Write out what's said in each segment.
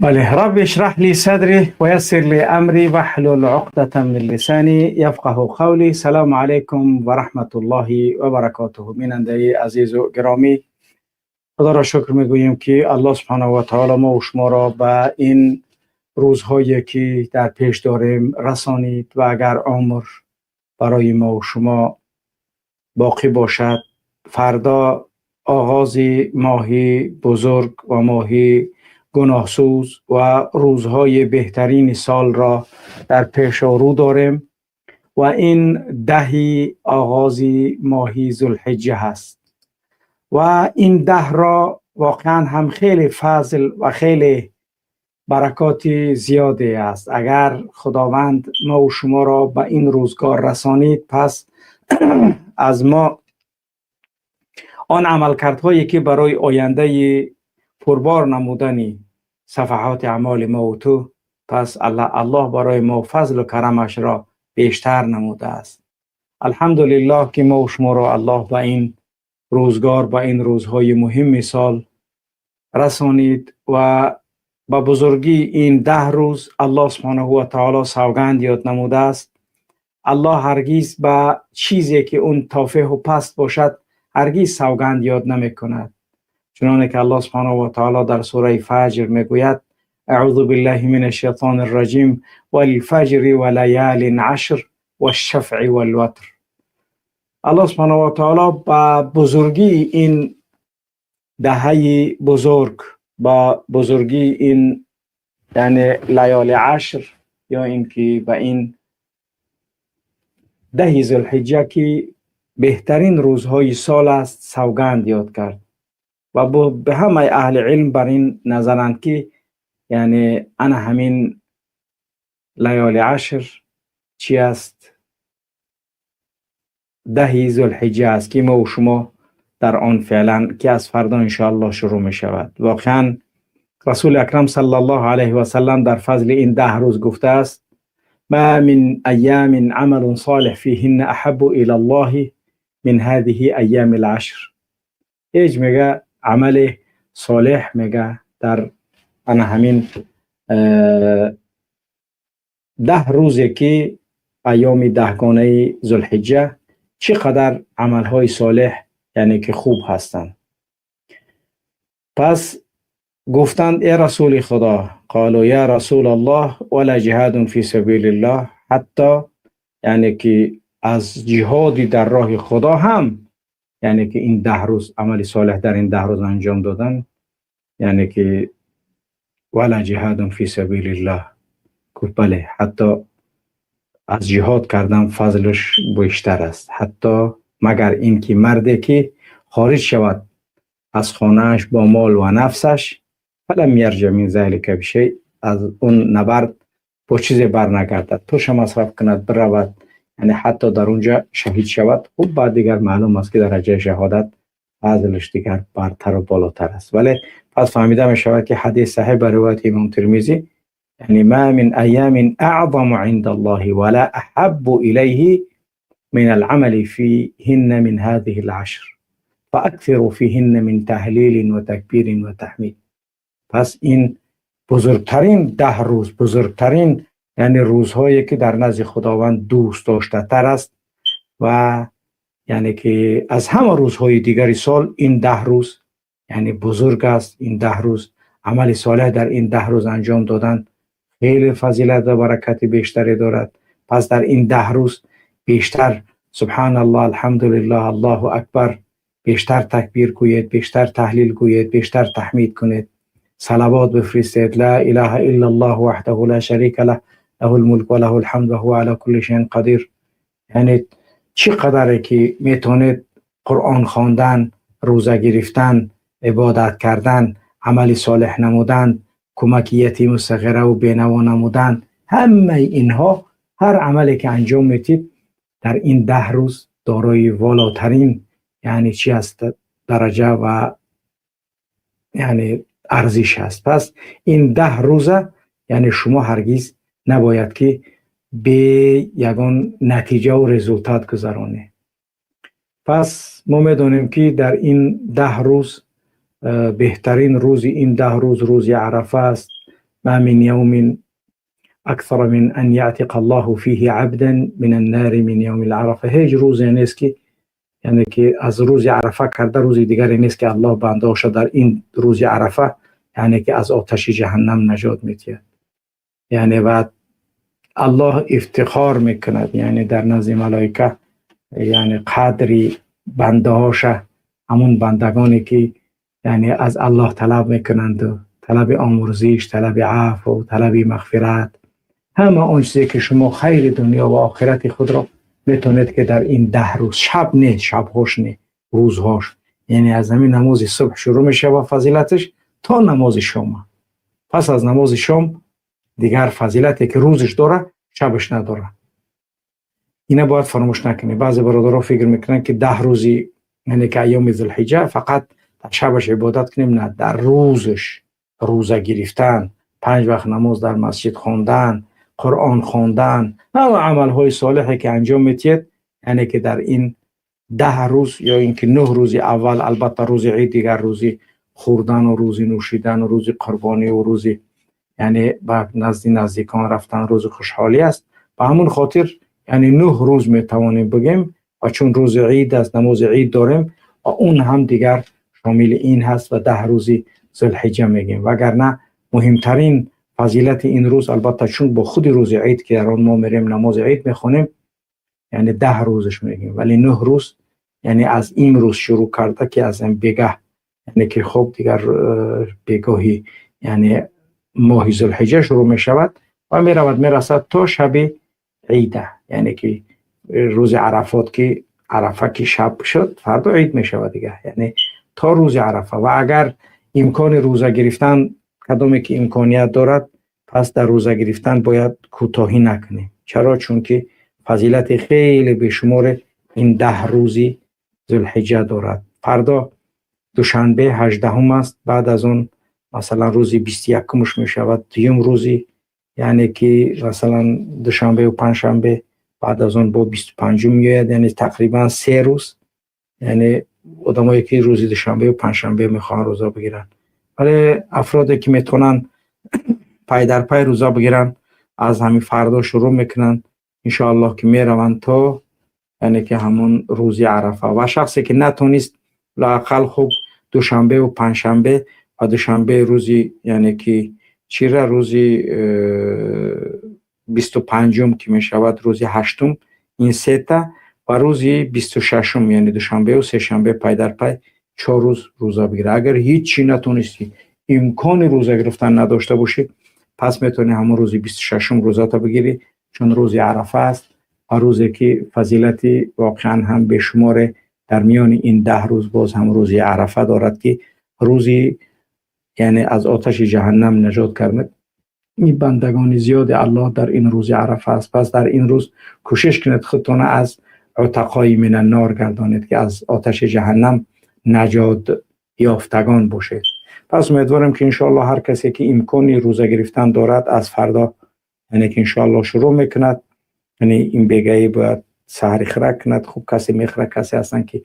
بله، رب اشرح لي صدري ويسر لي أمري واحلل عقدة من لساني يفقه قولي. سلام علیکم و رحمت الله و برکاته. بیننده عزیز و گرامی، خدا را شکر میگوییم که الله سبحانه و تعالی ما و شما را به این روزهایی که در پیش داریم رسانید و اگر عمر برای ما و شما باقی باشد، فردا آغاز ماهی بزرگ و ماهی گناهسوز و روزهای بهترین سال را در پیش رو داریم و این دهی آغاز ماهی ذوالحجه هست و این ده را واقعا هم خیلی فضل و خیلی برکات زیادی است. اگر خداوند ما و شما را به این روزگار رسانید، پس از ما آن عملکردهایی که برای آینده پربار نمودن صفحات اعمال ما و تو، پس الله برای ما فضل و کرمش را بیشتر نموده است. الحمدلله که ما و شما را الله به این روزگار، به این روزهای مهم سال رسانید و با بزرگی این 10 روز الله سبحانه و تعالی سوگند یاد نموده است. الله هرگز به چیزی که اون تافه و پست باشد هرگز سوگند یاد نمی کند، چنانه که الله سبحانه و تعالی در سوره فجر میگوید: اعوذ بالله من الشیطان الرجیم، والفجر ولیال عشر والشفع والوتر. الله سبحانه و تعالی با بزرگی این دهه بزرگ، با بزرگی این یعنی لیال عشر یا اینکه به این 10 ذوالحجه که بهترین روزهای سال است سوگند یاد کرد و به همه اهل علم بر این نظرند که یعنی انا همین لیال عشر چی است؟ 10 ذوالحجه است که ما و شما در آن فعلا که از فردا انشاءالله شروع می شود. واقعا رسول اکرم صلی الله علیه و سلم در فضل این 10 روز گفته است: ما من ایام عمل صالح فیهن احب الى الله من هذه ایام العشر. هیچ میگه عمل صالح میگه در انا همین 10 روزی که ایام دهگانه ذوالحجه چقدر عملهای صالح یعنی که خوب هستند. پس گفتند: ای رسول خدا، قالوا یا رسول الله ولا جهاد فی سبیل الله؟ حتی یعنی که از جهادی در راه خدا هم یعنی که این 10 روز عمل صالح در این 10 روز انجام دادن، یعنی که ولا جهاد فی سبیل الله؟ گفت: بله، حتی از جهاد کردن فضلش بیشتر است، حتی مگر اینکه مردی که خارج شود از خانهش با مال و نفسش، فلم یرجع من ذلک بشیء، از اون نبرد با چیزی بر نگردد، توش مصرف کند برود، یعنی حتی در اونجا شهید شود. خب، بعد دیگر معلوم است که درجه شهادت فضلش دیگر برتر و بالاتر است. ولی پس فهمیده می شود که حدیث صحیح به روایت امام ترمذی، یعنی ما من ایام اعظم عند الله ولا احب الیه من العمل فيهن من هذه العشر فاكثروا فيهن من تهلیل و تکبیر و تحمید. پس این بزرگترین 10 روز، بزرگترین یعنی روزهایی که در نزد خداوند دوست داشته تر است و یعنی که از همه روزهای دیگری سال این 10 روز یعنی بزرگ است. این 10 روز عمل صالح در این 10 روز انجام دادن خیلی فضیلت و برکت بیشتری دارد. پس در این 10 روز بیشتر سبحان الله، الحمدلله، الله اکبر، بیشتر تکبیر گویید، بیشتر تهلیل گویید، بیشتر تحمید کنید، صلوات بفرستید، لا اله الا الله وحده لا شریک له، له الملک و له الحمد و هو علی کل شیء قدیر. یعنی چی قدره که میتونید قرآن خواندن، روزه گرفتن، عبادت کردن، عمل صالح نمودن، کمک یتیم و صغیره و بینوا نمودن، همه اینها، هر عملی که انجام میتید در این 10 روز دارای والاترین یعنی چی است؟ درجه و یعنی ارزش است. پس این 10 روزه یعنی شما هرگز نباید که به یگان نتیجه و результат گذرانه. پس ما میدانیم که در این 10 روز بهترین روز این 10 روز روز عرفه است. ما من يوم اکثر من ان یعتق الله فیه عبدا من النار من یوم العرفه. هیچ روزی نیست که یعنی که از روز عرفه کرده روز دیگری نیست که الله بنده در این روز عرفه یعنی که از آتش جهنم نجات می‌دهد. یعنی بعد الله افتخار میکند، یعنی در نزد ملائکه، یعنی قدری بنده هاشه، همون بندگانی که یعنی از الله طلب میکنند و طلب آمرزش، طلب عفو و طلب مغفرت، همه آن چیزی که شما خیر دنیا و آخرت خود را میتونید که در این 10 روز، شب نه، شبهاش نه، روزهاش، یعنی از همین نماز صبح شروع میشه و فضیلتش تا نماز شام. پس از نماز شام دیگر فضیلتی که روزش داره شبش نداره. اینا باید فراموش نکنی. بعضی برادرها فکر میکنن که 10 روزی یعنی که ایام ذوالحجه فقط در شبش عبادت کنیم، نه، در روزش روزه گرفتن، 5 وقت نماز در مسجد خواندن، قرآن خواندن، همه عملهای صالحی که انجام میتید، یعنی که در این 10 روز یا اینکه 9 روز اول، البته روز عید دیگر روزی خوردن و روزی نوشیدن و روزی قربانی و روزی یعنی به نزد نزدیکان رفتن، روز خوشحالی است. به همون خاطر یعنی 9 روز میتوانیم بگیم و چون روز عید است، نماز عید داریم و اون هم دیگر شامل این هست و 10 روزی ذوالحجه میگیم. وگرنه مهمترین فضیلت این روز البته چون با خود روز عید که در آن ما میریم نماز عید میخونیم، یعنی 10 روزش میگیم، ولی 9 روز یعنی از این روز شروع کرده که از این بگه، یعنی که خب دیگر بگاهی یعنی ماه ذوالحجه شروع میشود و میرود میرسد تا شب عیده، یعنی که روز عرفات که عرفه که شب شد فردا عید میشود دیگه، یعنی تا روز عرفه. و اگر امکان روزه گرفتن کدامی که امکانیت دارد، پس در روزه گرفتن باید کوتاهی نکنیم. چرا؟ چون که فضیلت خیلی بیشمار این 10 روزی ذوالحجه دارد. فردا دوشنبه 18 است، بعد از اون مثلا روزی 21 میشود دوم روزی، یعنی که مثلا دوشنبه و پنجشنبه، بعد از اون با 25 میآید، یعنی تقریبا 3 روز، یعنی آدمایی که روزی دوشنبه و پنجشنبه میخوان روزا بگیرن. ولی افرادی که میتونن پای در پای روزا بگیرن از همین فردا شروع میکنن انشاءالله که میروند تا یعنی که همون روزی عرفه. و شخصی که نتونست لااقل خوب دوشنبه و پنجشنبه و دوشنبه روزی یعنی که چیره روزی 25 که میشود روزی 8، این 3 تا، و روزی 26 یعنی دوشنبه و سه شنبه پای در پای 4 روز روزا بگیره. اگر هیچی نتونستی، امکان روزه گرفتن نداشته باشی، پس میتونی همون روزی 26 روزا تا بگیری، چون روزی عرفه است و روزی که فضیلتی واقعا هم به شمار در میان این 10 روز باز هم روزی عرفه دارد که روزی یعنی از آتش جهنم نجات کرده این بندگان زیاد الله در این روز عرفه است. پس در این روز کوشش کنید خودتون از عتقای من النار گردانید که از آتش جهنم نجات یافتگان باشید. پس امیدوارم که انشاءالله هر کسی که امکانی روزه گرفتن دارد از فردا یعنی که انشاءالله شروع میکند، یعنی این بگایی باید سحری خرک کند. خوب کسی میخوره، کسی هستن که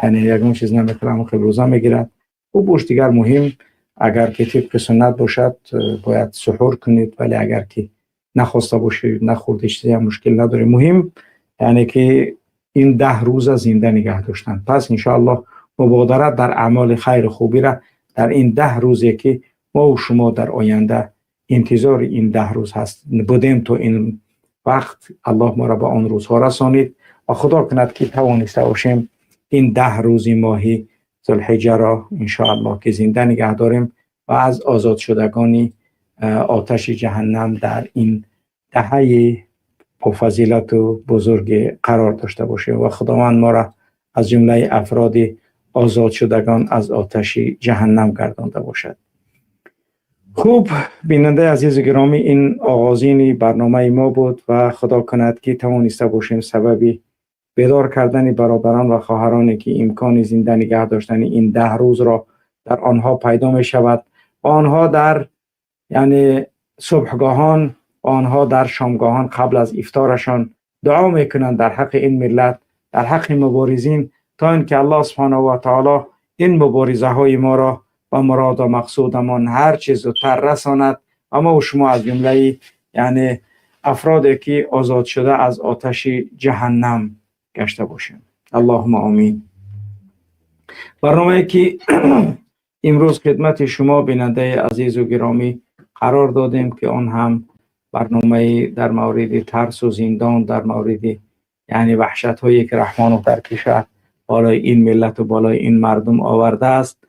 یعنی یگان چیز نمیخوره، اما خیلی روزه میگیرد. او باش دیگر مهم اگر که طبق سنت باشد باید سحور کنید، ولی اگر که نخواسته باشید نخورده چیزی هم مشکل نداره. مهم یعنی که این 10 روز زنده نگه داشتن. پس انشاءالله مبادرت در اعمال خیر خوبی را در این 10 روزی که ما و شما در آینده انتظار این 10 روز هست بودیم تا این وقت، الله ما را به آن روزها رسانید و خدا کند که توانسته باشیم این 10 روز ماهی ذوالحجه را انشاءالله که زنده نگه داریم و از آزاد شدگان آتش جهنم در این دهه پرفضیلت و بزرگ قرار داشته باشیم و خداوند ما را از جمله افراد آزاد شدگان از آتش جهنم گردانده باشد. خوب بیننده عزیز گرامی، این آغازین برنامه ما بود و خدا کند که توانسته باشیم سببی بیدار کردن برادران و خواهرانی که امکان زنده نگه داشتن این 10 روز را در آنها پیدا می شود و آنها در یعنی صبحگاهان و آنها در شامگاهان قبل از افطارشان دعا میکنند در حق این ملت، در حق مبارزین، تا اینکه الله سبحانه و تعالی این مبارزه های ما را و مراد و مقصودمان هر چیز زودتر رساند و ما و شما از جمله یعنی افرادی که آزاد شده از آتش جهنم گشته باشیم. اللهم آمین. برنامه که امروز خدمت شما بیننده عزیز و گرامی قرار دادیم که آن هم برنامه در مورد ترس و زندان، در مورد یعنی وحشت هایی که رحمانوف در کشور بالای این ملت و بالای این مردم آورده است.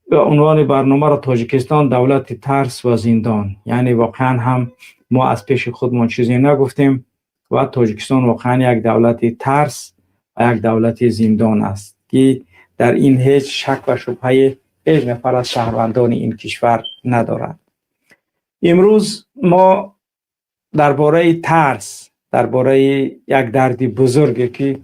به عنوان برنامه را تاجیکستان دولت ترس و زندان، یعنی واقعا هم ما از پیش خودمان چیزی نگفتیم و تاجیکستان واقعا یک دولت ترس و یک دولت زندان است که در این هیچ شک و شبهه هیچ نفر از شهروندان این کشور ندارد. امروز ما درباره ترس، درباره یک درد بزرگی که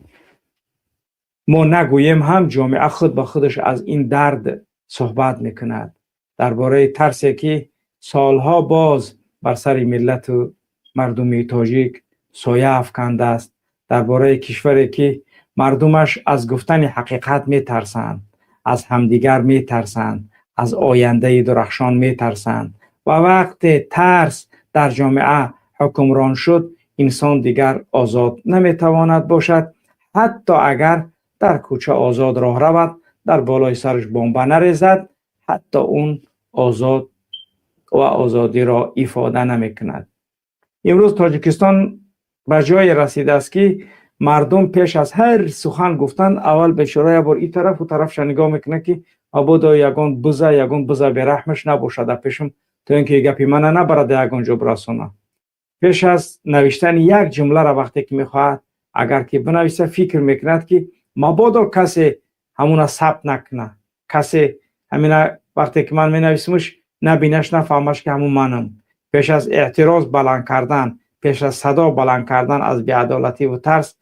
ما نگوییم هم جامعه خود با خودش از این درد صحبت میکند، درباره ترسی که سالها باز بر سر ملت و مردم تاجیک سایه افکنده است، درباره کشوری که مردمش از گفتن حقیقت میترسند، از همدیگر میترسند، از آینده درخشان میترسند و وقت ترس در جامعه حکمران شد انسان دیگر آزاد نمیتواند باشد، حتی اگر در کوچه آزاد راه رود، در بالای سرش بمب نریزد، حتی اون آزاد و آزادی را افاده نمیکند. امروز تاجیکستان به جای رسیده است که مردم پیش از هر سخن گفتن اول بیچاره بار این طرف و طرفش نگاه میکنه که مبادا یگان بزه بیرحمش نباشه در پیشم تا اینکه گپی من نبرد یگان جا برسانه. پیش از نوشتن یک جمله را وقتی که میخواهد اگر که بنویسه فکر میکند که مبادا کسی همون ثبت نکنه، کسی همین وقتی که من مینویسمش نبینش نفهمش که همون منم. پیش از اعتراض بلند کردن، پیش از صدا بلند کردن از بی‌عدالتی و ترس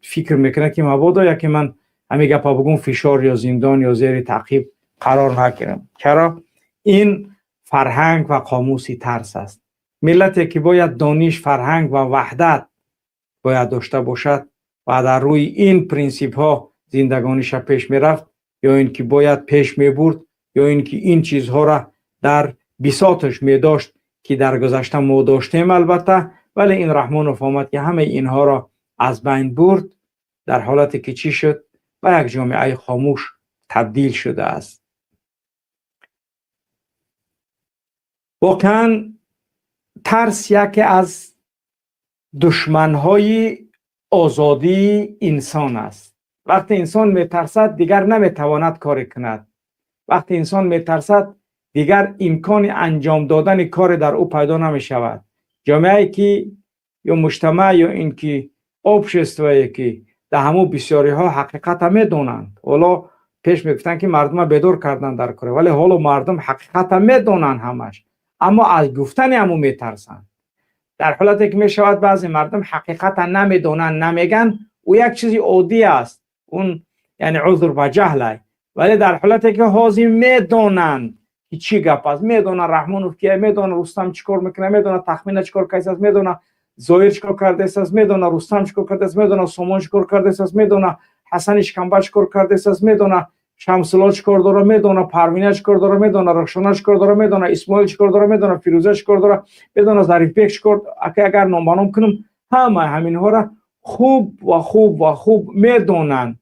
فکر میکنه که مبادا یکی من همین گپا بگم فشار یا زندان یا زیر تعقیب قرار نگیرم. چرا؟ این فرهنگ و قاموس ترس است. ملتی که باید دانش، فرهنگ و وحدت باید داشته باشد و در روی این پرینسیپ ها زندگانیش پیش میرفت، یا اینکه باید پیش میبرد، یا اینکه این چیزها را در بساطش میداشت که در گذشته ما داشتیم البته، ولی این رحمانوف آمد که همه اینها را از بین برد، در حالتی که چی شد؟ به یک جامعه خاموش تبدیل شده است. واقعا ترس یکی از دشمنهای آزادی انسان است. وقتی انسان میترسد دیگر نمیتواند کاری کند. وقتی انسان میترسد دیگر امکان انجام دادن کار در او پیدا نمیشود. جامعه که یا مجتمع یا اینکه общество که در همو بسیاری ها حقیقت میدونند، حالا پیش میگفتن که مردم بیدار کردن در کار، ولی حالا مردم حقیقت میدونن همش، اما از گفتن همو میترسند. در حالتی که میشود بعضی مردم حقیقت نمیدونن نمیگن، او یک چیزی عادی است، اون یعنی عذر به جهل. ولی در حالتی که حاضر میدونند که چی گپ است، میدونن رحمانوف کیه، میدونن رستم چیکار میکنه، میدونن تخمینه چیکار کرده است، میدونن زایر چیکار کرده است، میدونن رستم چیکار کرده است، میدونن سامان چیکار کرده است، میدونن حسن شکمبه چیکار کرده است، میدونن شمس‌الله چیکار داره، میدونه پروینه چیکار داره، میدونه رخشانه چیکار داره، میدونه اسماعیل چیکار داره، میدونه فیروزه چیکار داره، میدونه ظریف بیک چیکار. اگر نام به نام کنم همه همینها را خوب و خوب و خوب میدونن،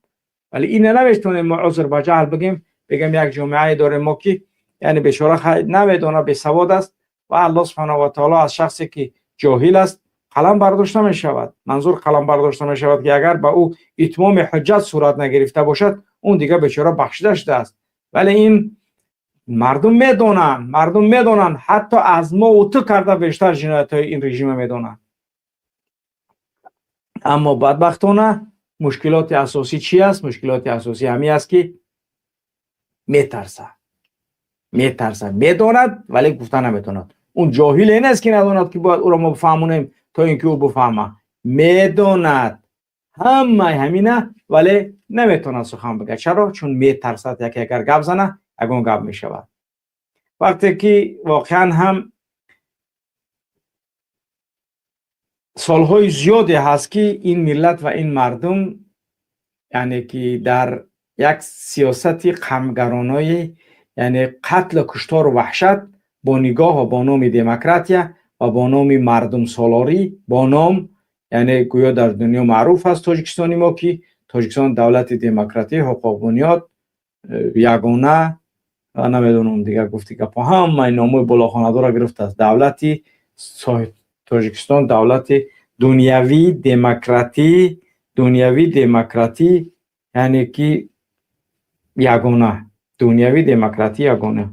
ولی این نمیتونیم ما عذر به جهل بگیم، بگیم یک جامعه داره ما که یعنی بیچاره نمیدونه، بی سواد است و الله سبحانه و تعالی از شخصی که جاهل است قلم برداشته می شود. منظور قلم برداشته می شود که اگر به او اتمام حجت صورت نگرفته باشد اون دیگه بیچاره بخشیده شده است. ولی این مردم میدونن، مردم میدونن، حتی از ما و تو کرده بیشتر جنایت های این رژیم میدونن. اما بدبختانه مشکلات اساسی چی است؟ مشکلات اساسی همی است که میترسه، میترسه، میدوند ولی گفته نمیتوند. اون جاهل این است که نداند که باید او را ما بفهمونیم تا اینکه او بفهمه. میدوند همه همینه ولی نمیتونه سخن بگه. چرا؟ چون میترسد یکی اگر گپ زنه اگون گپ میشود. وقتی که واقعا هم سالهای زیادی هست که این ملت و این مردم یعنی که در یک سیاست قمگرانای یعنی قتل، کشتار و وحشت با نگاه و با نام دموکراتیا و با نام مردم سالاری، با نام یعنی گویا در دنیا معروف است تاجیکستانی ما که تاجیکستان دولت دموکراتی حقوق بنیاد یگانه و نمیدونم دیگر گفتی گپا هم ناموی بالاخانه را گرفته است. دولتی تاجیکستان دولت دنیوی دموکراتی، دنیوی دموکراتی یعنی که ягона дунявӣ демократӣ ягона.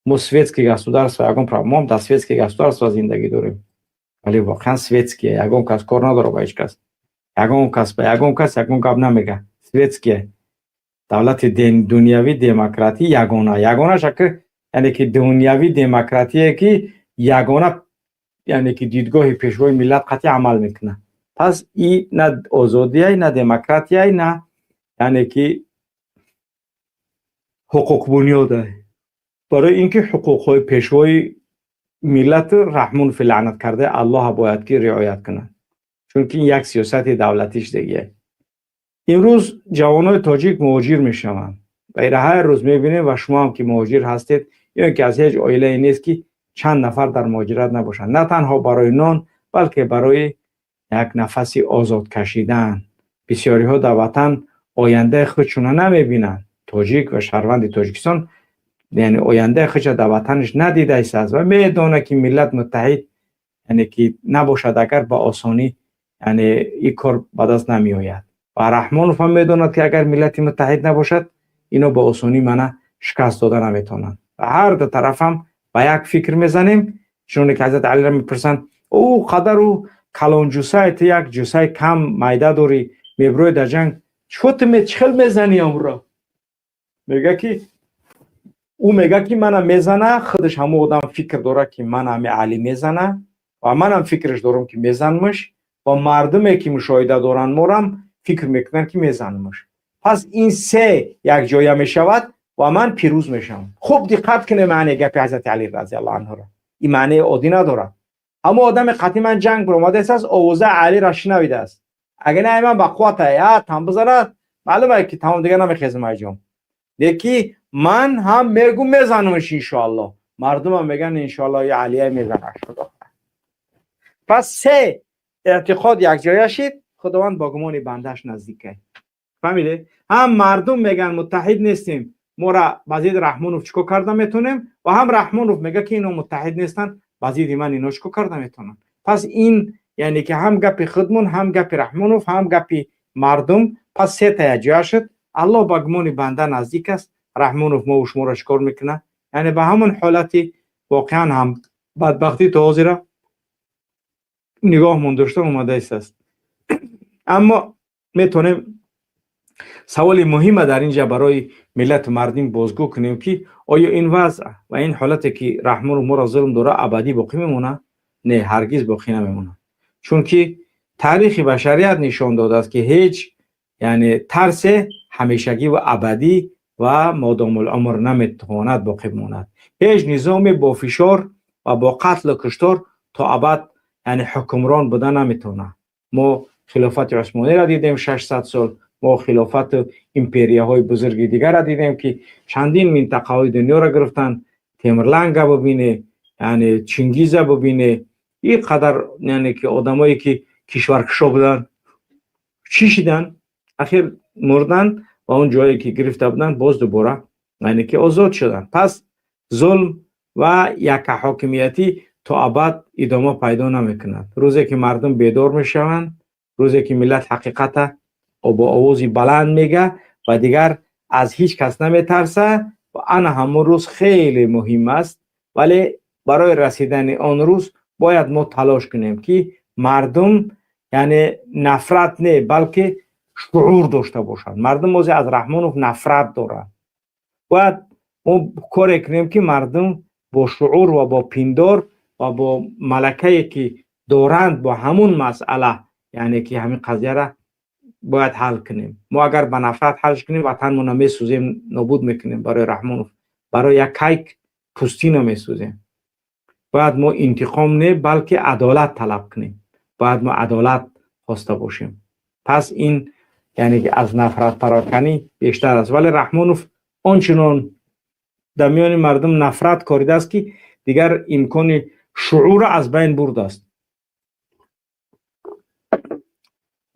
Мо светский государство, ягон мо дар светский государство зиндагӣ дорем, вале воқеан светские, ягон кас кор надора ба ҳеҷ кас, ягон кас ба ягон кас ягон гап намега. Светские давлати дунявӣ демократӣ ягона, ягона шакл, яъне ки дунявӣ демократие ки ягона, яъне ки дидгоҳи пешвои миллат қатъи амал мекунад. Пас и на озодияй, на демократияй, на яъне ки ҳуқуқбунёдай, барои ин ки ҳуқуқҳои пешвои миллату Раҳмонови лаънат кардаи Аллоҳа бояд ки риоят кунад, чунки ин як сиёсати давлатиш дигия. Имрӯз ҷавонои тоҷик муҳоҷир мешаванд ва ира ҳар рӯз мебинем ва шумо ҳам ки муҳоҷир ҳастед, ё ин ки аз ҳеҷ оилае нест ки чанд нафар дар муҳоҷират набошанд, на танҳо барои нон, балки барои як нафаси озод кашидан. Бисёриҳо дар ватан ояндаи худшона намебинанд. Тоҷик ва шаҳрванди Тоҷикистон яъне ояндаи худша дар ватанаш надидаистааст ва медонад, ки миллат муттаҳид яъне ки набошад, агар ба осонӣ яъне ин кор ба даст намеояд. Ва Раҳмонов ҳам медонад, ки агар миллати муттаҳид набошад, ино ба осонӣ мана шикаст дода наметавонанд. Ва ҳар ду тараф ҳам ба як фикр мезанем. Чуноне ки ҳазрати Алиро мепурсанд: ӯ қадару калонҷусай, ту як ҷусай кам майда дорӣ, меброи дар ҷанг, чо ту чӣ хел мезанӣ амро? Мега ки ӯ мега ки мана мезана, худаш ҳамон одам фикр дорад, ки мана ҳами Али мезана ва манам фикраш дорам, ки мезанмаш, ва мардуме ки мушоҳида доранд морам фикр мекунанд, ки мезанмаш. Пас ин се якҷоя мешавад ва ман пирӯз мешавам. Хуб диққат кунем маънии гапи ҳазрати Али разиаллоҳу анҳуро. Ин маънии оддӣ надорад. Ҳамон одаме қатъи ман ҷанг баромадааст, овозаи Алиро шунавидааст. Агар не, ман ба қуввата я там бизанад, маълум е ки тамом, дига намехезам айҷон. Леки ман ҳам мегум, мезанамш иншоаллоҳ, мардумам меган, иншоаллоҳ я Алия мезанаш. Пас се эътиқод якҷоя шид, Худованд бо гумони бандааш наздик. Фаҳмиде? Ҳам мардум меган, муттаҳид нестем, мора ба зидди Раҳмонов чӣ кор карда метавонем, ва ҳам Раҳмонов мега, ки ино муттаҳид нестанд, ба зидди ман ино чӣ кор карда метавонанд. Пас ин яъне ки ҳам гапи худмон, ҳам гапи Раҳмонов, ҳам гапи мардум, пас сета якҷоя шуд. Аллоҳ ба гумони банда наздик аст. Раҳмонов мову шуморо чӣ кор мекунад? Яъне ба ҳамон ҳолати воқеан ҳам бадбахтӣ то ҳозира нигоҳмон дошта омадаистааст. Аммо метавонем саволи муҳима дар инҷа барои миллату мардим бозгӯ кунем, ки оё ин вазъ ва ин ҳолате ки Раҳмонов моро зулм дора, абадӣ боқӣ мемонад? Не, ҳаргиз боқӣ намемонад, чунки таърихи башарият нишон додааст, ки ҳеҷ яъне тарсе ҳамешагӣ ва абадӣ ва модомулумр наметавонад боқӣ бимонад. Ҳеҷ низоме бо фишор ва бо қатлу куштор то абад яъне ҳукмрон буда наметавонад. Мо хилофати Усмониро дидем 600 сол, мо хилофату империяҳои бузурги дигарро дидем, ки чандин минтақаҳои дунёро гирифтанд. Темурланга бубине, яъне Чингиза бубине, ин қадар яъне ки одамое ки кишваркушо буданд, чӣ шиданд? Ахир мурданд ва он ҷое ки гирифта буданд, боз дубора яъне ки озод шуданд. Пас зулм ва яккаҳокимиятӣ то абад идома пайдо намекунад. Рӯзе ки мардум бедор мешаванд, рӯзе ки миллат ҳақиқата бо овози баланд мега ва дигар аз ҳеҷ кас наметарса, ва ана ҳамон рӯз хеле муҳим аст. Вале барои расидани он рӯз бояд мо талош кунем, ки мардум яъне нафрат не, балки шуур дошта бошанд. Мардум озе аз Раҳмонов нафрат доранд. Бояд мо коре кунем, ки мардум бо шуур ва бо пиндор ва бо малакае ки доранд, бо ҳамун масъала, яъне ки ҳамин қазияра бояд ҳал кунем. Мо агар ба нафрат ҳалш кунем, ватанмона месӯзем, нобуд мекунем. Барои Раҳмонов, барои як кайк пӯстино месӯзем. Бояд мо интиқом не, балки адолат талаб кунем. Бояд мо адолат хоста бошем. Пас ин яъне ки аз нафратпароканӣ бештар аст. Вале Раҳмонов ончунон дар миёни мардум нафрат коридааст, ки Дигар имкони шуур аз байн бурдааст.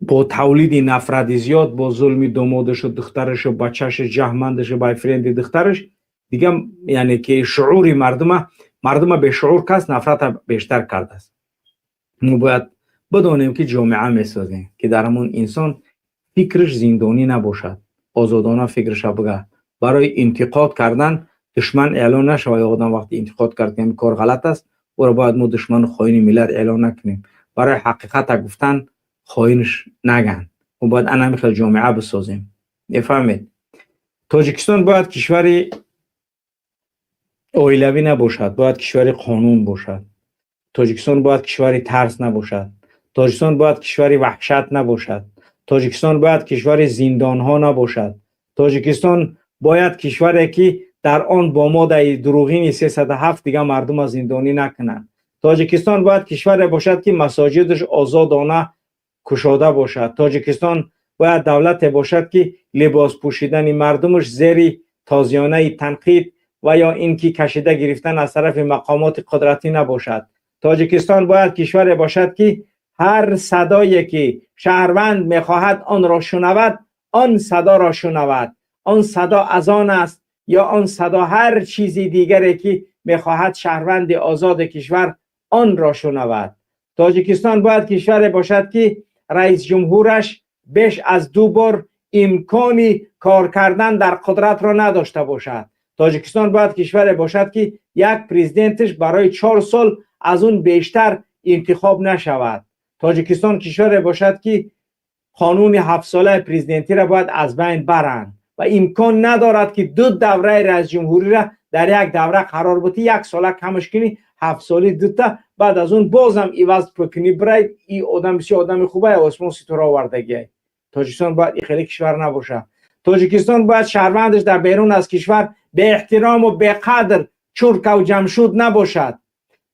Бо тавлиди нафрати зиёд, бо зулми домодашу, духтарашу, бачашу, ҷаҳмандашу, бойфренди духтараш, дигар яъне ки шуури мардума бешуур кас нафрата бештар кардааст. Мо бояд бидонем, ки ҷомеа месозем, ки дар ҳамон инсон фикраш зиндонӣ набошад, озодона фикраша бигӯяд. Барои интиқод кардан душман эълон нашавад. Ё одам вақте интиқод кард, ки кор ғалат аст, ӯро бояд мо душману хоини миллат эълон накунем. Барои ҳақиқата гуфтан хоинш наган. Мо бояд ана ҳамин хел ҷомеа бисозем. Мефаҳмед? Тоҷикистон бояд кишвари оилавӣ набошад, бояд кишвари қонун бошад. Тоҷикистон бояд кишвари тарс набошад. Тоҷикистон бояд кишвари ваҳшат набошад. Тоҷикистон бояд кишвари зиндонҳо набошад. Тоҷикистон бояд кишваре, ки дар он бо моддаи дурӯғини 307 дигар мардума зиндонӣ накунанд. Тоҷикистон бояд кишваре бошад, ки масоҷидаш озодона кушода бошад. Тоҷикистон бояд давлате бошад, ки либос пӯшидани мардумаш зери тозиёнаи танқид ва ё ин ки кашида гирифтан аз тарафи мақомоти қудратӣ набошад. Тоҷикистон бояд кишваре бошад, ки ҳар садое ки шаҳрванд мехоҳад онро шунавад, он садоро шунавад. Он садо азон аст ё он садо ҳар чизи дигаре ки мехоҳад шаҳрванди озоди кишвар онро шунавад. Тоҷикистон бояд кишваре бошад, ки раис ҷумҳураш беш аз 2 бор имкони кор кардан дар қудратро надошта бошад. Тоҷикистон бояд кишваре бошад, ки як президентش барои 4 сол аз он бештар интихоб нашавад. Тоҷикистон кишваре бошад, ки қонуни 7-солаи президентиро бояд аз байн баранд ва имкон надорад, ки 2 давраи раисҷумҳуриро дар як давра қарор бути, 1 сола камаш кунӣ, 7 соли дута, баъд аз он бозам иваз кунӣ, бирай и одам бисёр одами хубае, осмон ситора овардагиай. Тоҷикистон бояд и хеле кишвар набошад. Тоҷикистон бояд шаҳрвандаш дар берун аз кишвар беэҳтирому беқадр чуркав ҷамшуд набошад.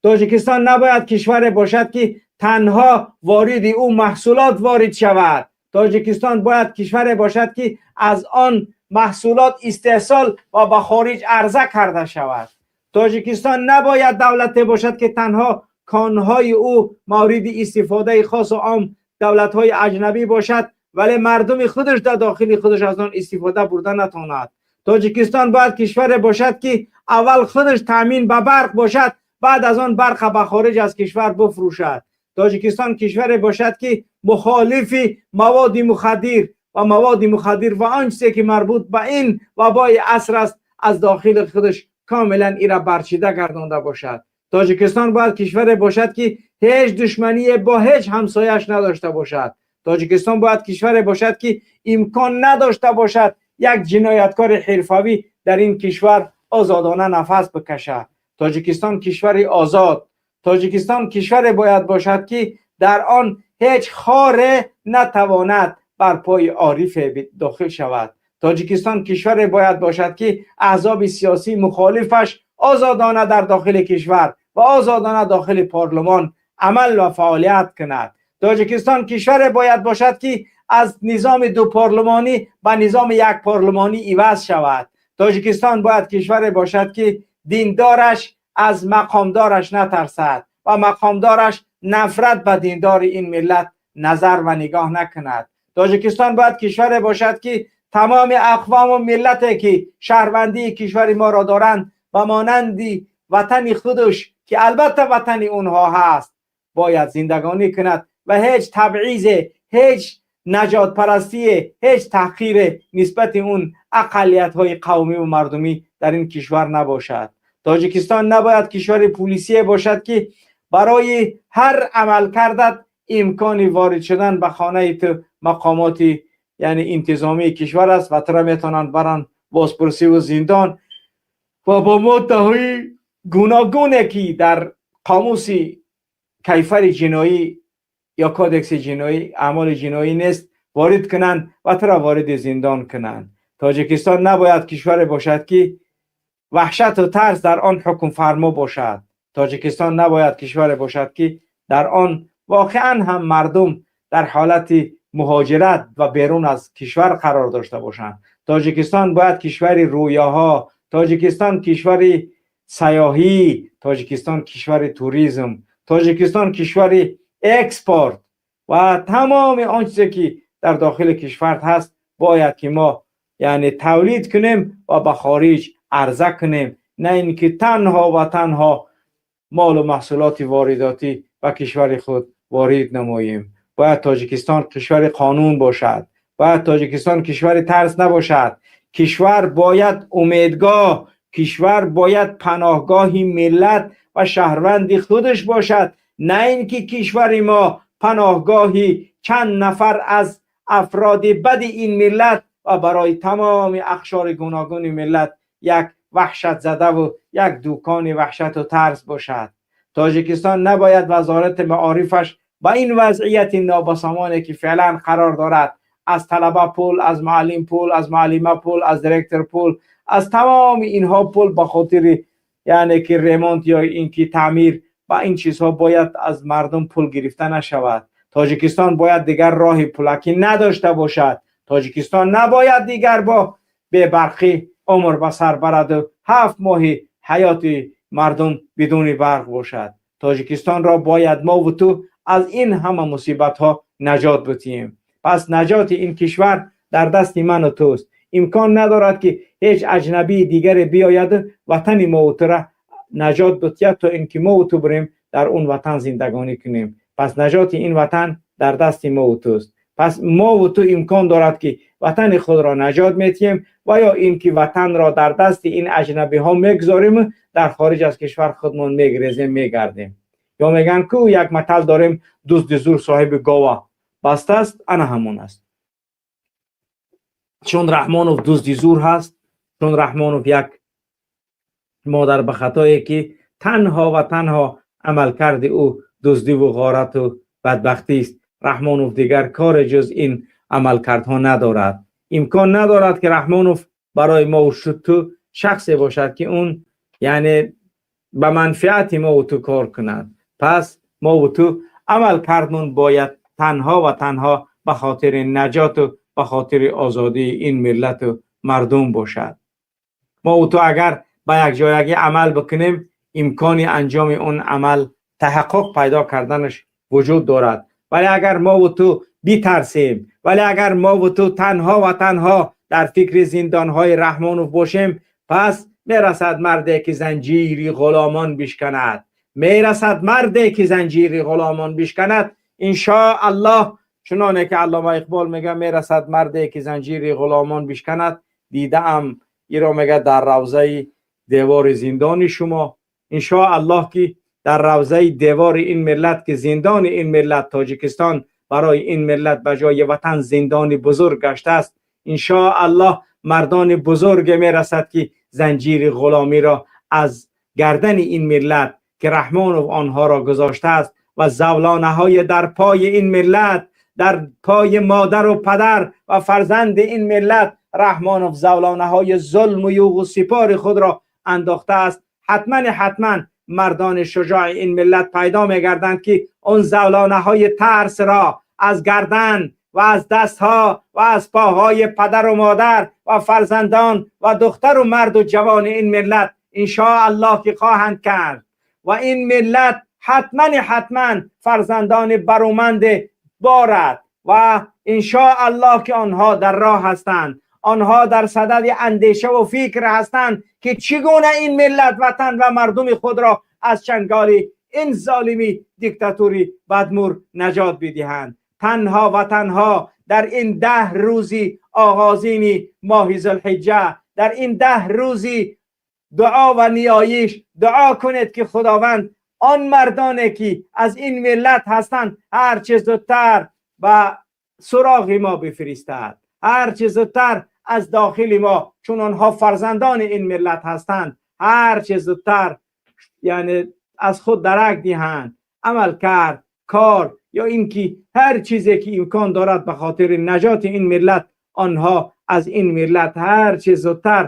Тоҷикистон набояд кишваре бошад, ки танҳо вориди ӯ маҳсулот ворид шавад. Тоҷикистон бояд кишваре бошад, ки аз он маҳсулот истеҳсол ва ба хориҷ арза карда шавад. Тоҷикистон набояд давлате бошад, ки танҳо конҳои ӯ мавриди истифодаи хосу ом давлатҳои аҷнабӣ бошад, вале мардуми худаш дар дохили худаш аз он истифода бурда натавонад. Тоҷикистон бояд кишваре бошад, ки аввал худаш таъмин ба барқ бошад, баъд аз он барқа ба хориҷ аз кишвар бифурӯшад. Тоҷикистон кишваре бошад, ки мухолифи маводи мухаддир ва маводи мухаддир ва он чизе ки марбут ба ин вабои аср аст, аз дохили худаш комилан ира барчида гардонда бошад. Тоҷикистон бояд кишваре бошад, ки ҳеҷ душмание бо ҳеҷ ҳамсояш надошта бошад. Тоҷикистон бояд кишваре бошад, ки имкон надошта бошад як ҷинояткори ҳирфавӣ дар ин кишвар озодона нафас бикашад. Тоҷикистон кишвари озод. Тоҷикистон кишваре бояд бошад, ки дар он ҳеҷ хоре натавонад бар пои орифе дохил шавад. Тоҷикистон кишваре бояд бошад, ки аҳзоби сиёсӣ мухолифаш озодона дар дохили кишвар ва озодона дохили парлумон амал ва фаъолият кунад. Тоҷикистон кишваре бояд бошад, ки аз низоми дупарлумонӣ ба низоми якпарлумонӣ иваз шавад. Тоҷикистон бояд кишваре бошад, ки диндораш аз мақомдораш натарсад ва мақомдораш нафрат ба диндори ин миллат назар ва нигоҳ накунад. Тоҷикистон бояд кишваре бошад, ки тамоми ақвому миллате ки шаҳрвандии кишвари моро доранд, ба монанди ватани худаш, ки албатта ватани онҳо ҳаст, бояд зиндагонӣ кунад ва ҳеҷ табъизе, ҳеҷ наҷотпарастие, ҳеҷ таҳқире нисбати он ақаллиятҳои қавмӣ ва мардумӣ дар ин кишвар набошад. Тоҷикистон набояд кишвари пулисие бошад, ки барои ҳар амал кардат имкони ворид шудан ба хонаи ту мақомоти яъне интизомии кишвар аст ва тура метавонанд баранд бозпурсиву зиндон ва бо моддаҳои гуногуне, ки дар қомуси кайфари ҷиноӣ ё кодекси ҷиноӣ, аъмоли ҷиноӣ нест, ворид кунанд ва тура вориди зиндон кунанд. Тоҷикистон набояд кишваре бошад, ки ваҳшату тарс дар он ҳукмфармо бошад. Тоҷикистон набояд кишваре бошад, ки дар он воқеан ҳам мардум дар ҳолати муҳоҷират ва берун аз кишвар қарор дошта бошанд. Тоҷикистон бояд кишвари рӯёҳо, Тоҷикистон кишвари сайёҳӣ, Тоҷикистон кишвари туризм, Тоҷикистон кишвари экспорт ва тамоми он чизе ки дар дохили кишвар ҳаст, бояд ки мо яъне тавлид кунем ва ба хориҷ арза кунем, на инки танҳо ва танҳо мол ва маҳсулоти воридотӣ ба кишвари худ ворид намоем. Бояд Тоҷикистон кишвари қонун бошад, бояд Тоҷикистон кишвари тарс набошад. Кишвар бояд умедгоҳ, кишвар бояд паноҳгоҳи миллат ва шаҳрванди худаш бошад, на инки кишвари мо паноҳгоҳи чанд нафар аз афроди бади ин миллат ва барои тамоми ақшори гуногуни миллат як ваҳшатзада ва як дӯкони ваҳшат ва тарс бошад. Тоҷикистон набояд вазорати маорифаш ба ин вазъияти нобасомоне ки феълан қарор дорад, аз талаба пул, аз муаллим пул, аз муаллима пул, аз директор пул, аз тамоми инҳо пул ба хотири яъне ки ремонт ё инки таъмир ва ин чизҳо бояд аз мардум пул гирифта нашавад. Тоҷикистон бояд дигар роҳи пулакӣ надошта бошад. Тоҷикистон набояд дигар бо бебарқӣ умр ба сар барад ва 7 моҳи ҳаёти мардум бидуни барқ бошад. Тоҷикистонро бояд мо ва ту аз ин ҳама мусибатҳо наҷот бидиҳем. Пас наҷоти ин кишвар дар дасти ман ва туст. Имкон надорад ки ҳеҷ аҷнабии дигаре биёяд ватани мо ва тура наҷот бидиҳад, то инки мо ва ту бирем дар он ватан зиндагонӣ кунем. Пас наҷоти ин ватан дар дасти мо ва туст. Пас мо ва ту имкон дорад ки ватани худро наҷот медиҳем ва ё инки ватанро дар дасти ин аҷнабиҳо мегузорем, дар хориҷ аз кишвар худмон мегрезем, мегардем. Ё мегӯянд ку як матал дорем: дузди зур соҳиби гова баста аст, ана ҳамон аст. Чун Раҳмонов дузди зур ҳаст, чун Раҳмонов як модар ба хатое ки танҳо ва танҳо амалкарди ӯ дуздӣ ва ғорат ва бадбахтист, Раҳмонов дигар коре ҷуз ин амалкардҳо надорад. Имкон надорад ки Раҳмонов барои мо ва ту шахсе бошад ки он яъне ба манфиати мо ва ту кор кунад. Пас мо ва ту амалкардмон бояд танҳо ва танҳо ба хотири наҷот ва ба хотири озодии ин миллат ва мардум бошад. Мо ва ту агар ба якҷоягӣ амал бикунем, имкони анҷоми он амал таҳаққуқ пайдо карданаш вуҷуд дорад. Вале агар мо ва ту битарсем, вале агар мо ва ту танҳо ва танҳо дар фикри зиндонҳои Раҳмонов бошем, пас мерасад марде ки занҷири ғуломон бишканад, мерасад марде ки занҷири ғуломон бишканад. Иншоаллоҳ, чуноне ки Аллома Иқбол мега, мерасад марде ки занҷири ғуломон бишканад. Дидаам иро, мега, дар равзаи девори зиндони шумо. Иншоаллоҳ ки дар равзаи девори ин миллат, ки зиндони ин миллат Тоҷикистон барои ин миллат ба ҷои ватан зиндони бузург гаштааст, иншоаллоҳ мардони бузурге мерасад ки занҷири ғуломиро аз гардани ин миллат ки Раҳмонов онҳоро гузоштааст ва завлонаҳои дар пои ин миллат, дар пои модар ва падар ва фарзанди ин миллат Раҳмонов завлонаҳои зулм ва юғу сипори худро андохтааст, ҳатман ҳатман мардони шуҷои ин миллат пайдо мегарданд ки он завлонаҳои тарсро аз гардан ва аз дастҳо ва аз поҳои падару модар ва фарзандон ва духтару марду ҷавони ин миллат иншоаллоҳ ки хоҳанд кард. Ва ин миллат ҳатман ҳатман фарзандони баруманд борад ва иншоаллоҳ ки онҳо дар роҳ ҳастанд, онҳо дар садади андеша ва фикр ҳастанд ки чӣ гуна ин миллат, ватан ва мардуми худро аз чанголи ин золими диктатури бадмур наҷот бидиҳанд. Танҳо ва танҳо дар ин 10 рӯзи оғозини моҳи Зулҳиҷҷа, дар ин 10 рӯзи дуо ва ниёиш дуо кунед ки Худованд он мардоне ки аз ин миллат ҳастанд ҳарчи зудтар ба суроғи мо бифиристад, ҳарчи зудтар аз дохили мо, чун онҳо фарзандони ин миллат ҳастанд, ҳарчи зудтар яъне аз худ дарак диҳанд, амал кард, кор ё инки ҳар чизе ки имкон дорад ба хотири наҷоти ин миллат, онҳо аз ин миллат ҳарчи зудтар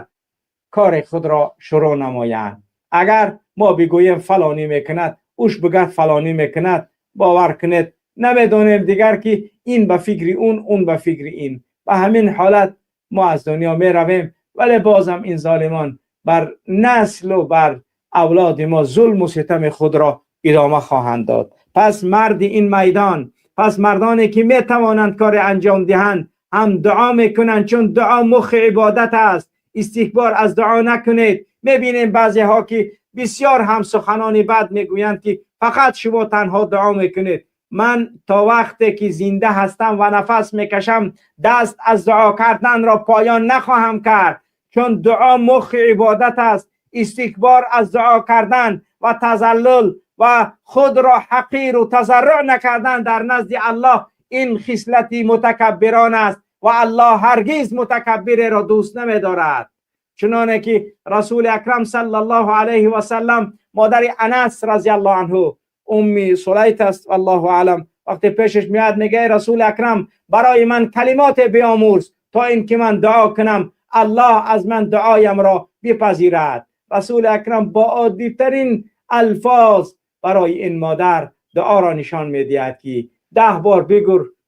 кори худро шурӯъ намоянд. Агар мо бигӯем фалонӣ мекунад, ӯш бигӯяд фалонӣ мекунад, бовар кунед, намедонем дигар ки ин ба фикри он, он ба фикри ин. Ба ҳамин ҳолат мо аз дунё меравем, вале бозам ин золимон бар насл ва бар اولاد ما ظلم و ستم خود را ادامه خواهند داد. پس مرد این میدان، پس مردانی که می توانند کار انجام دهند هم دعا میکنند، چون دعا مخ عبادت است. استکبار از دعا نکنید. میبینیم بعضی ها که بسیار هم سخنان بد میگویند که فقط شما تنها دعا میکنید. من تا وقتی که زنده هستم و نفس میکشم دست از دعا کردن را پایان نخواهم کرد، چون دعا مخ عبادت است. استکبار از دعا کردن و تذلل و خود را حقیر و تضرع نکردن در نزد الله، این خصلت متکبران است و الله هرگز متکبر را دوست نمی‌دارد. چنانه که رسول اکرم صلی الله علیه و سلم مادر انس رضی الله عنه، امی سلیت است والله اعلم، وقتی پیشش میاد میگه رسول اکرم برای من کلمات بیامرز تا اینکه من دعا کنم الله از من دعایم را بپذیرد. رسول اکرم با عادی ترین الفاظ برای این مادر دعا را نشان میدهد که 10 بار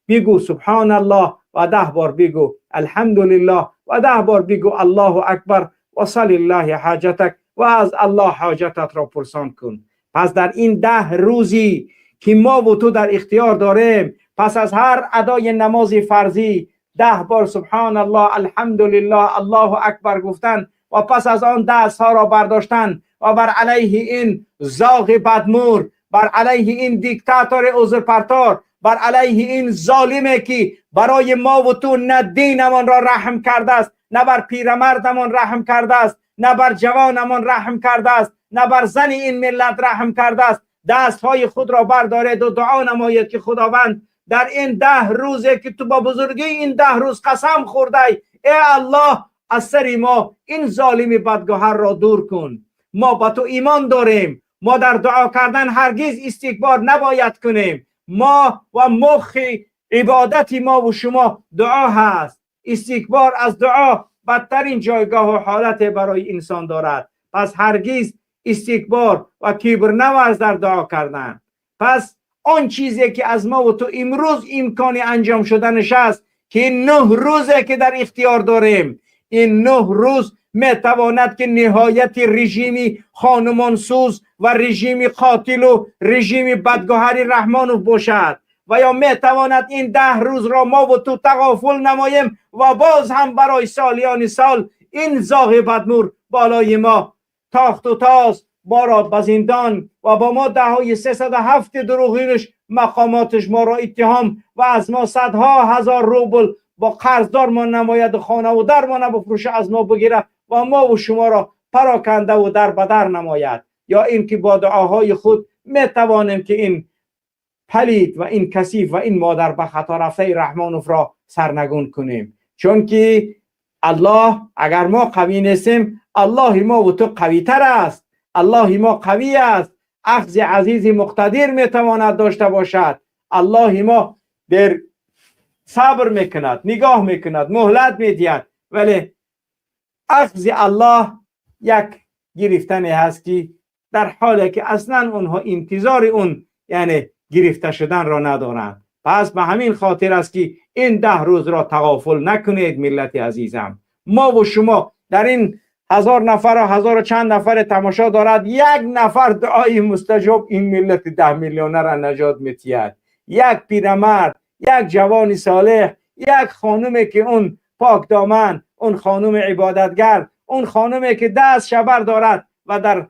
بگو سبحان الله و 10 بار بگو الحمدلله و 10 بار بگو الله اکبر و صلی الله حاجتک و از الله حاجتت را پرسان کن. پس در این 10 روزی که ما و تو در اختیار داریم، پس از هر ادای نماز فرضی 10 بار سبحان الله، الحمدلله، الله اکبر گفتن و پس از آن دست ها را برداشتن و بر علیه این زاغ بدمور، بر علیه این دیکتاتور اوزرپرتار، بر علیه این ظالمه که برای ما و تو نه دینمان را رحم کرده است، نه بر پیرمردمان رحم کرده است، نه بر جوانمان رحم کرده است، نه بر زن این ملت رحم کرده است، دستهای خود را بردارد و دعا نماید که خداوند در این 10 روزه که تو با بزرگی این 10 روز قسم خورده ای الله، از سر ما این ظالم بدگوهر را دور کن. ما با تو ایمان داریم، ما در دعا کردن هرگز استکبار نباید کنیم. ما و مخ عبادت ما و شما دعا هست. استکبار از دعا بدترین جایگاه و حالت برای انسان دارد. پس هرگز استکبار و کبر نورز در دعا کردن. پس آن چیزی که از ما و تو امروز امکان انجام شدنش است که 9 روزه که در اختیار داریم، این 9 روز میتواند که نهایت رژیم خانمانسوز و رژیم قاتل و رژیم بدگوهر رحمانوف باشد، و یا میتواند این 10 روز را ما و تو تغافل نماییم و باز هم برای سالیان سال این زاغ بدمور بالای ما تاخت و تاز، ما را به زندان و با ما دههای 307 دروغینش مقاماتش ما را اتهام و از ما صدها هزار روبل با قرضدار ما نماید و خانه و در ما نبفروشه از ما بگیره و ما و شما را پراکنده و در بدر نماید. یا اینکه با دعاهای خود میتوانیم که این پلید و این کثیف و این مادر به خطا رفته رحمانوف را سرنگون کنیم، چون که الله اگر ما قوی نیستیم، الله ما و تو قوی تر است. الله ما قوی است، اخذ عزیز مقتدر میتواند داشته باشد. الله ما در صبر میکند، نگاه میکند، مهلت میدهد، ولی اخذ الله یک گرفتنی هست که در حالی که اصلا اونها انتظار اون یعنی گرفته شدن را ندارند. پس به همین خاطر است که این 10 روز را تغافل نکنید ملت عزیزم. ما و شما در این 1000 نفر و 1000 و چند نفر تماشا دارد، یک نفر دعای مستجاب این ملت 10 میلیونه را نجات میتید. یک پیرمرد، یک جوان صالح، یک خانومه که اون پاک دامن، اون خانم عبادتگر، اون خانومه که دست شبر دارد و در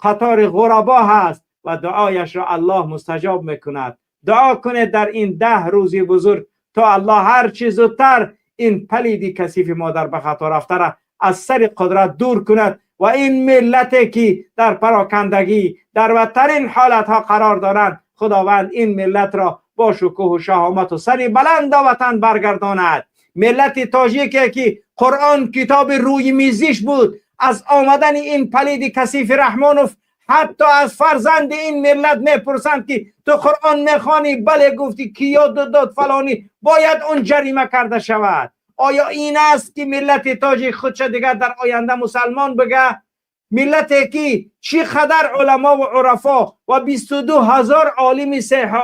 قطار غربا هست و دعایش را الله مستجاب میکند. دعا کنید در این 10 روز بزرگ تا الله هر چیز زودتر این پلیدی کثیف مادر به خطا رفته را از سر قدرت دور کند و این ملتی که در پراکندگی در بدترین حالت ها قرار دارند، خداوند این ملت را با شکوه و شهامت و سری بلند وطن برگرداند. ملت تاجیکی که قرآن کتاب روی میزیش بود، از آمدن این پلید کثیف رحمانوف حتی از فرزند این ملت میپرسند که تو قرآن میخوانی؟ بله. گفتی کی یاد داد فلانی؟ باید اون جریمه کرده شود. آیا این است که ملت تاجیک خودش دیگر در آینده مسلمان بگه؟ ملتی که چی قدر علما و عرفا و 22,000 عالم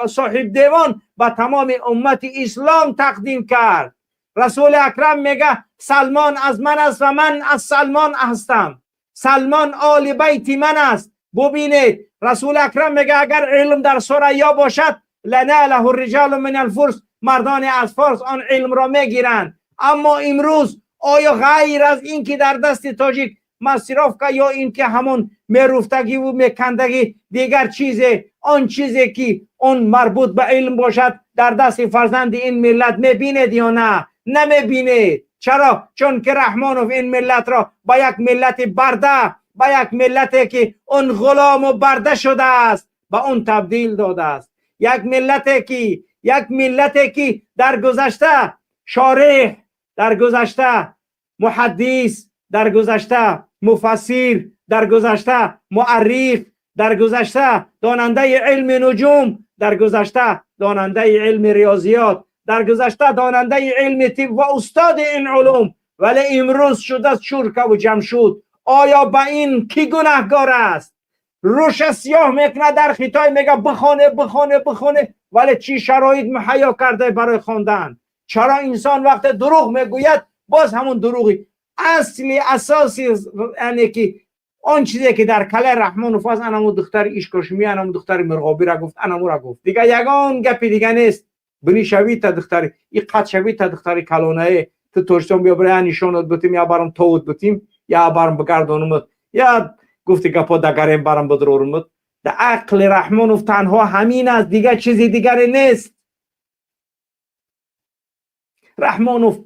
صاحب دیوان به تمام امت اسلام تقدیم کرد. رسول اکرم میگه سلمان از من است و من از سلمان هستم. سلمان آل بیت من است. ببینید رسول اکرم میگه اگر علم در ثریا باشد لناله الرجال من الفرس، مردان از فارس آن علم را میگیرند. اما امروز آیا غیر از این که در دست تاجیک маскировка یا اینکه همون میروفتگی و میکندگی دیگر چیزی، آن چیزی که اون مربوط به علم باشد در دست فرزند این ملت میبینید یا نه؟ نمیبینید. چرا؟ چون که رحمانوف این ملت را با یک ملت برده، با یک ملتی که اون غلام و برده شده است، به اون تبدیل داده است. یک ملتی که در گذشته شارح، در گذشته محدث، در گذشته مفسر، در گذشته مؤرخ، در گذشته داننده علم نجوم، در گذشته داننده علم ریاضیات، در گذشته داننده علم طب و استاد این علوم، ولی امروز شده است چورکه و جمشود. آیا به این کی گناهگار است؟ روش سیاه میکنه در خیتای، میگه بخونه بخونه بخونه، ولی چی شرایط مهیا کرده برای خواندن؟ چرا انسان وقت دروغ میگوید باز همون دروغی اصلی اساسی، یعنی که آن چیزی که در کله رحمان فاز انمو دختر ایشکاشمی، انمو دختر مرغابی را گفت، انمو را گفت، دیگه یگان گپی دیگه نیست. بنی شوی تا دختری ای قد شوی تا دختری کلانه تو توشتون بیا برای نشونت بتیم یا برام توت بتیم یا برام بگردانمت یا گفتی گپا دگریم برام بدرورمت. در عقل رحمانوف تنها همین است، دیگه چیزی دیگری نیست. رحمانوف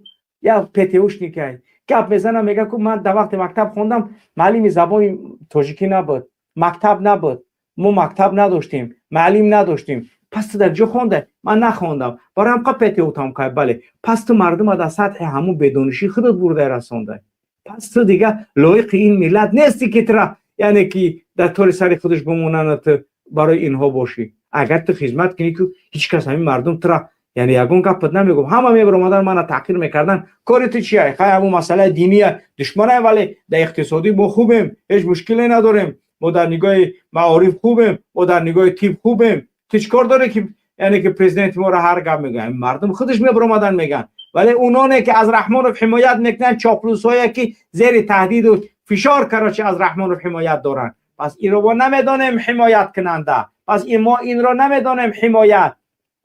یا ПТУшник ай гап мезанам، мега ку ман дар вақти мактаб хондам муаллими забони тоҷикӣ набуд, мактаб набуд, мо мактаб надоштем, муаллим надоштем. Пас ту дар ҷо хонда? Ман нахондам, бароям қа ПТУ там кай. Бале, пас ту мардума дар сатҳи ҳамун бедонишӣ худат бурда расонда. Пас ту дига лоиқи ин миллат нести ки тура, яъне ки дар тори сари худаш бимонанд, ту барои инҳо бошӣ. Агар ту хизмат кунӣ ку ҳеҷ кас ҳамин мардум тура, яъне ягон гапат намегум, ҳама мебаромадан мана таҳқир мекардан. Кори ту чия? Хай, ҳамун масъалаи диния душманай, вале дар иқтисодӣ мо хубем, ҳеҷ мушкиле надорем, мо дар нигоҳи маориф хубем, мо дар нигоҳи тиб хубем. Ту чӣ кор дорӣ ки, яъне ки президенти моро ҳар гап мегӯян? Мардум худаш мебаромадан мегӯян. Вале уноне ки аз Раҳмонов ҳимоят мекунанд, чоплусҳое ки зери таҳдиду фишор, короче, аз Раҳмонов ҳимоят доранд. Пас инро мо намедонем ҳимояткунанда, пас мо инро намедонем ҳимоят.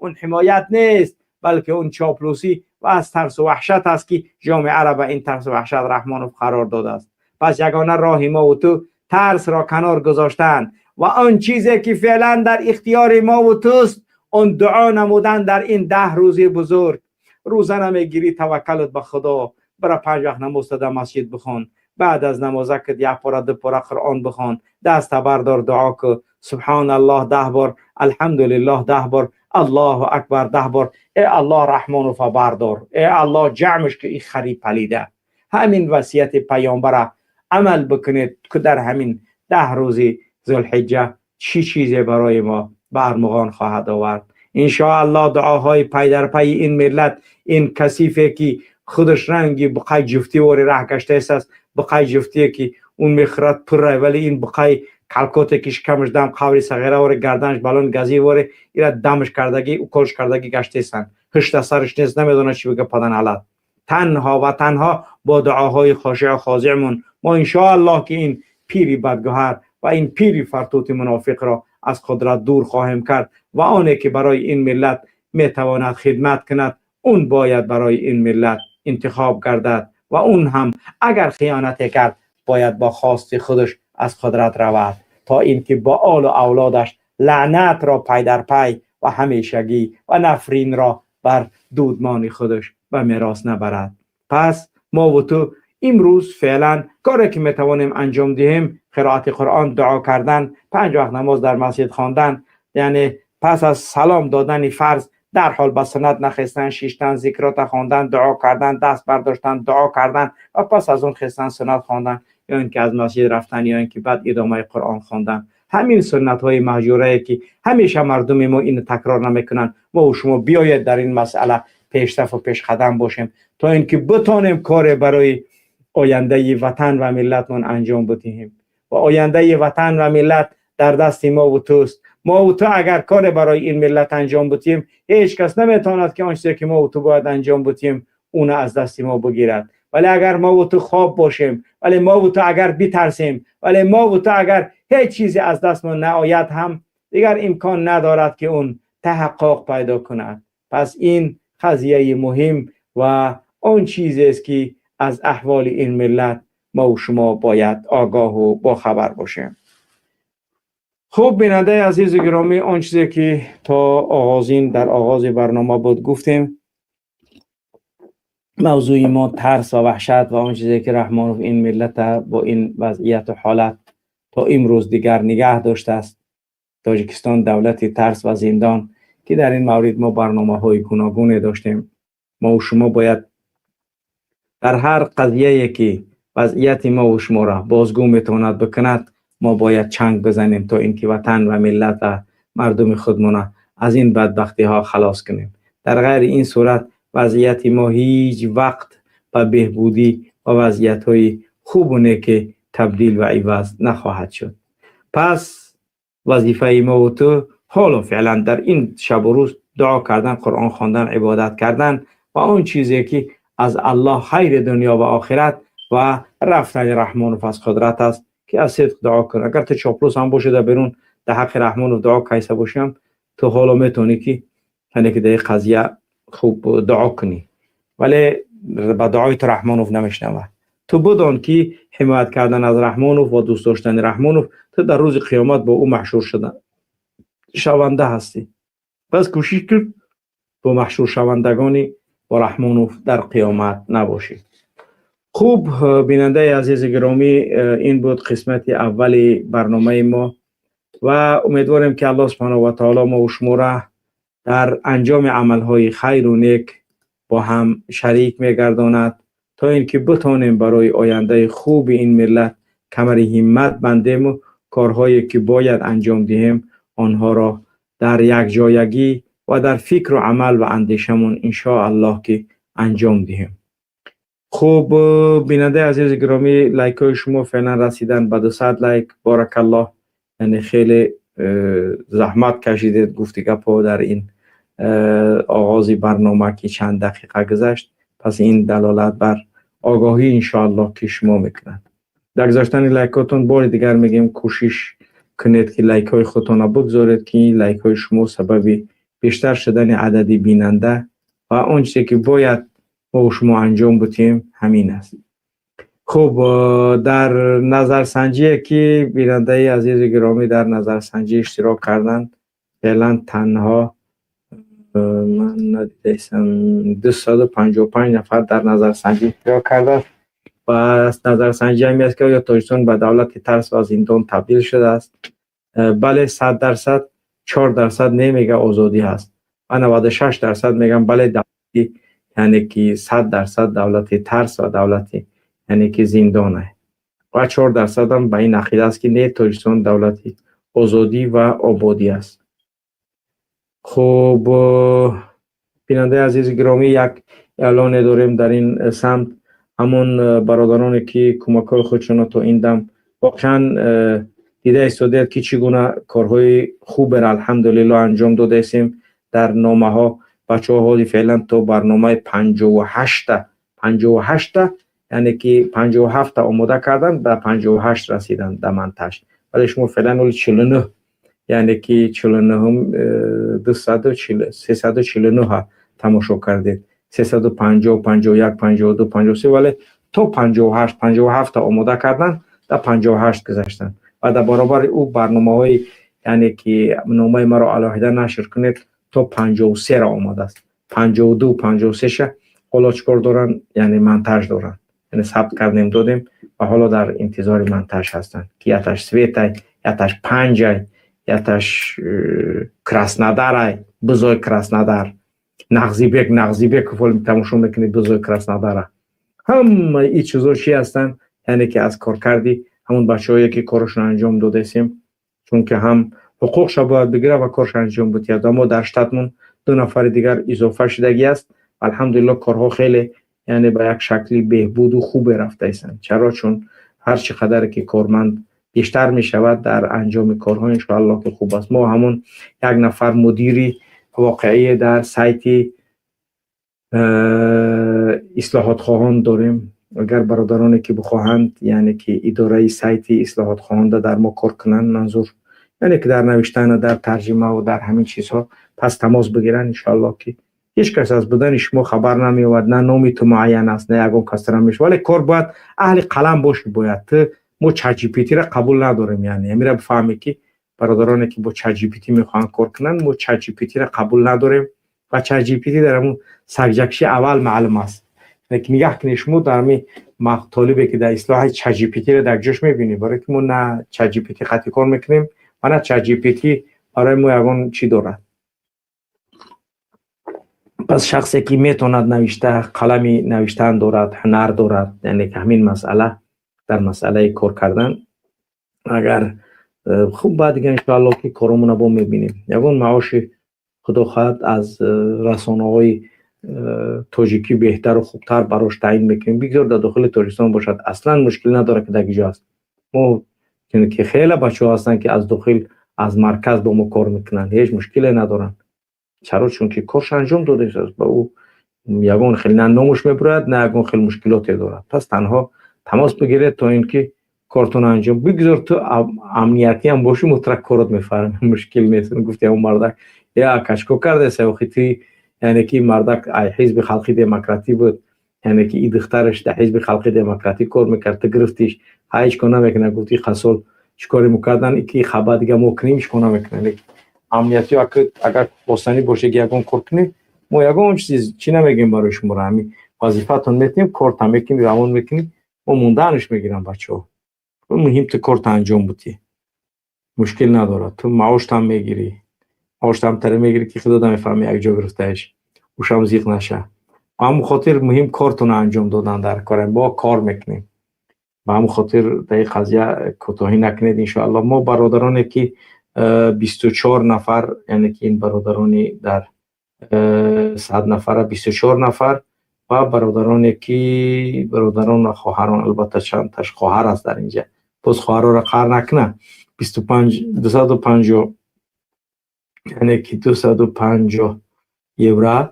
Он ҳимоят нест, балки он чоплусӣ ва аз тарсу ваҳшат аст ки ҷомеаро ба ин тарсу ваҳшат Раҳмонов қарор додааст. Пас ягона роҳи мо ту тарсро канор гузоштан ва он чизе ки феълан дар ихтиёри мо ва туст, он дуо намудан дар ин 10 рӯзи бузург. Рӯза намегирӣ, таваккалат ба Худо, бара панҷ вақт намозта дар масҷид бихон, баъд аз намоза кид як пора, ду пора Қуръон бихон, даста бардор, дуо ку, субҳоналлоҳ 10 бор, алҳамдулиллоҳ 10 бор, аллоҳу акбар 10 бор. Э Аллоҳ, Раҳмонова бардор, э Аллоҳ, ҷамъш ки и хари палида. Ҳамин васияти паёмбара амал бикунед ки дар ҳамин 10 рӯзи зулҳиҷҷа чӣ чизе барои мо ба армуғон хоҳад овард. Иншоаллоҳ, дуоҳои пайдарпайи ин миллат ин касифе ки худаш ранги буқай ҷуфтӣ вори раҳ гаштааст, буқай ҷуфтие ки он мехӯрад пурра, вале ин буқай калкоте ки шикамаш дам қаври сағира воре, гарданаш балон газӣ воре, ира дамш кардагӣ, уколш кардагӣ гаштаистанд. Ҳушта сараш нест, намедонад чӣ бига. Падан алат танҳо ва танҳо бо дуоҳои хошиъу хозиъмон мо иншоаллоҳ ки ин пири бадгӯҳар ва ин пири фартути мунофиқро аз қудрат дур хоҳем кард ва оне ки барои ин миллат метавонад хидмат кунад, он бояд барои ин миллат интихоб гардад ва он ҳам агар хиёнате кард, бояд бо хости худаш аз қудрат равад, то инки бо олу авлодаш лаънатро пай дар пай ва ҳамешагӣ ва нафринро бар дудмони худаш ба мерос набарад. Пас мо ва ту имрӯз феълан коре ки метавонем анҷом диҳем: қироати Қуръон, дуо кардан, панҷ вақт намоз дар масҷид хондан, яъне пас аз салом додани фарз дарҳол ба суннат нахестан, шиштан, зикрота хондан, дуо кардан, даст бардоштан, дуо кардан ва пас аз он хестан, суннат хондан ё ин ки аз масҷид рафтан, ё ин ки баъд идомаи Қуръон хондан. Ҳамин суннатҳои маҳҷурае ки ҳамеша мардуми мо ин такрор намекунанд. Мо шумо биёед дар ин масъала пешсафу пешқадам бошем, то ин ки битонем коре барои ояндаи ватан ва миллатмон анҷом бидиҳем. Ва ояндаи ватан ва миллат дар дасти мову туст. Мову ту агар коре барои ин миллат анҷом бидиҳем, ҳеҷ кас наметавонад ки он чизе ки мову ту бояд анҷом бидиҳем, уна аз дасти мо бигирад. ولی اگر ما و تو خواب باشیم، ولی ما و تو اگر بترسیم، ولی ما و تو اگر هیچ چیزی از دست ما نآید هم، دیگر امکان ندارد که اون تحقق پیدا کند. پس این قضیه مهم و آن چیزی است که از احوال این ملت ما و شما باید آگاه و با خبر باشیم. خوب، بیننده عزیز و گرامی، آن چیزی که تا آغازین در آغاز برنامه بود گفتیم. موضوع ما ترس و وحشت و آن چیزی که رحمانوف این ملت با این وضعیت و حالت تا امروز دیگر نگه داشته است. تاجیکستان، دولت ترس و زندان، که در این مورد ما برنامه های گوناگون داشتیم. ما و شما باید در هر قضیه که وضعیت ما و شما را بازگو میتواند بکند، ما باید چنگ بزنیم تا اینکه وطن و ملت و مردم خودمان از این بدبختی ها خلاص کنیم. در غیر این صورت وضعیت ما هیچ وقت به بهبودی و وضعیت های خوب و نیک تبدیل و عوض نخواهد شد. پس وظیفه ما و تو حالا فعلا در این شب و روز دعا کردن، قرآن خواندن، عبادت کردن و آن چیزی که از الله خیر دنیا و آخرت و رفتن رحمان از قدرت است که از صدق دعا کن. اگر تو چاپلوس هم باشه، در بیرون در حق رحمان دعا کیسه باشیم، تو حالا میتونی که یعنی که در قضیه خوب دعا کنی، ولی به دعای تو رحمانوف نمیشنوه. تو بدان که حمایت کردن از رحمانوف و دوست داشتن رحمانوف، تو در روز قیامت با او محشور شدن شونده هستی. پس کوشش کن با محشور شوندگانی با رحمانوف در قیامت نباشی. خوب، بیننده عزیز گرامی، این بود قسمت اول برنامه ما و امیدواریم که الله سبحانه و تعالی ما و شما را در انجام عملهای خیر و نیک با هم شریک میگرداند تا اینکه بتانیم برای آینده خوب این ملت کمر همت بندیم و کارهایی که باید انجام دهیم، آنها را در یک جایگی و در فکر و عمل و اندیشمون الله که انجام دهیم. خوب، بیننده عزیز گرامی، لایک های شما فعلا رسیدن به 200 لایک. بارک الله، یعنی خیلی زحمت کشیدید. گفتی گپا در این آغازی برنامه که چند دقیقه گذشت، پس این دلالت بر آگاهی انشاءالله که شما میکنند در گذاشتن لایکاتون. بار دیگر میگیم، کوشش کنید که لایک های خودتان بگذارید که این لایک های شما سبب بیشتر شدن عددی بیننده و آنچه که باید ما و شما انجام بتیم همین است. خب، در نظرسنجی که بیننده عزیز گرامی در نظرسنجی اشتراک کردند، فعلا تنها من ندیدم، 255 نفر در نظرسنجی اشتراک کرده و نظرسنجی همی است که آیا تاجیکستان به دولت ترس و زندان تبدیل شده است؟ بله 100%، 4% نمیگه، آزادی هست و 96% میگن بله، دولتی یعنی که 100% دولت ترس و دولتی یعنی که زندانه و 4% هم به این عقیده است که نه، تاجیکستان دولتی آزادی و آبادی است. خب، بیننده عزیز گرامی، یک اعلان داریم در این سمت. همون برادرانی که کمک های خودشون تا این دم واقعا دیده استادید که چگونه کارهای خوب را الحمدلله انجام داده استیم در نامه ها. بچه ها فعلا تا برنامه 58، 58، یعنی که 57 آماده کردن، به 58 رسیدن در منتش، ولی شما فعلا 49، یعنی که 49، 240، 349 تماشا کردید، 350، 51، 52، 53، ولی تا 58، 57 آماده کردن، در 58 گذشتن و در برابر او برنامه های یعنی که نامه مرا علاهده نشر کنید، تا 53 را آماده است. 52، 53 حالا چکار دارن؟ یعنی منتج دارن، یعنی ثبت کردیم، دادیم و حالا در انتظار منتج هستن که یتش سویتای، یتش پنجای، یتش کراسنادارای، بزرگ کراسنادار، نغزیبک، نغزیبک فیلم تماشا میکنید، بزرگ کراسناداره. همه این چیزا چی هستن؟ یعنی که از کار کردی همون بچه‌هایی که کارشون انجام داده استیم، چون که هم حقوقش باید بگیره و کارش انجام بده. اما در شتاتمون دو نفر دیگر اضافه شدگی است. الحمدلله کارها خیلی یعنی به یک شکلی بهبود و خوب رفته هستند. چرا؟ چون هر چقدر که کارمند بیشتر می شود در انجام کارها، انشاءالله که خوب است. ما همون یک نفر مدیری واقعی در سایت اصلاحات خواهان داریم. Агар бародароне ки бихоҳанд, яъне ки идораи сайти ислоҳотхоҳанда дар мо кор кунанд, манзур, яъне ки дар навиштан, дар тарҷима ва дар ҳамин чизҳо, пас тамос бигиранд. Иншоаллоҳ, ки ҳеҷ кас аз будани шумо хабар намеёбад, на номи ту муайян аст, на ягон касра мешавад, вале кор бояд аҳли қалам бошӣ. Бояд ту, мо ChatGPT-ра қабул надорем. Яъне ҳамира бифаҳме, ки бародароне ки бо ChatGPT мехоҳанд кор кунанд, мо ChatGPT-ра қабул надорем ва ChatGPT дар ҳамун сагҷакши аввал маълум аст. Ки нигаҳ кунед, шумо дар ҳамин мақтолибе ки дар ислоҳи ChatGPT-ро дар ҷош мебинед, барое ки мо на ChatGPT қатъи кор мекунем ва на ChatGPT барои мо ягон чӣ дорад. Пас шахсе ки метавонад навишта, қалами навиштан дорад, ҳунар дорад, яъне ки ҳамин масъала, дар масъалаи кор кардан агар хуб, баъд дигар, иншоаллоҳ, ки коромона бо мебинем. Ягон маоши, худо хоҳад, аз расонаҳои тоҷикӣ беҳтару хубтар барош таъин мекунем. Бигзор дар дохили Тоҷикистон бошад, аслан мушкил надорад, ки дар киҷо аст. Мо ки хеле бачаҳо ҳастанд, ки аз дохил, аз марказ бо мо кор мекунанд, ҳеҷ мушкиле надоранд. Чаро? Чунки корш анҷом додааст, ба ӯ ягон хел на номуш мебурад, на ягон хел мушкилоте дорад. Пас танҳо тамос бигиред, то ин ки кортон анҷом. Бигзор ту амниятиам бошӣ, мутрак корот мефаҳмӣ, мушкил нест. Гуфти ҳамон мардак: «Я кашко кардеса охи ти». Яъне ки мардак ай Ҳизби Халқи Демократӣ буд, яъне ки и духтараш дар Ҳизби Халқи Демократӣ кор мекард. Ту гирифтиш, ҳа, ҳеҷ кор намекунад. Гуфти қасол чӣ коре мекардан, ки хаба дига мо кунем, ҳеҷ кор намекунад. Амниятиё агар бостанӣ боше, ки ягон кор кунем, мо ягон чиз чӣ намегӯем барои шуморо. Ҳамин вазифаатон метиҳем, корта мекунӣ, равон мекунӣ, мо мондаанш мегирам бачаҳо. Муҳим ту корта анҷом будӣ, мушкил надорад. Ту маоштам мегирӣ, маоштам таре мегирӣ, ки худо намефаҳми, якҷо гирифтаиш, ушам зиқ наша. Ба ҳамон хотир муҳим кортонро анҷом додан дар корем, бо кор мекунем. Ба ҳамон хотир дар ин қазия кӯтоҳӣ накунед. Иншоаллоҳ, мо бародароне ки 24 нафар, яъне ки ин бародарони дар 100 нафара 24 нафар ва бародароне ки, бародарон ва хоҳарон, албатта чандташ хоҳар аст дар инҷа, боз хоҳарҳоро қаҳр накунад, 25, 250, яъне ки 250 евро,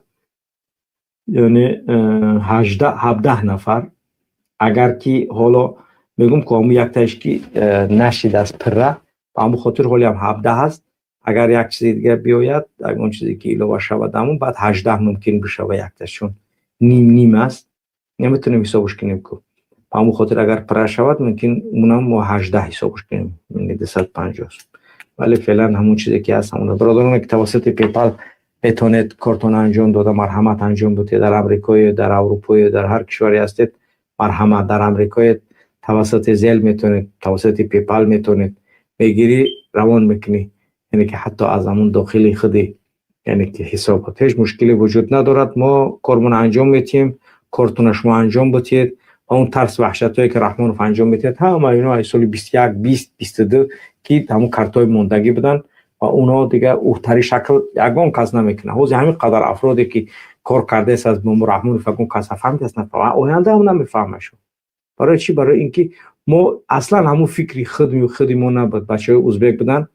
яъне 18, 17 нафар. Агар ки ҳоло мегӯм, ки ҳамун яктаиш ки нашидааст пирра, ба ҳамон хотир ҳолиам 17 аст. Агар як чизи дига биёяд, ягон чизе ки илова шавад, ҳамун баъд 18 мумкин бишава якташ, чун ним ним аст, наметавонем ҳисобаш кунем ку. Ба ҳамон хотир агар пирра шавад, мумкин унам мо 18 ҳисобаш кунем, яъне 250. Вале феълан ҳамон чизе ки ҳаст, ҳамон. Бародароне ки тавассути PayPal метавонед кортон анҷом дода, марҳамат, анҷом будед. Дар Амрикое, дар Аврупое, дар ҳар кишваре ҳастед, марҳамат. Дар Амрикое тавассути Zelle метавонед, тавассути PayPal метавонед. Мегирӣ, равон мекунӣ, яъне ки ҳатто аз ҳамун дохили худи, яъне ки ҳисобот, ҳеҷ мушкиле вуҷуд надорад. Мо кормонро анҷом метиҳем, кортона шумо анҷом бутиҳед ва он тарс ваҳшатҳое ки Раҳмонов анҷом метиҳад, ҳама ино аз соли 21, 20, 22, ки ҳамун картҳои мондагӣ буданд ва онҳо дигар уҳтари шакл ягон кас намекунад. Ҳозир ҳамин қадар афроде ки кор кардааст аз Бобо Раҳмонов, ягон кас фаҳмидааст? Нафаҳмад, оянда ҳам намефаҳмашо. Барои чӣ? Барои ин ки мо аслан ҳамун фикри худи мо набуд. Бачаҳои узбек буданд,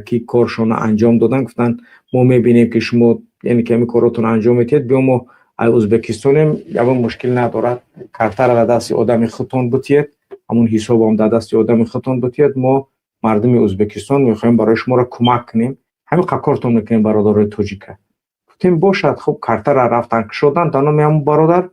ки коршонро анҷом доданд, гуфтанд: «Мо мебинем, ки шумо, яъне ки ҳамин коротонро анҷом медиҳед, биё, мо ай Узбекистонем, ягон мушкил надорад, картаро дар дасти одами худтон бутиҳед, ҳамун ҳисобам дар дасти одами худтон бутиҳед. Мо мардуми Узбекистон мехоҳем барои шуморо кӯмак кунем, ҳамин қа кортон мекунем, бародарои тоҷика». Гуфтем: «Бошад». Хуб, картаро рафтан кушодан дар номи ҳамун бародар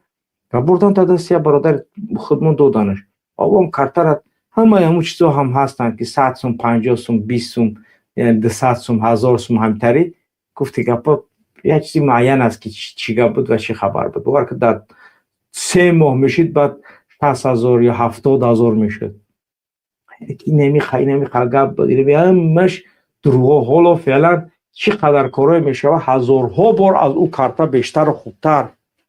ва бурдан дар дасти як бародари худмон доданаш. Он картара ҳамаи ҳамун чизҳо ҳам ҳастанд, ки 100 сум, 50 сум, 20 сум, 200 сум, 1000 сум, ҳамтарӣ. Гуфти гапо як чизи муайян аст, ки чӣ гап буд ва чӣ хабар буд. Бовар ки, дар 3 моҳ мешид, баъд 60 000 ё 70 000 мешуд. Инами гап буд, инами ҳамаш дурӯғо. Ҳоло феълан чӣ қадар корое мешавад, ҳазорҳо бор аз ӯ карта бештару хубтар.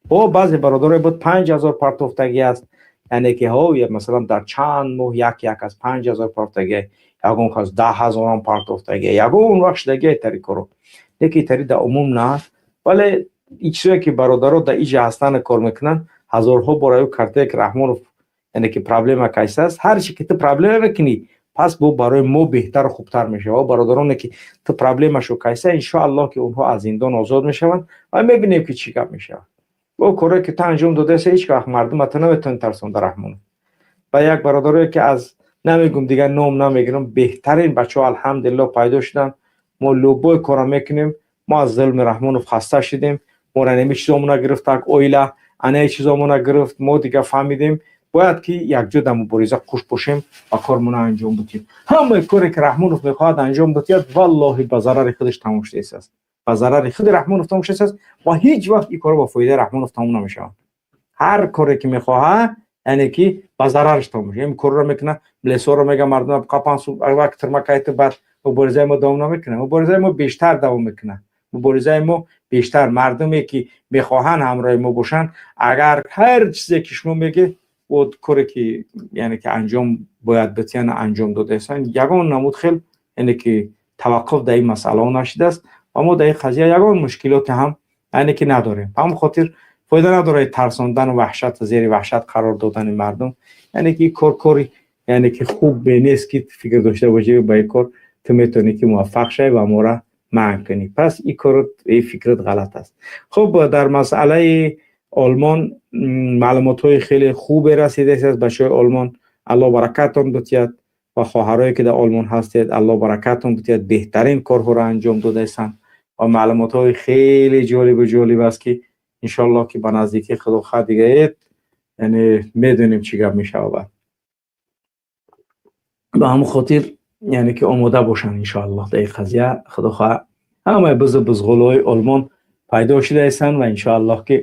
О, баъзе бародарое буд, 5000 партофтагӣ аст, яъне ки ҳо, масалан, дар чанд моҳ як як аз 5000 партофтагӣ, ягон кас 10 000-ам партофтагӣ, ягон вақт шудагӣ тари коро, лекин тари дар умум на. Вале ин чизое ки бародаро дар иҷа ҳастанд, кор мекунанд, ҳазорҳо бор аю картае ки Раҳмонов, яъне ки проблема кайса аст. Ҳар чи ки ту проблема мекунӣ, пас бо барои мо беҳтару хубтар мешавад. Бародароне ки ту проблемашу кайса, иншоаллоҳ, ки онҳо аз зиндон озод мешаванд ва мебинем, ки чӣ гап мешавад. О коре ки ту анҷом додаест, ҳеҷ вақт мардум ту наметавонӣ тарсонда, Раҳмонов. Ва як бародарое ки аз намегум, дигар ном намегирам, беҳтарин бачаҳо, алҳамдулилло, пайдо шуданд. Мо любой кора мекунем. Мо аз зулми Раҳмонов хаста шудем. Моро неми чизомона гирифт, так оила анаи чизомона гирифт. Мо дигар фаҳмидем, бояд ки якҷо дар мубориза қуш бошем ва кормона анҷом бидиҳем. Ҳамаи коре ки Раҳмонов мехоҳад анҷом бидиҳад, валлоҳи, ба зарари худаш тамом шудааст, ба зарари худи Раҳмонов тамом шудааст ва ҳеҷ вақт ин кор ба фоидаи Раҳмонов тамом намешавад. Ҳар коре ки мехоҳад, яъне ки ба зарараш тамом мешавад. Ин корро мекунад, лесоро мега, мардум қапан вак тирма кайти. Баъд муборизаи мо давом намекунад, муборизаи мо бештар давом мекунад. Муборизаи мо бештар, мардуме ки мехоҳанд ҳамроҳи мо бошанд, агар ҳар чизе ки шумо мегӯед, коре ки яъне ки анҷом бояд битиян, анҷом додаестанд. Ягон намуд хел, яъне ки таваққуф дар ин масъалаҳо нашудааст ва мо дар ин қазия ягон мушкилоте ҳам, яъне ки, надорем. Ба ҳамон хотир фоида надорад тарсондану ваҳшат, зери ваҳшат қарор додани мардум. Яъне ки ин кор кори, яъне ки хуб нест, ки фикр дошта бошӣ, ба ин кор ту метавонӣ ки муваффақ шавӣ ва моро манъ кунӣ. Пас ин корот, ин фикрат ғалат аст. Хуб, дар масъалаи Олмон маълумотҳои хеле хубе расидааст аз бачаҳои Олмон. Аллоҳ баракатон битиҳад ва хоҳарое ки дар Олмон ҳастед, Аллоҳ баракатон битиҳад. Беҳтарин корҳоро анҷом додаистанд ва маълумотҳои хеле ҷолибу ҷолиб аст, ки иншоаллоҳ ки ба наздикии худо хоҳад дигаед, яъне медонем, чӣ гап мешавад. Ба ҳамон хотир, яъне ки, омода бошанд. Иншоаллоҳ, дар ин қазия, худо хоҳад, ҳамаи бузу бузғулҳои Олмон пайдо шудаистанд ва иншоаллоҳ ки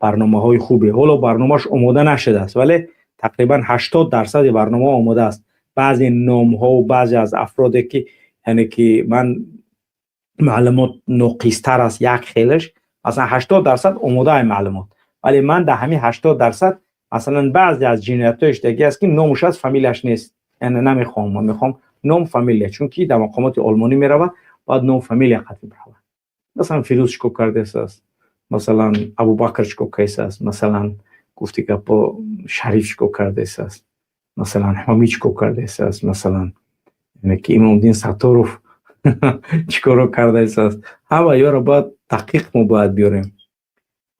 барномаҳои хубе. Ҳоло барномааш омода нашудааст, вале тақрибан 80 дарсади барнома омода аст. Баъзе номҳову баъзе аз афроде ки, яъне ки, ман маълумот ноқистар аст, як хелаш, масалан, 80 дарсад омодаи маълумот, вале ман дар ҳамин 80 дарсад, масалан, баъзе аз ҷиноятҳои шудагӣ аст, ки номуш аст, фамилияш нест. Яъне намехоҳам, ман мехоҳам ном, фамилия, чунки дар мақомоти олмонӣ меравад, бояд ном, фамилия қатъи биравад. Масалан, Фирӯз чикор кардааст, масалан, Абубакр чикор кардааст, масалан, гуфти гапо, Шариф чикор кардааст, масалан, Ҳомид чикор кардааст, масалан, ки Имомдин Сатторов чикоро кардааст. Ҳама ёро бояд дақиқ мо бояд биёрем.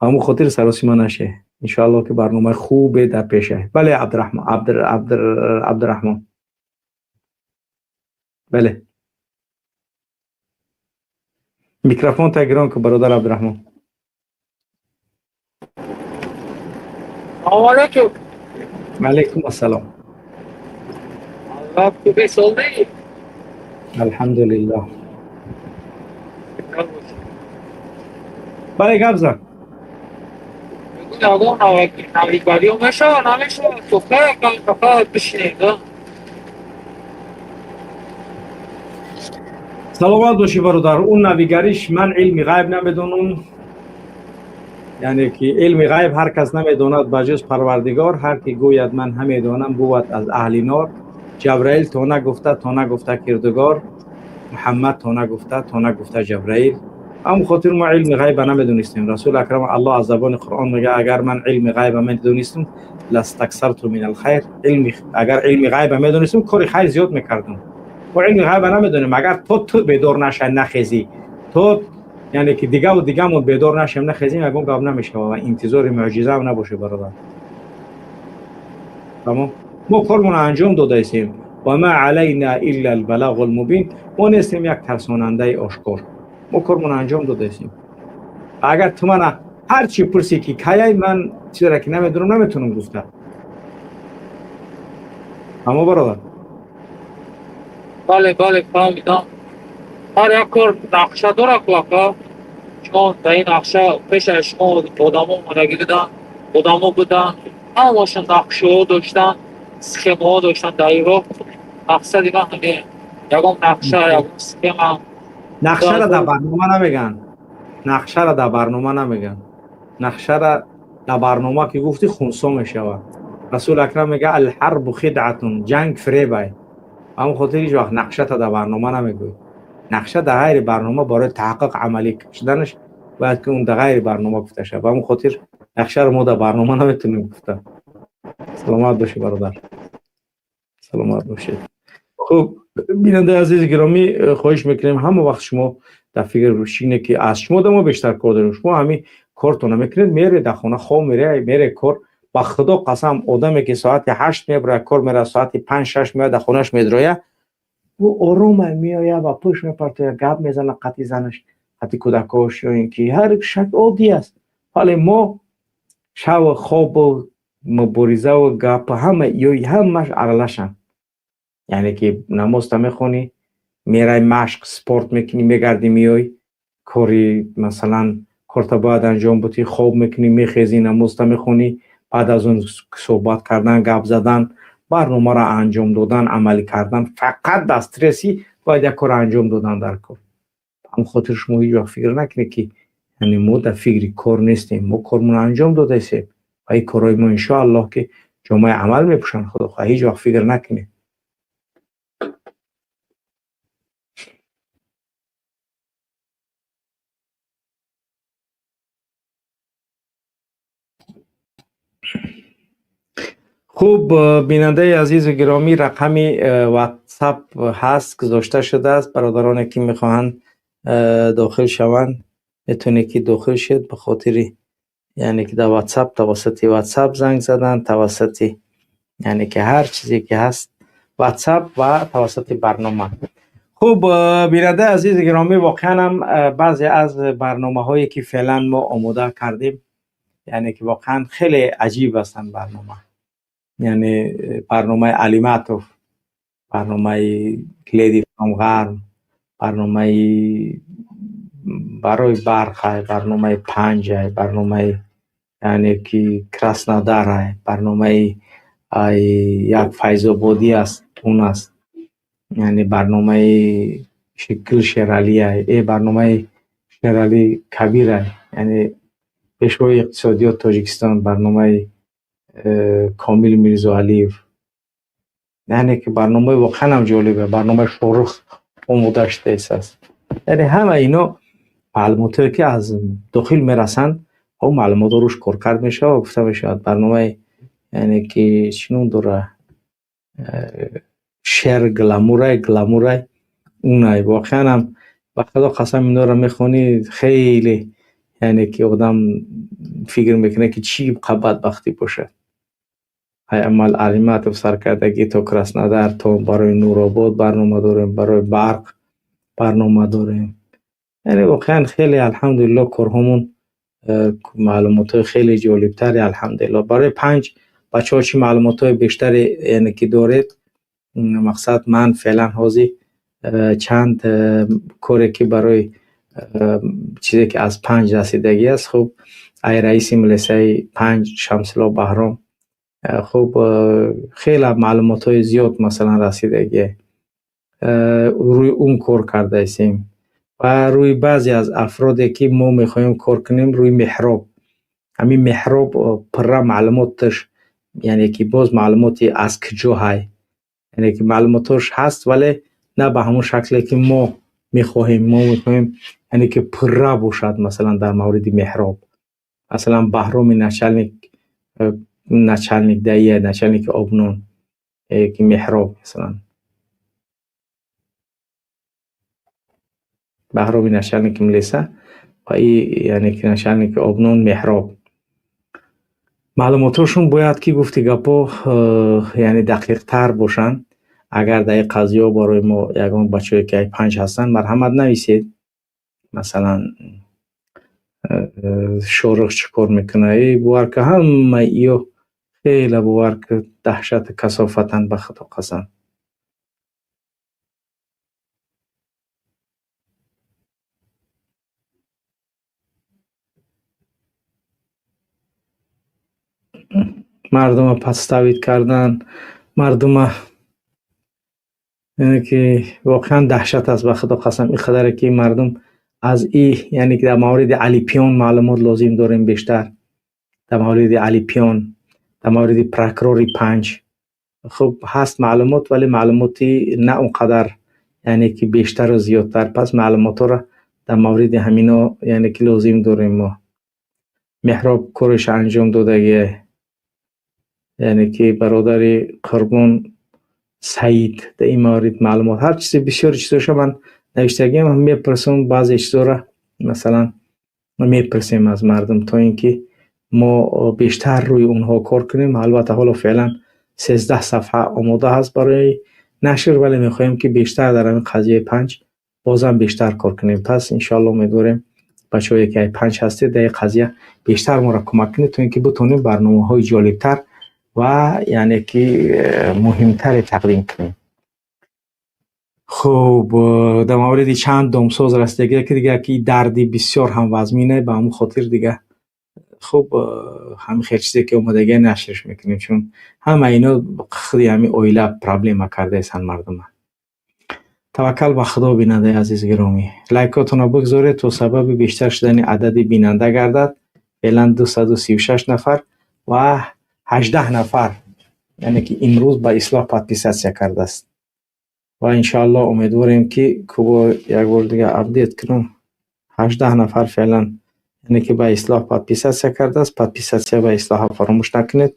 Ҳамон хотир саросима наше. Иншоаллоҳ ки барномаи хубе дар пеша. Бале, Абдураҳмон, Абдураҳмон, бале, микрофон та гирон ку, бародар Абдураҳмон. Салом алейкум. Алейкум ассалом. Аллоҳ хубӣ, солӣ? Алҳамдулиллоҳ. Бале, гап зан. Ягон навигариё мешава, намешава? Тока фақат бишинем да. Саломат бошӣ, бародар. Он навигариш, ман илми ғайб намедонам, яъне ки илми ғайб ҳар кас намедонад ба ҷуз Парвардигор. Ҳар ки гӯяд ман ҳамедонам, бувад аз аҳли нор. Ҷабраил то нагуфта, то нагуфта кирдугор, Муҳаммад то нагуфта, то нагуфта Ҷабраил. Ҳамон хотир мо илми ғайба намедонистем. Расули акрам Аллоҳ аз забони Қуръон мега: агар ман илми ғайба медонистам, ластаксарту мин алхайр. Илми, агар илми ғайба медонистам, кори хайр зиёд мекардам. Мо илми ғайба намедонем. Агар то ту бедор нашай, нахезӣ, то, яъне ки, дигаву дигамон бедор нашем, нахезем, ягон гап намешава ва интизори мӯъҷизаам набошед, бародар. Тамом, мо кормонро анҷом додаистем. Ва ма алайна илла албалагу лмубин. Мо нестем як тарсонандаи ошкор. Мо кормонро анҷом додаистем. Агар ту мана ҳар чӣ пурсӣ, ки каяй, ман чизеро ки намедонам, наметавонам гуфта. Аммо, бародар. Бале, фаҳмидам. Ҳар як кор нақша дорад ку, ака. Шумо дар ин нақша, пеш аз шумо одамо омадагӣ буданд, одамо буданд, ҳамашон нақшаҳо доштанд, схемаҳо доштанд дар ин роҳ. Мақсади ман ҳамин: ягон нақша, ягон схема. Нақшаро дар барнома намегӯянд. Нақшаро дар барнома намегӯянд. Нақшара дар барнома ки гуфтӣ, хунсо мешавад. Расули акрам мега: алҳарбу хидъатун, ҷанг фиребай. Ҳамон хотир ҳеҷ вақт нақшата дар барнома намегӯӣ. Нақша дар ғайри барнома, барои таҳаққуқ амалӣ шуданаш, бояд ки он дар ғайри барнома гуфта шавад. Ба ҳамон хотир нақшаро мо дар барнома наметавонем гуфта. Саломат бошӣ, бародар, саломат бошед. Хуб, бинандаи азизи гиромӣ, хоҳиш мекунем, ҳама вақт шумо дар фикр бошине, ки аз шумо да мо бештар кор дорем. Шумо ҳамин Кортона мекунед, меред дар хона, хоб мере, мере кор. Ба Худо қасам, одаме ки соати 8 мебурад кор, мера соати 5-6 меояд, дар хонааш медроя, ӯ орома меояд ва пӯш мепартояд, гап мезанад қати занаш, қати кӯдакош, ё ин ки ҳар шак оддӣ аст. Вале мо шаву хобу муборизаву гап ҳама ё ҳамаш аралашанд. Яъне ки намозта мехонӣ, мерай машқ, спорт мекунӣ, мегардӣ, меоӣ, кори масалан корта бояд анҷом бутӣ, хоб мекунӣ, мехезӣ, намозта мехонӣ, баъд аз он суҳбат кардан, гап задан, барномаро анҷом додан, амалӣ кардан. Фақат дар стресси бояд як кор анҷом додан дар кор. Ба ҳамин хотир шумо ҳеҷ вақт фикр накунед, ки яъне мо дар фикри кор нестем. Мо кормонро анҷом додаистем ва ин корҳои мо иншоаллоҳ ки ҷомаи амал мепӯшанд, Худо хоҳад. Ҳеҷ вақт фикр накунед. Хуб, бинандаи азизу гиромӣ, рақами ватсап ҳаст, гузошта шудааст. Бародароне ки мехоҳанд дохил шаванд, метавонед ки дохил шед, ба хотири яъне ки дар ватсап, тавассути ватсап занг задан, тавассути яъне ки ҳар чизе ки ҳаст, ватсап ва тавассути барнома. Хуб, бинандаи азизи гиромӣ, воқеан ҳам баъзе аз барномаҳое ки феълан мо омода кардем, яъне ки воқеан хеле аҷиб ҳастанд барнома. Яъне барномаи Алиматов, барномаи Леди from Ғарм, барномаи барои барқ, барномаи панҷ, барномаи яъне ки Краснодар, барномаи як Файзободӣ аст, он аст. Яъне барномаи Шикил Шералӣ, барномаи Шералӣ Кабир, яъне пешвои иқтисодиёт Тоҷикистон, барномаи Комил Мирзоалиев. Яъне ки барномаи воқеан ҳам ҷолибе, барномаи Шоҳрух омода шудааст. Яъне ҳама ино маълумотое ки аз дохил мерасанд, он маълумотҳо рӯш коркард мешавад ва гуфта мешавад. Барномаи яъне ки чӣ ном дора, шер гламурай, гламурай унай. Воқеан ҳам ба Худо қасам, инора мехонӣ, хеле яъне ки одам фикр мекунад, ки чӣ бадбахтӣ бошад. Амал Алиматов саркардагӣ то Краснодар, то барои Нуробод барнома дорем, барои барқ барнома дорем. Яъне воқеан хеле алҳамдулилло корҳомон маълумотҳои хеле ҷолибтаре, алҳамдулилло. Барои панҷ бачаҳо чӣ маълумотҳои бештаре яъне ки доред? Мақсад, ман феълан ҳозир чанд коре ки барои чизе ки аз панҷ расидагӣ аст, хуб, ай раиси милисаи панҷ Шамсулло Баҳром, хуб, хеле маълумотҳои зиёд масалан расидагие, рӯи он кор кардаистем ва рӯи баъзе аз афроде ки мо мехоҳем кор кунем, рӯи Меҳроб. Ҳамин Меҳроб пурра маълумоташ, яъне ки боз маълумоти аз куҷо ҳай, яъне ки маълумотҳош ҳаст, вале на ба ҳамон шакле ки мо мехоҳем. Мо мехоҳем яъне ки пурра бошад. Масалан, дар мавриди Меҳроб, масалан, Баҳроми начальник, начальник даия, начальники обнон ки Меҳроб, масалан, Баҳроми начальники милиса ва и яъне ки начальники обнон Меҳроб, маълумотҳошон бояд ки гуфти гапҳо яъне дақиқтар бошанд. Агар дар ин қазияҳо барои мо ягон бачаҳое ки ай панҷ ҳастанд, марҳамат, нависед. Масалан, Шоҳрух чӣ кор мекунад? Эй, бовар ка, ҳамаи иё хеле, бовар ка, даҳшату касофатанд, ба Худо қасам. Мардума подставить кардан, мардума, яъне ки воқеан даҳшат аст, ба Худо қасам. Ин қадаре ки мардум аз и яъне ки дар мавриди Алипиён маълумот лозим дорем бештар, дар мавриди Алипиён, дар мавриди прокурори панҷ. Хуб, ҳаст маълумот, вале маълумоти на он қадар яъне ки бештару зиёдтар. Пас маълумотҳоро дар мавриди ҳамино яъне ки лозим дорем мо. Меҳроб кореш анҷом додагие, яъне ки бародари Қурбон Саид дар ин маврид маълумот, ҳар чизе, бисёри чизоша ман навиштагиам, мепурсам баъзе чизоро. Масалан, میپرسیم از مردم تا اینکه ما بیشتر روی اونها کار کنیم. البته حالا فعلا 13 صفحه آماده هست برای نشر، ولی میخوایم که بیشتر در این قضیه 5 بازم بیشتر کار کنیم. پس انشالله امیدواریم بچه‌هایی که 5 هستید در قضیه بیشتر ما را کمک کنید تا اینکه بتونیم برنامه‌های جالبتر و یعنی که مهمتر تقدیم کنیم. خب در مورد چند دامساز رسیدگی که دیگه که دردی بسیار هم وزمینه، به همون خاطر دیگه خب همین خیلی چیزی که اومدگی نشرش میکنیم، چون همه اینا خودی همین اویله پرابلم کرده ایسان مردم. توکل به خدا بیننده عزیز گرامی، لایکاتون رو بگذارید تا سبب بیشتر شدن عدد بیننده گردد. فعلا 236 نفر و 18 نفر یعنی که امروز به اصلاح подписаться کرده است و انشاءالله امیدواریم که کوبا یک بار دیگه update کنم. 18 نفر فعلا یعنی که به اصلاح подписаться کرده است. подписаться به اصلاح فراموش نکنید.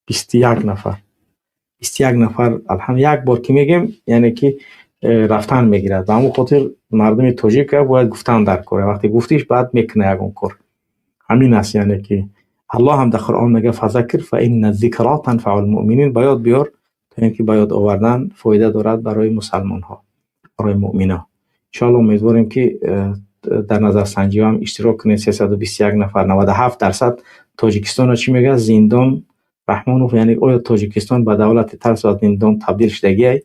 21 نفر، 21 نفر الحمد یک بار که میگیم یعنی که رفتن میگیرد. به همون خاطر مردم تاجیک باید گفتن در کار، وقتی گفتیش بعد میکنه یگان کار. همین است، یعنی که الله هم در قرآن میگه فذکر فان الذکری تنفع المؤمنین، باید بیار تا اینکه باید آوردن فایده دارد برای مسلمان ها، برای مؤمنا. انشاءالله امیدواریم که در نظر سنجی هم اشتراک کنید. 321 نفر، 97% تاجیکستان چی میگه؟ زندان رحمانوف، یعنی آیا تاجیکستان به دولت ترس و زندان تبدیل شدگی؟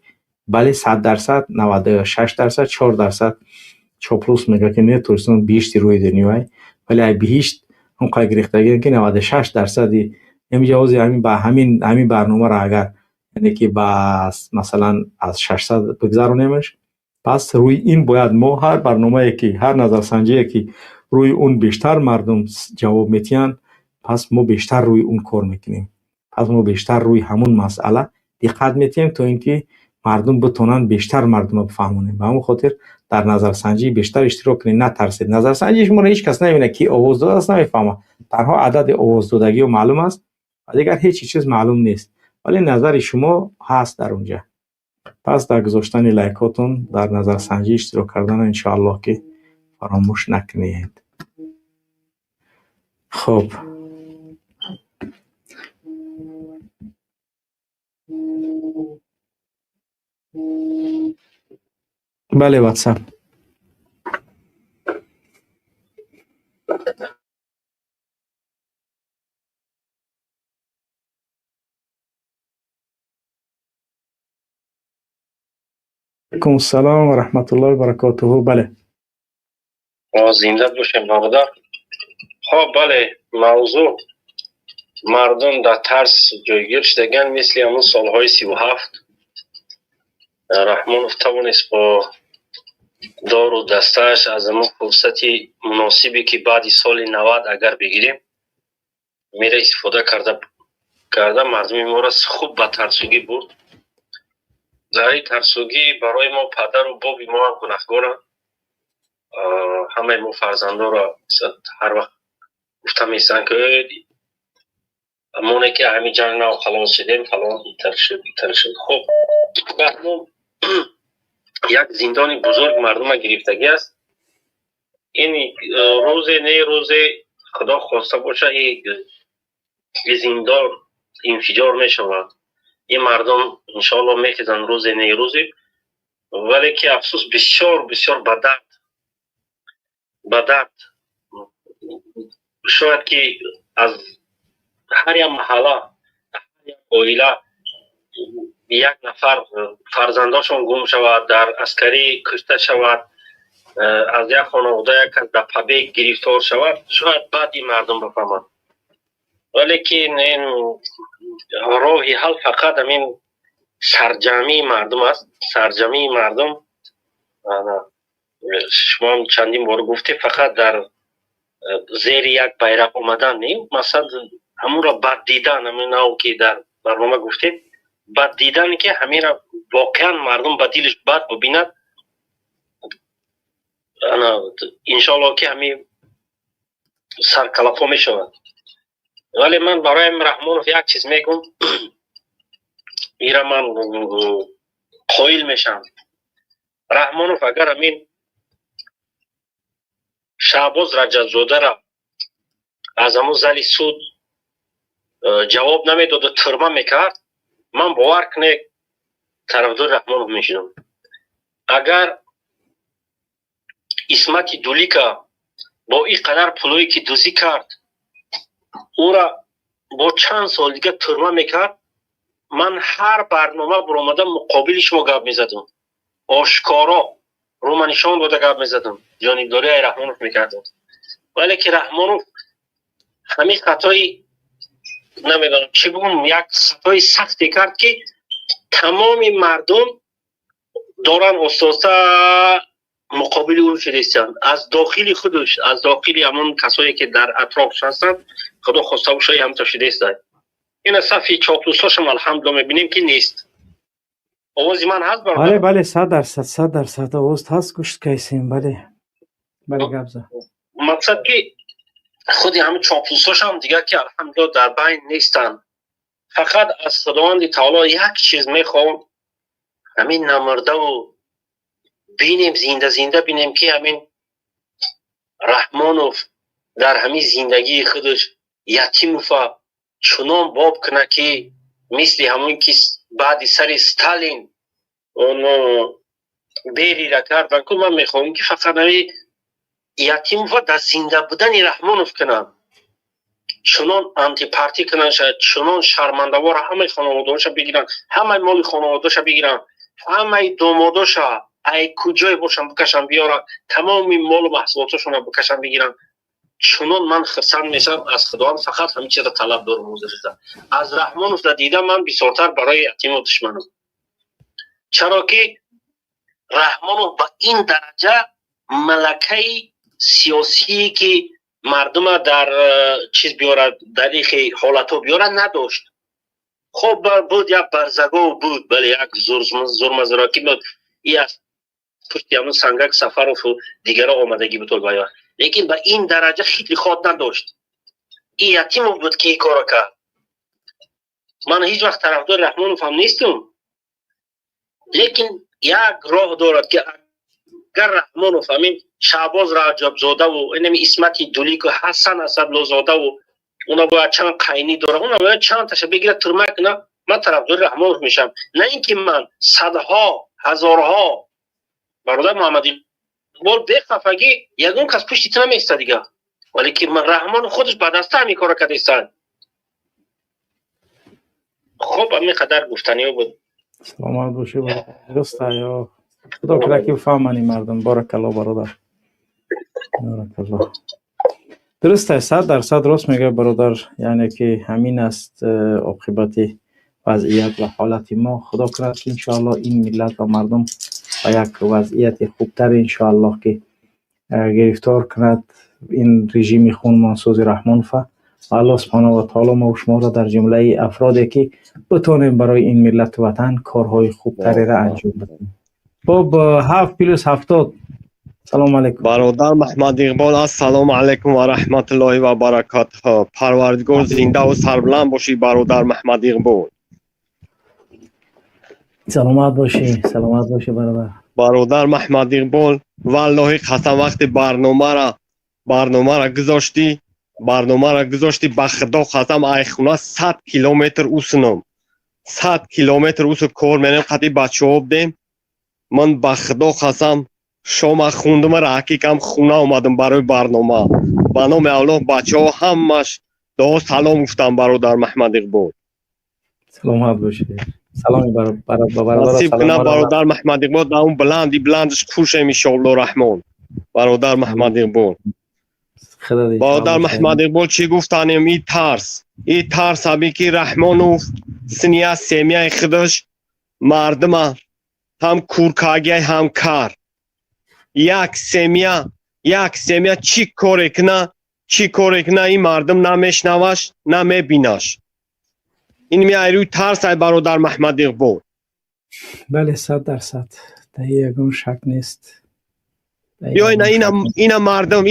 بله 100%، 96%، 4% چاپلوس میگه که نه تاجیکستان بهشت روی دنیای، ولی بهشت هم قای گرفتگی که 96% همین جواز همین با همین برنامه را اگر یعنی که با مثلا از 600 بگذرونیمش، پس روی این باید ما هر برنامه که هر نظرسنجی که روی اون بیشتر مردم جواب میتین، پس ما بیشتر روی اون کار میکنیم، پس ما بیشتر روی همون مسئله دقت میتیم تا اینکه مردم بتونن بیشتر مردم بفهمونیم. به همون خاطر در نظرسنجی بیشتر اشتراک کنید، نترسید. نظرسنجی شما را هیچ کس نمیبینه کی آواز داده است، نمیفهمه، تنها عدد آواز دادگی معلوم است و دیگر هیچ چیز معلوم نیست، ولی نظر شما هست در اونجا. پس در گذاشتن لایکاتون در نظرسنجی اشتراک کردن انشاءالله که فراموش نکنید. خب بله واتساپ. علیکم السلام و رحمت الله و برکاته. بله ما زنده باشیم برادر. خب بله، موضوع مردم در ترس جایگیر شدگن مثل همون سالهای 37 رحمانوف توانست با دار و دستش از همون فرصتی مناسبی که بعد سال 90 اگر بگیریم میره استفاده کرده مردم ما را خوب به ترسوگی برد. در این ترسوگی برای ما پدر و بابی ما هم گناهگارند. همه ما فرزندا را هر وقت گفته میسن که مونه که همین جنگ نو خلاص شدیم فلان اینتر شد اینتر شد. خب یک زندان بزرگ مردم گرفتگی است. این روز نه روز خدا خواسته باشه این زندان انفجار میشود. این مردم انشاءالله میخیزن روز نه روزی، ولی که افسوس بسیار بسیار بدرد شاید که از هر یک محله هر یک عائله یک نفر فرزنداشون گم شود، در عسکری کشته شود، از یک خانواده یک کس در پبه گرفتار شود، شاید بعد این مردم بفهمند. ولیکن این راه حل فقط همین سرجمی مردم است. سرجمی مردم شما هم چندین بار گفته فقط در زیر یک بیرق آمدن نیم، مثلا همون را بد دیدن، همین او که در برنامه گفتید بد دیدن که همین را واقعا مردم به دلش بد ببیند، انشالله که همین سرکلافو می شود. ولی من برای رحمانوف یک چیز میگم، ایرا من قایل میشم. رحمانوف اگر همین Шаҳбоз Раҷабзодаро аз ҳамун зали суд ҷавоб намедоду тюрьма мекард, ман, бовар кунед, тарафдори Раҳмонов мешудам. Агар Исмати Дулика бо ин қадар пулое, ки дузӣ кард, ӯра бо чанд сол дига тюрьма мекард, ман ҳар барнома буромада муқобили шумо гап мезадам, ошкоро рӯма нишон дода гап мезадам, ҷонибдории ай Раҳмонов мекардам. Вале ки Раҳмонов ҳамин хатои, намедонам чӣ бигӯм, як хатои сахте кард, ки тамоми мардум доранд оста-оста муқобили ӯ шудистанд, аз дохили худаш, аз дохили ҳамон касое, ки дар атрофш ҳастанд. Худо хоста боша, ҳамто шудистанд. Ина сафи чоплусошам, алҳамдулилла, мебинем, ки нест. Овози ман ҳаст, бародар? Бале, 100%, 100% овоз ҳаст, гӯш кайсем, бале, гап зад. Мақсад, ки худи ҳамин чоплусошам дигар, ки алҳамдулилла, дар байн нестанд. Фақат аз Худованди таоло як чиз мехоҳам: ҳамин намурдаву бинем, зинда зинда бинем, ки ҳамин Раҳмонов дар ҳамин зиндагии худаш Ятимова чунон боб кунад, ки мисли ҳамон ки баъди сари Сталин оно Берира кардан ку. Ман мехоҳам, ки фақат ҳами Ятимова дар зинда будани Раҳмонов кунанд, чунон антипартӣ кунанд, чунон шармандавора ҳамаи хонаводаоша бигиранд, ҳамаи моли хонаводаша бигиранд, ҳамаи домодоша ай куҷое бошанд бикашанд биёранд, тамоми молу маҳсулотошонро бикашанд бигиранд. Чунон ман хирсанд мешавам. Аз Худованд фақат ҳамин чизро талаб дорам. Ҳозирда аз Раҳмоновда дида ман бисёртар барои Ятимов душманам, чаро ки Раҳмонов ба ин дараҷа малакаи сиёсие, ки мардума дар чиз биёрад, дар ихи ҳолатҳо биёрад, надошт. Хоб буд, як барзагов буд, бале, як зурмазуракӣ буд, и аз пушти ҳамун Сангак Сафарову дигаро омадагӣ буд, лекин ба ин дараҷа хитри ход надошт. И Ятимов буд, ки ин корро кард. Ман ҳеҷ вақт тарафдори Раҳмонов ҳам нестум, лекин як роҳ дорад, ки агар Раҳмонов ҳамин Шаҳбоз Раҷабзодаву инами Исмати Дулику, Ҳасан Асадлозодаву, уна бояд чанд қайнӣ дора, уна бояд чанд таша бигирад, тюрьма кунад, ман тарафдори Раҳмонов мешавам. На ин ки ман садҳо, ҳазорҳо. Бародар Муҳаммад Иқбол, бехафагӣ, ягон кас пушти ту намеиста дига, вале ки Раҳмонов худаш ба даста ҳамин корро кардастанд. Хуб, ҳамин қадар гуфтаниҳо буд. Саломат бошӣ. Дуруста, ё Худо кунад, ки фаҳмани мардум. Баракалло, бародар, баракалло. Дуруст аст, 100% рост мегӯяд бародар. Яъне ки ҳамин аст оқибати вазъият ва ҳолати мо. Худо кунад, ки иншоалло ин миллат ва мардум ба як вазъияти хубтар, иншоаллоҳ, ки гирифтор кунад ин режими хунмонсози Раҳмонова. Аллоҳ субҳонаҳу ва таоло мо шуморо дар ҷумлаи афроде, ки битонем барои ин миллату ватан корҳои хубтареро анҷом бидиҳем. Хуб, 7+70, салому алайкум. Бародар Маҳмад Иқбол, ассалому алайкум ва раҳматуллоҳи ва баракатуҳ. Парвардигор, зиндаву сарбуланд бошӣ, бародар Маҳмад Иқбол. Саломат бошӣ, саломат бошӣ, бародар. Бародар Маҳмад Иқбол, валлоҳи қасам, вақти барномара гузоштӣ, ба Худо қасам, ай хуна 100 километр усунам, 100 километр усу кор мерем, қати бачаҳо будем. Ман, ба Худо қасам, шома хундума, ракикам хуна омадам барои барнома. Ба номи Аллоҳ, бачаҳо ҳамаш дуо салом гуфтам, бародар Маҳмад Иқбол. Саломат бошӣ. Саломи насиб кунад, бародар Маҳмад Иқбол, дар он баланди баландаш хушем, иншоалло раҳмон, бародар Маҳмад Иқбол. Бародар Маҳмад Иқбол, чӣ гуфтанем? И тарс аби, ки Раҳмонов синия семьяи худаш мардума ҳам куркагиай, ҳам кар. Як семья чӣ коре куна, чӣ коре куна, ин мардум намешнаваш, намебинаш. Ин меай рӯи тарс ай, бародар Маҳмад Иқбол. Бале, 100%, дар ягон шак нест. Биёй на, ина мардум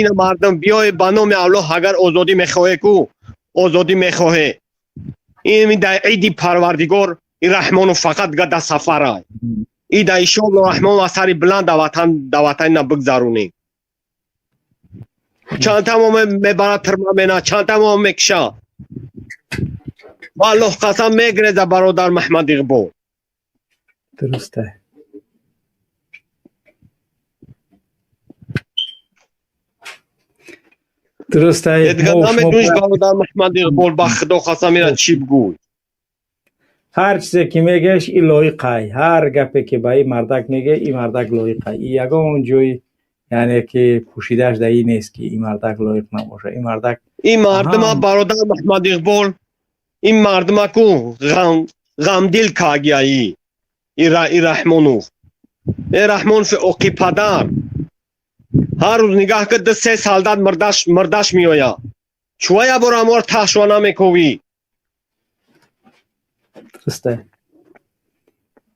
биёй, ба номи Аллоҳ, агар озодӣ мехоҳе ку, озодӣ мехоҳе, ин дар иди Парвардигор ин Раҳмонов фақат га да сафарай. И да, иншоалло раҳмон, асари баланд да ватан, да ватанина бигзаронем. Чанд мо мебара тирма мена, чанд мо мекша. Валлоҳ қасам мегреза бародар Маҳмад Иқбол. Дурусте. Дурусте. Дигар намедониш бародар Маҳмад Иқбол, ба Худо қасам ира чӣ бигӯй. Ҳар чизе ки мегӯяш и лоиқай. Ҳар гапе ки ба ин мардак мегӯя, ин мардак лоиқай. И ягон ҷой яъне ки пӯшидааш дар ин нест ки ин мардак лоиқ набошад. Ин мардак ин мардума бародар Маҳмад Иқбол, ин мардумаку ғамдил кагияи и Раҳмонов. Э Раҳмонов оқи падар. Ҳар рӯз нигаҳ ки ду се солдат мурдаш меояд. Чува як бор амор таҳшва намековӣ? Дурусте.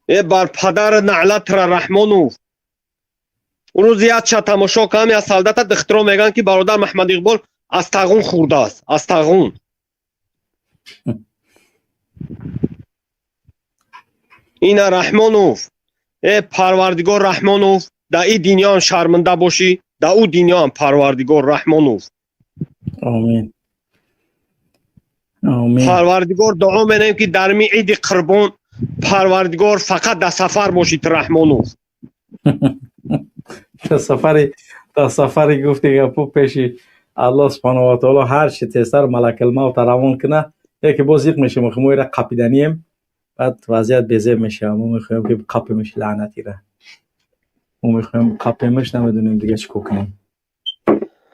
Э бар падар наълатра Раҳмонов. Он рӯз якча тамошо кардам, як солдата духтуро мегӯянд ки бародар Маҳмад Иқбол аз тағун хӯрдааст, аз тағун. Ина Раҳмонов, э Парвардигор Раҳмонов, дар ин дунёам шарманда бошӣ, дар ӯ дунёам Парвардигор Раҳмонов. Омин. Омин. Парвардигор дуо менаем ки дар ми иди қурбон Парвардигор фақат дар сафар бошӣ ту Раҳмонов. Дар сафари гуфти гапу пеши Аллоҳ субҳонаҳу ва таоло ҳар чи тезтар малакулмавт равон кунад, яке боз зиқ мешавем, мо ира қапиданием, баъд вазъият безеб мешавад. Мо мехоҳем ки қапимиш лаънатира. Мо мехоҳем қапимиш, намедонем дига чӣ кор кунем.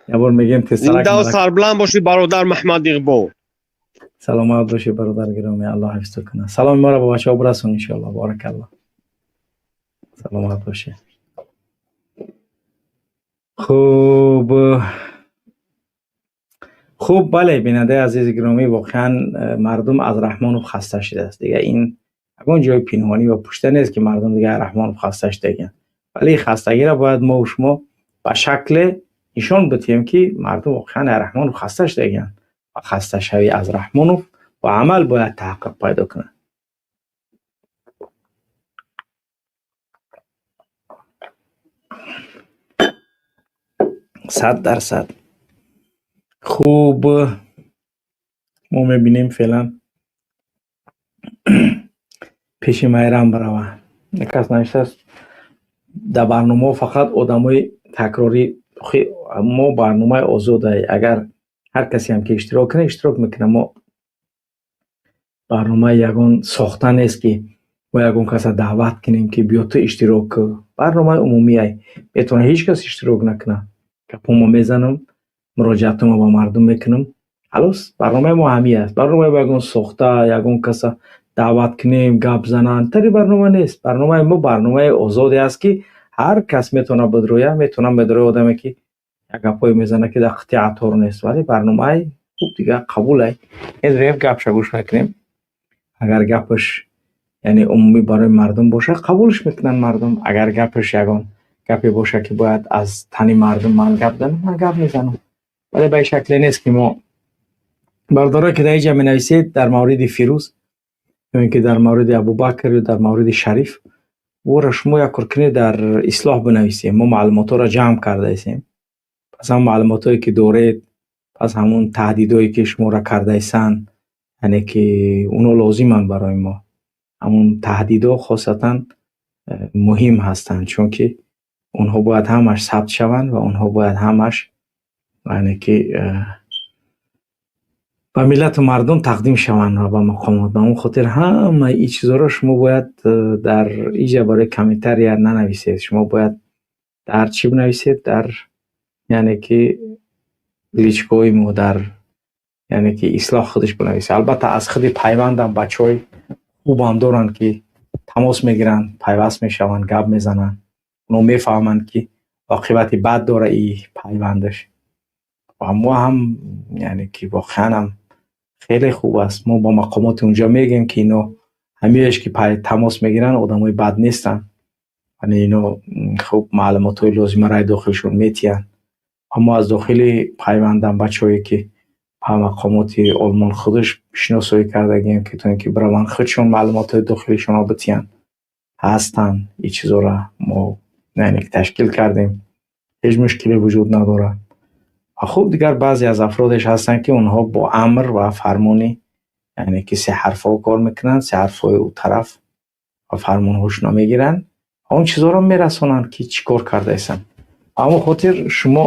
Як бор мегӯем тезтарак. Зинда ва сарбуланд бошӣ бародар Маҳмад Иқбол. Саломат бошӣ бародар гиромӣ, Аллоҳ ҳифзтон кунад. Саломи моро ба бачаҳо бирасон иншоаллоҳ. Баракаллоҳ. Саломат бошӣ. Хуб, хуб, бале, бинандаи азизи гиромӣ, воқеан мардум аз Раҳмонов хаста шудааст. Дига ин ягон ҷои пинҳонӣ ва пушта нест ки мардум дига Раҳмонов хаста шудагианд. Вале ин хастагиро бояд мо шумо ба шакле нишон бидиҳем ки мардум воқеан аз Раҳмонов хаста шудагианд ва хасташавӣ аз Раҳмонов бо амал бояд таҳаққуқ пайдо кунад. 100%. Хуб, мо мебинем феълан пеши Майрам барава. Кас навиштааст дар барномаҳо фақат одамои такрорӣ. Мо барномаи озодай, агар ҳар касе ҳам ки иштирок кунад, иштирок мекунад. Мо барномаи ягон сохта нест ки мо ягон каса даъват кунем ки биё ту иштирок кун. Барномаи умумиай, метавонад ҳеҷ кас иштирок накунад. Гапҳомо мезанам, муроҷиатҳомо ба мардум мекунам. Халос, барномаи мо ҳамин аст. Барномаи ягон сохта, ягон каса даъват кунем, гап зананд, тари барнома нест. Барномаи мо барномаи озоде аст ки ҳар кас метавонад бидроя, метавонад бидроя одаме ки як гапҳое мезанад ки дар қитъи атор нест, вале барномаи хуб дига қабулай. Медонем гапша гӯш мекунем. Агар гапаш яъне умумӣ барои мардум бошад, қабулш мекунанд мардум. Агар гапаш ягон гапе бошад ки бояд аз тани мардум ман гап занам, ман гап мезанам. Вале ба ин шакле нест ки мо бародарое ки дар инҷа менависед дар мавриди Фирӯз ё ин ки дар мавриди Абубакр ё дар мавриди Шариф, ӯро шумо як кор кунед дар ислоҳ бинависед. Мо маълумотҳоро ҷамъ кардаистем. Пас ҳамон маълумотҳое ки доред, пас ҳамон таҳдидҳое ки шуморо кардаистанд, яъне ки оно лозиманд барои мо. Ҳамон таҳдидҳо хосатан муҳим ҳастанд, чунки онҳо бояд ҳамаш сабт шаванд ва онҳо бояд ҳамаш яъне ки ба миллату мардум тақдим шаванд ва ба мақомот. Ба он хотир ҳамаи ин чизҳоро шумо бояд дар инҷа барои комментария нанависед. Шумо бояд дар чӣ бинависед? Дар яъне ки личкаҳои мо, дар яъне ки ислоҳ худаш бинависед. Албатта аз худи пайвандам бачаҳои хубам доранд ки тамос мегиранд, пайваст мешаванд, гап мезананд. Онҳо мефаҳманд ки оқибати бад дора ин пайвандаш. Ва мо ҳам яъне ки воқеан ҳам хеле хуб аст. Мо бо мақомоти унҷо мегӯем ки ино ҳамеаш ки тамос мегиранд одамои бад нестанд. Яъне ино хуб маълумотҳои лозимаро дохилшон метиҳанд. Ва мо аз дохили пайвандам бачаҳое ки ба мақомоти Олмон худаш шиносоӣ кардагием ки то ин ки бираванд худшон маълумотҳои дохилишонро битиҳанд, ҳастанд. Ин чизҳоро мо яъне ки ташкил кардем. Ҳеҷ мушкиле вуҷуд надорад. Ва хуб, дигар баъзе аз афродеш ҳастанд, ки онҳо бо амр ва фармони, яъне ки се ҳарфҳо кор мекунанд, се ҳарфҳои ӯ тараф ва фармонҳошонро мегиранд ва он чизҳоро мерасонанд, ки чӣ кор кардаистанд. Ба ҳамон хотир шумо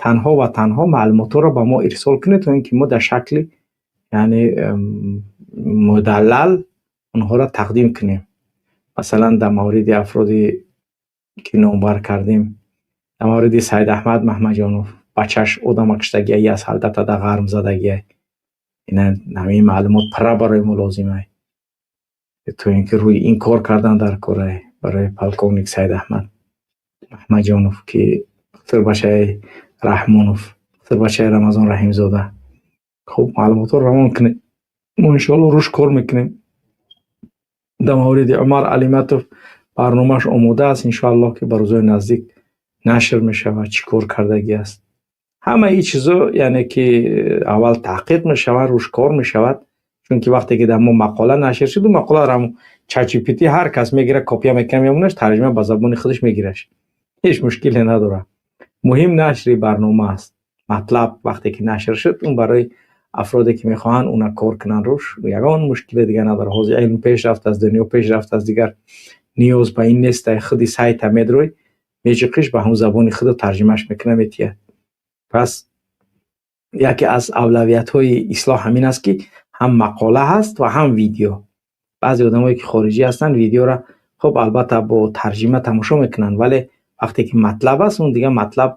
танҳо ва танҳо маълумотҳоро ба мо ирсол кунед, то ин ки мо дар шакли, яъне, мудаллал онҳоро тақдим кунем. Масалан, дар мавриди афроде ки номбар кардем, дар мавриди Саид Аҳмад Маҳмаҷонов, бачаш одама куштагия, я солдата дар ғарм задагия. Ина ҳамин маълумот пурра барои мо лозимай, то ин ки рӯи ин кор кардан дар корай барои полковник Саид Аҳмад Маҳмаҷонов, ки духтарбачаи Раҳмонов, духтарбачаи Рамазон Раҳимзода. Хуб, маълумотҳоро равон кунед, мо иншоалло рӯш кор мекунем. Дар мавриди Умар Алиматов барномааш омода аст, иншоаллоҳ, ки ба рӯзҳои наздик нашр мешавад, чӣ кор кардагӣ аст. Ҳамаи ин чизо, яъне ки, аввал таҳқиқ мешавад, рӯш кор мешавад, чунки вақте ки дар мо мақола нашр шуд, мақоларо ChatGPT ҳар кас мегирад, копия мекунад, мемонаш, тарҷима ба забони худаш мегираш, ҳеҷ мушкиле надорад. Муҳим нашри барнома аст. Матлаб вақте ки нашр шуд, он барои афроде ки мехоҳанд уна кор кунанд рӯш, ягон мушкили дига надорад. Ҳозир илм пеш рафтааст, дунё пеш рафтааст, дигар ниёз ба ин нест. Худи сайта медрӯй, меҷиқиш, ба ҳамон забони худо тарҷимаш мекунад, метиҳад. Пас яке аз авлавиятҳои ислоҳ ҳамин аст, ки ҳам мақола ҳаст ва ҳам видео. Баъзе одамое ки хориҷӣ ҳастанд, видеоро хуб, албатта, бо тарҷима тамошо мекунанд, вале вақте ки матлаб аст, он дига матлаб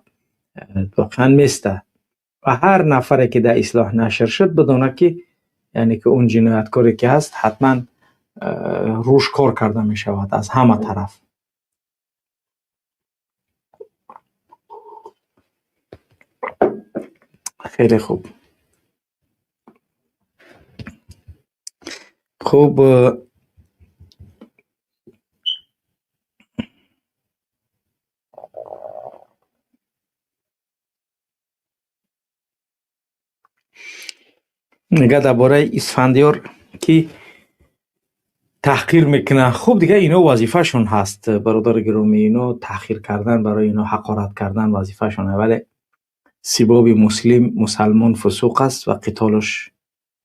воқеан места. Ва ҳар нафаре ки дар ислоҳ нашр шуд, бидонад, ки, яъне ки, он ҷинояткоре ки ҳаст, ҳатман рӯш кор карда мешавад аз ҳама тараф. Хеле хуб. Хуб, мега дар бораи Исфандиёр, ки таҳқир мекунад. Хуб, дига ино вазифашон ҳаст, бародари гиромӣ, ино таҳқир кардан, барои ино ҳақорат кардан вазифашон, вале сибоби муслим, мусалмон, фусуқ аст ва қитолаш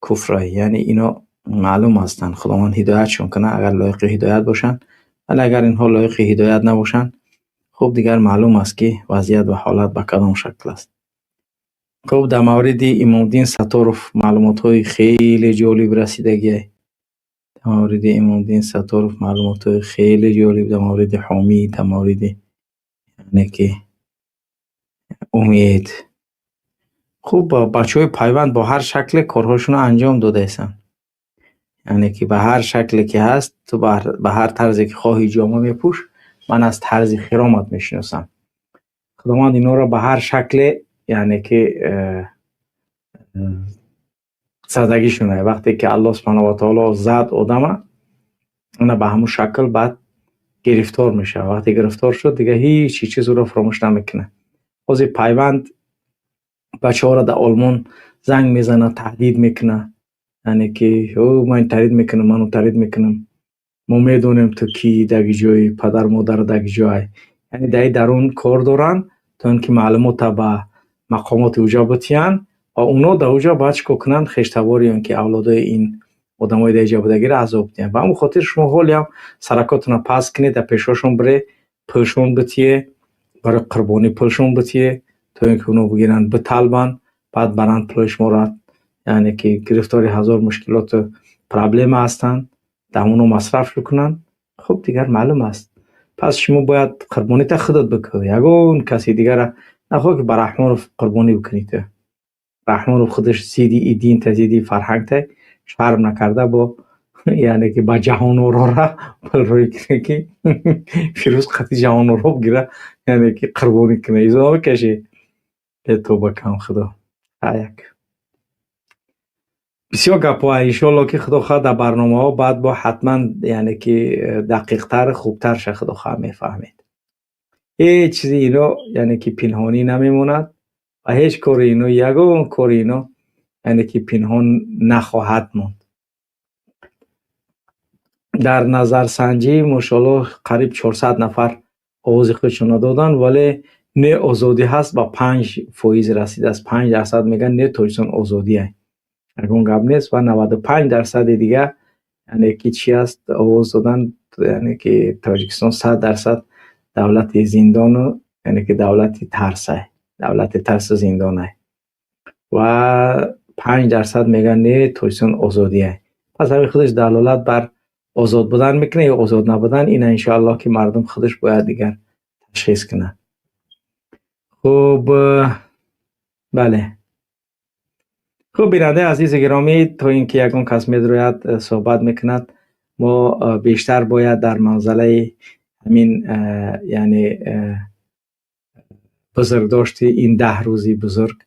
куфр. Яъне ино маълум ҳастанд, Худованд ҳидоятшон кунад, агар лоиқи ҳидоят бошанд. Вале агар инҳо лоиқи ҳидоят набошанд, хуб, дигар маълум аст, ки вазъият ва ҳолат ба кадом шакл аст. Хуб, дар мавриди Имомдин Сатторов маълумотҳои хеле ҷолиб расидагиай. Дар мавриди Имомдин Сатторов маълумотҳои хеле ҷолиб, дар мавриди Ҳомид, дар мавриди, яъне ки, Умед. Хуб, бачаҳои Пайванд бо ҳар шакле корҳошонро анҷом додаистанд, яъне ки ба ҳар шакле ки ҳаст, ту ба ҳар тарзе ки хоҳӣ ҷома мепӯш, ман аз тарзи хиромат мешиносам. Худованд инҳоро ба ҳар шакле, яъне ки, задагишона. Вақте ки Аллоҳ субҳанаҳу ва таоло зад одама, ана ба ҳамун шакл баъд гирифтор мешавад. Вақте гирифтор шуд, дига ҳеҷ чиз ӯро фаромӯш намекунад. Ҳозир Пайванд бачаҳоро дар Олмон занг мезанад, таҳдид мекунад, яъне ки, ӯ ман таҳдид мекунам, ман таҳдид мекунам, мо медонем ту ки, даги ҷои падару модар даги ҷой. Яъне дар дарун кор доранд, то ин ки маълумота ба мақомоти уҷа битиҳанд ва оно дар уҷа баъд чӣ кор кунанд, хештабори ё ки авлодои ин одамои дар иҷа будагиро азоб диҳанд. Ба ҳамон хотир шумо ҳолиам саракотонро паст кунед, дар пешҳошон бире, пулшон битие, барои қурбонӣ пулшон битие, то ин ки оно бигиранд, биталбанд, баъд баранд пулои шуморо, яъне ки гирифтори ҳазор мушкилоту проблема ҳастанд, дар оно масраф бикунанд. Хуб, дигар маълум аст. Пас шумо бояд қурбонита худат бикунӣ, ягон каси дигара нахоҳ, ки ба Раҳмонов қурбонӣ бикунӣ. Ту Раҳмонов худаш зидди и динта, зидди фарҳангта, шарм накарда бо, яъне ки, ба Ҷаҳонорора пул рӯй кунӣ, ки Фирӯз қати Ҷаҳоноро бигира, яъне ки қурбонӣ кунӣ, изо мекашӣ. Е, тоба кам, худо як бисёр гапҳо. Иншоалло, ки худо хоҳад, дар барномаҳо баъд бо ҳатман, яъне ки, дақиқтар, хубтар ша, худо хоҳад, мефаҳмед. Ҳеҷ чизи ино, яъне ки, пинҳонӣ намемонад ва ҳеҷ кори ино, ягон кори ино, яъне ки, пинҳон нахоҳад монд. Дар назарсанҷӣ, мошоалло, қариб 400 нафар овози худшонро доданд, вале Не озодӣ ҳаст, ба 5% расидааст. 5% мегӯянд не, Тоҷикистон озодие, ягон гап нест, ва 95%-и дига, яъне ки чӣ аст, овоз додан, яъне ки Тоҷикистон 100% давлати зиндону, яъне ки давлати тарсай, давлати тарсу зиндонай, ва 5% мегӯянд не, Тоҷикистон озодие. Пас ҳамин худаш далолат бар озод будан мекунад ё озод набудан. Ина иншоаллоҳ ки мардум худаш бояд дигар ташхис кунад. Хуб, бале, хуб, бинандаи азизи гиромӣ, то ин ки ягон кас медрояд, суҳбат мекунад, мо бештар бояд дар манзалаи ҳамин, яъне бузургдошти ин 10 рӯзи бузург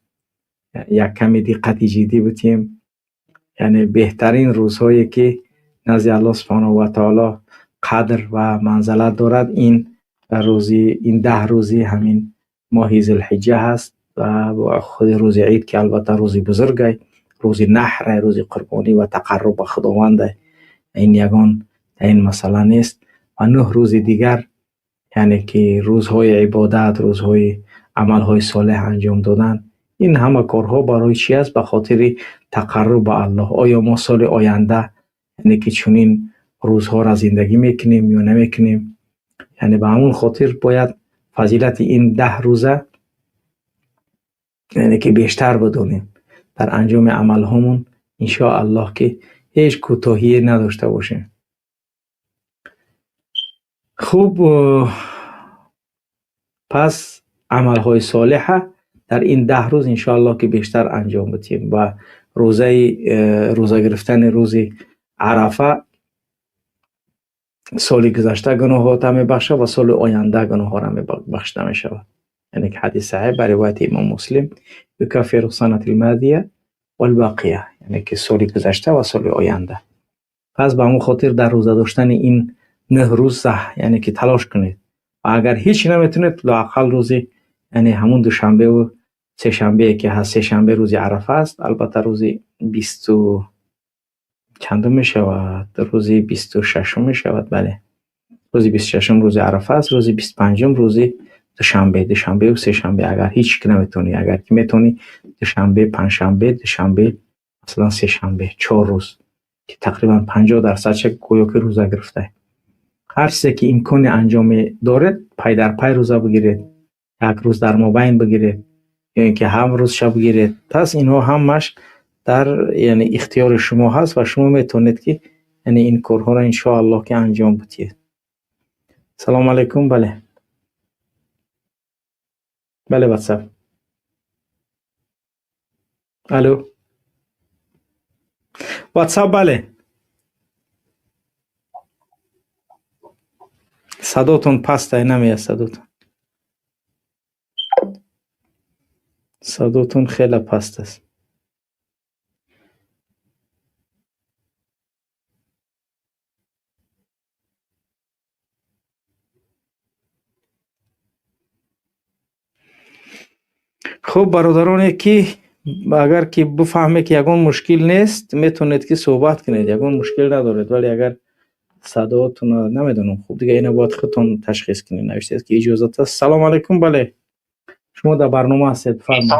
як ками диққати ҷиддӣ бутиҳем. Яъне беҳтарин рӯзҳое ки назди Аллоҳ субҳонаҳу ва таоло қадр ва манзалат дорад, ин рӯзи, ин 10 рӯзи ҳамин моҳи Зулҳиҷҷа ҳаст ва худи рӯзи ид, ки албатта рӯзи бузургай, рӯзи наҳрай, рӯзи қурбонӣ ва тақарруб ба Худовандай, ин ягон ин масъала нест. Ва 9 рӯзи дигар, яъне ки рӯзҳои ибодат, рӯзҳои амалҳои солеҳ анҷом додан, ин ҳама корҳо барои чӣ аст? Ба хотири тақарруб ба Аллоҳ. Оё мо соли оянда, яъне ки чунин рӯзҳоро зиндагӣ мекунем ё намекунем? Яъне ба ҳамон хотир бояд фазилати ин 10 рӯза, яъне ки бештар бидонем, дар анҷоми амалҳомон иншоаллоҳ ки ҳеҷ кӯтоҳие надошта бошем. Хуб, пас амалҳои солеҳа дар ин 10 рӯз иншоаллоҳ ки бештар анҷом бидиҳем ва рӯзаи, рӯза гирифтани рӯзи Арафа соли гузашта гуноҳота мебахшад ва соли оянда гуноҳҳоро бахшида мешавад. Яъне ки ҳадис саҳеҳ ба ривояти имом Муслим: юкаффиру санати лмадия валбақия, яъне ки соли гузашта ва соли оянда. Пас ба ҳамон хотир дар рӯза доштани ин 9 рӯз, яъне ки талош кунед ва агар ҳеҷ наметавонед, лоақал рӯзи, яъне ҳамун душанбеву сешанбее ки ҳаст, сешанбе рӯзи Арафа аст, албатта рӯзи бисту чандум мешавад, рӯзи 26-ум мешавад, бале, рӯзи 26-ум рӯзи Арафа аст, рӯзи 25-ум рӯзи душанбе, душанбеву сешанбе, агар ҳеҷ ки наметавонӣ, агар ки метавонӣ, душанбе, панҷшанбе, душанбе, масалан сешанбе, 4 рӯз, ки тақрибан 50%-ша гӯё ки рӯза гирифтай. Ҳар чизе ки имкони анҷоме доред, пай дар пай рӯза бигиред, як рӯз дар мобайн бигиред ё ин ки ҳам рӯзша бигиред. Пас инҳо ҳамаш дар, яъне, ихтиёри шумо ҳаст ва шумо метавонед ки, яъне, ин корҳоро иншоаллоҳ ки анҷом бидиҳед. Салому алайкум, бале, бале, ватсап, алло, ватсап, бале, садотон пастай, намеяд садотон, садотон хеле паст аст. Хуб, бародароне ки агар ки бифаҳме ки ягон мушкил нест, метавонед ки суҳбат кунед, ягон мушкил надоред, вале агар садоотон, намедонам, хуб, дига ина бояд худтон ташхис кунед. Навиштед ки иҷозат аст. Салому алайкум, бале, шумо дар барнома ҳастед, бифармоед.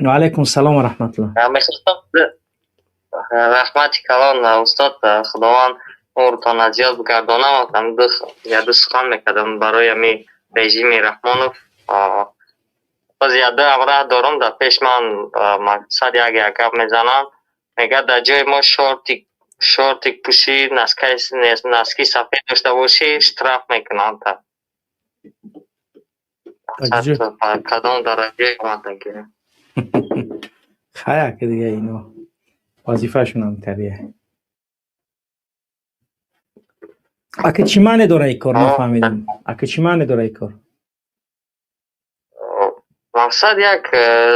Ва алайкум салом ва раҳматуллоҳ. Раҳмати калон, устод, Худованд умртон зиёд бигардонам. Яду сухан мекардам барои ҳами режими Раҳмонов. Боз яду ҳамраҳ дорум, дар пеш ман мақсад як як гап мезанам, мегӯяд дар ҷои мо шортик пӯшӣ, носки сафед дошта бошӣ, штраф мекунанд. Кадом дараҷаи омадагӣ? Хая ки дига ино вазифашонам тария. Ака, чӣ маъне дора ин кор? Нафаҳмидам, ака, чӣ маъне дора ин кор? Мақсад як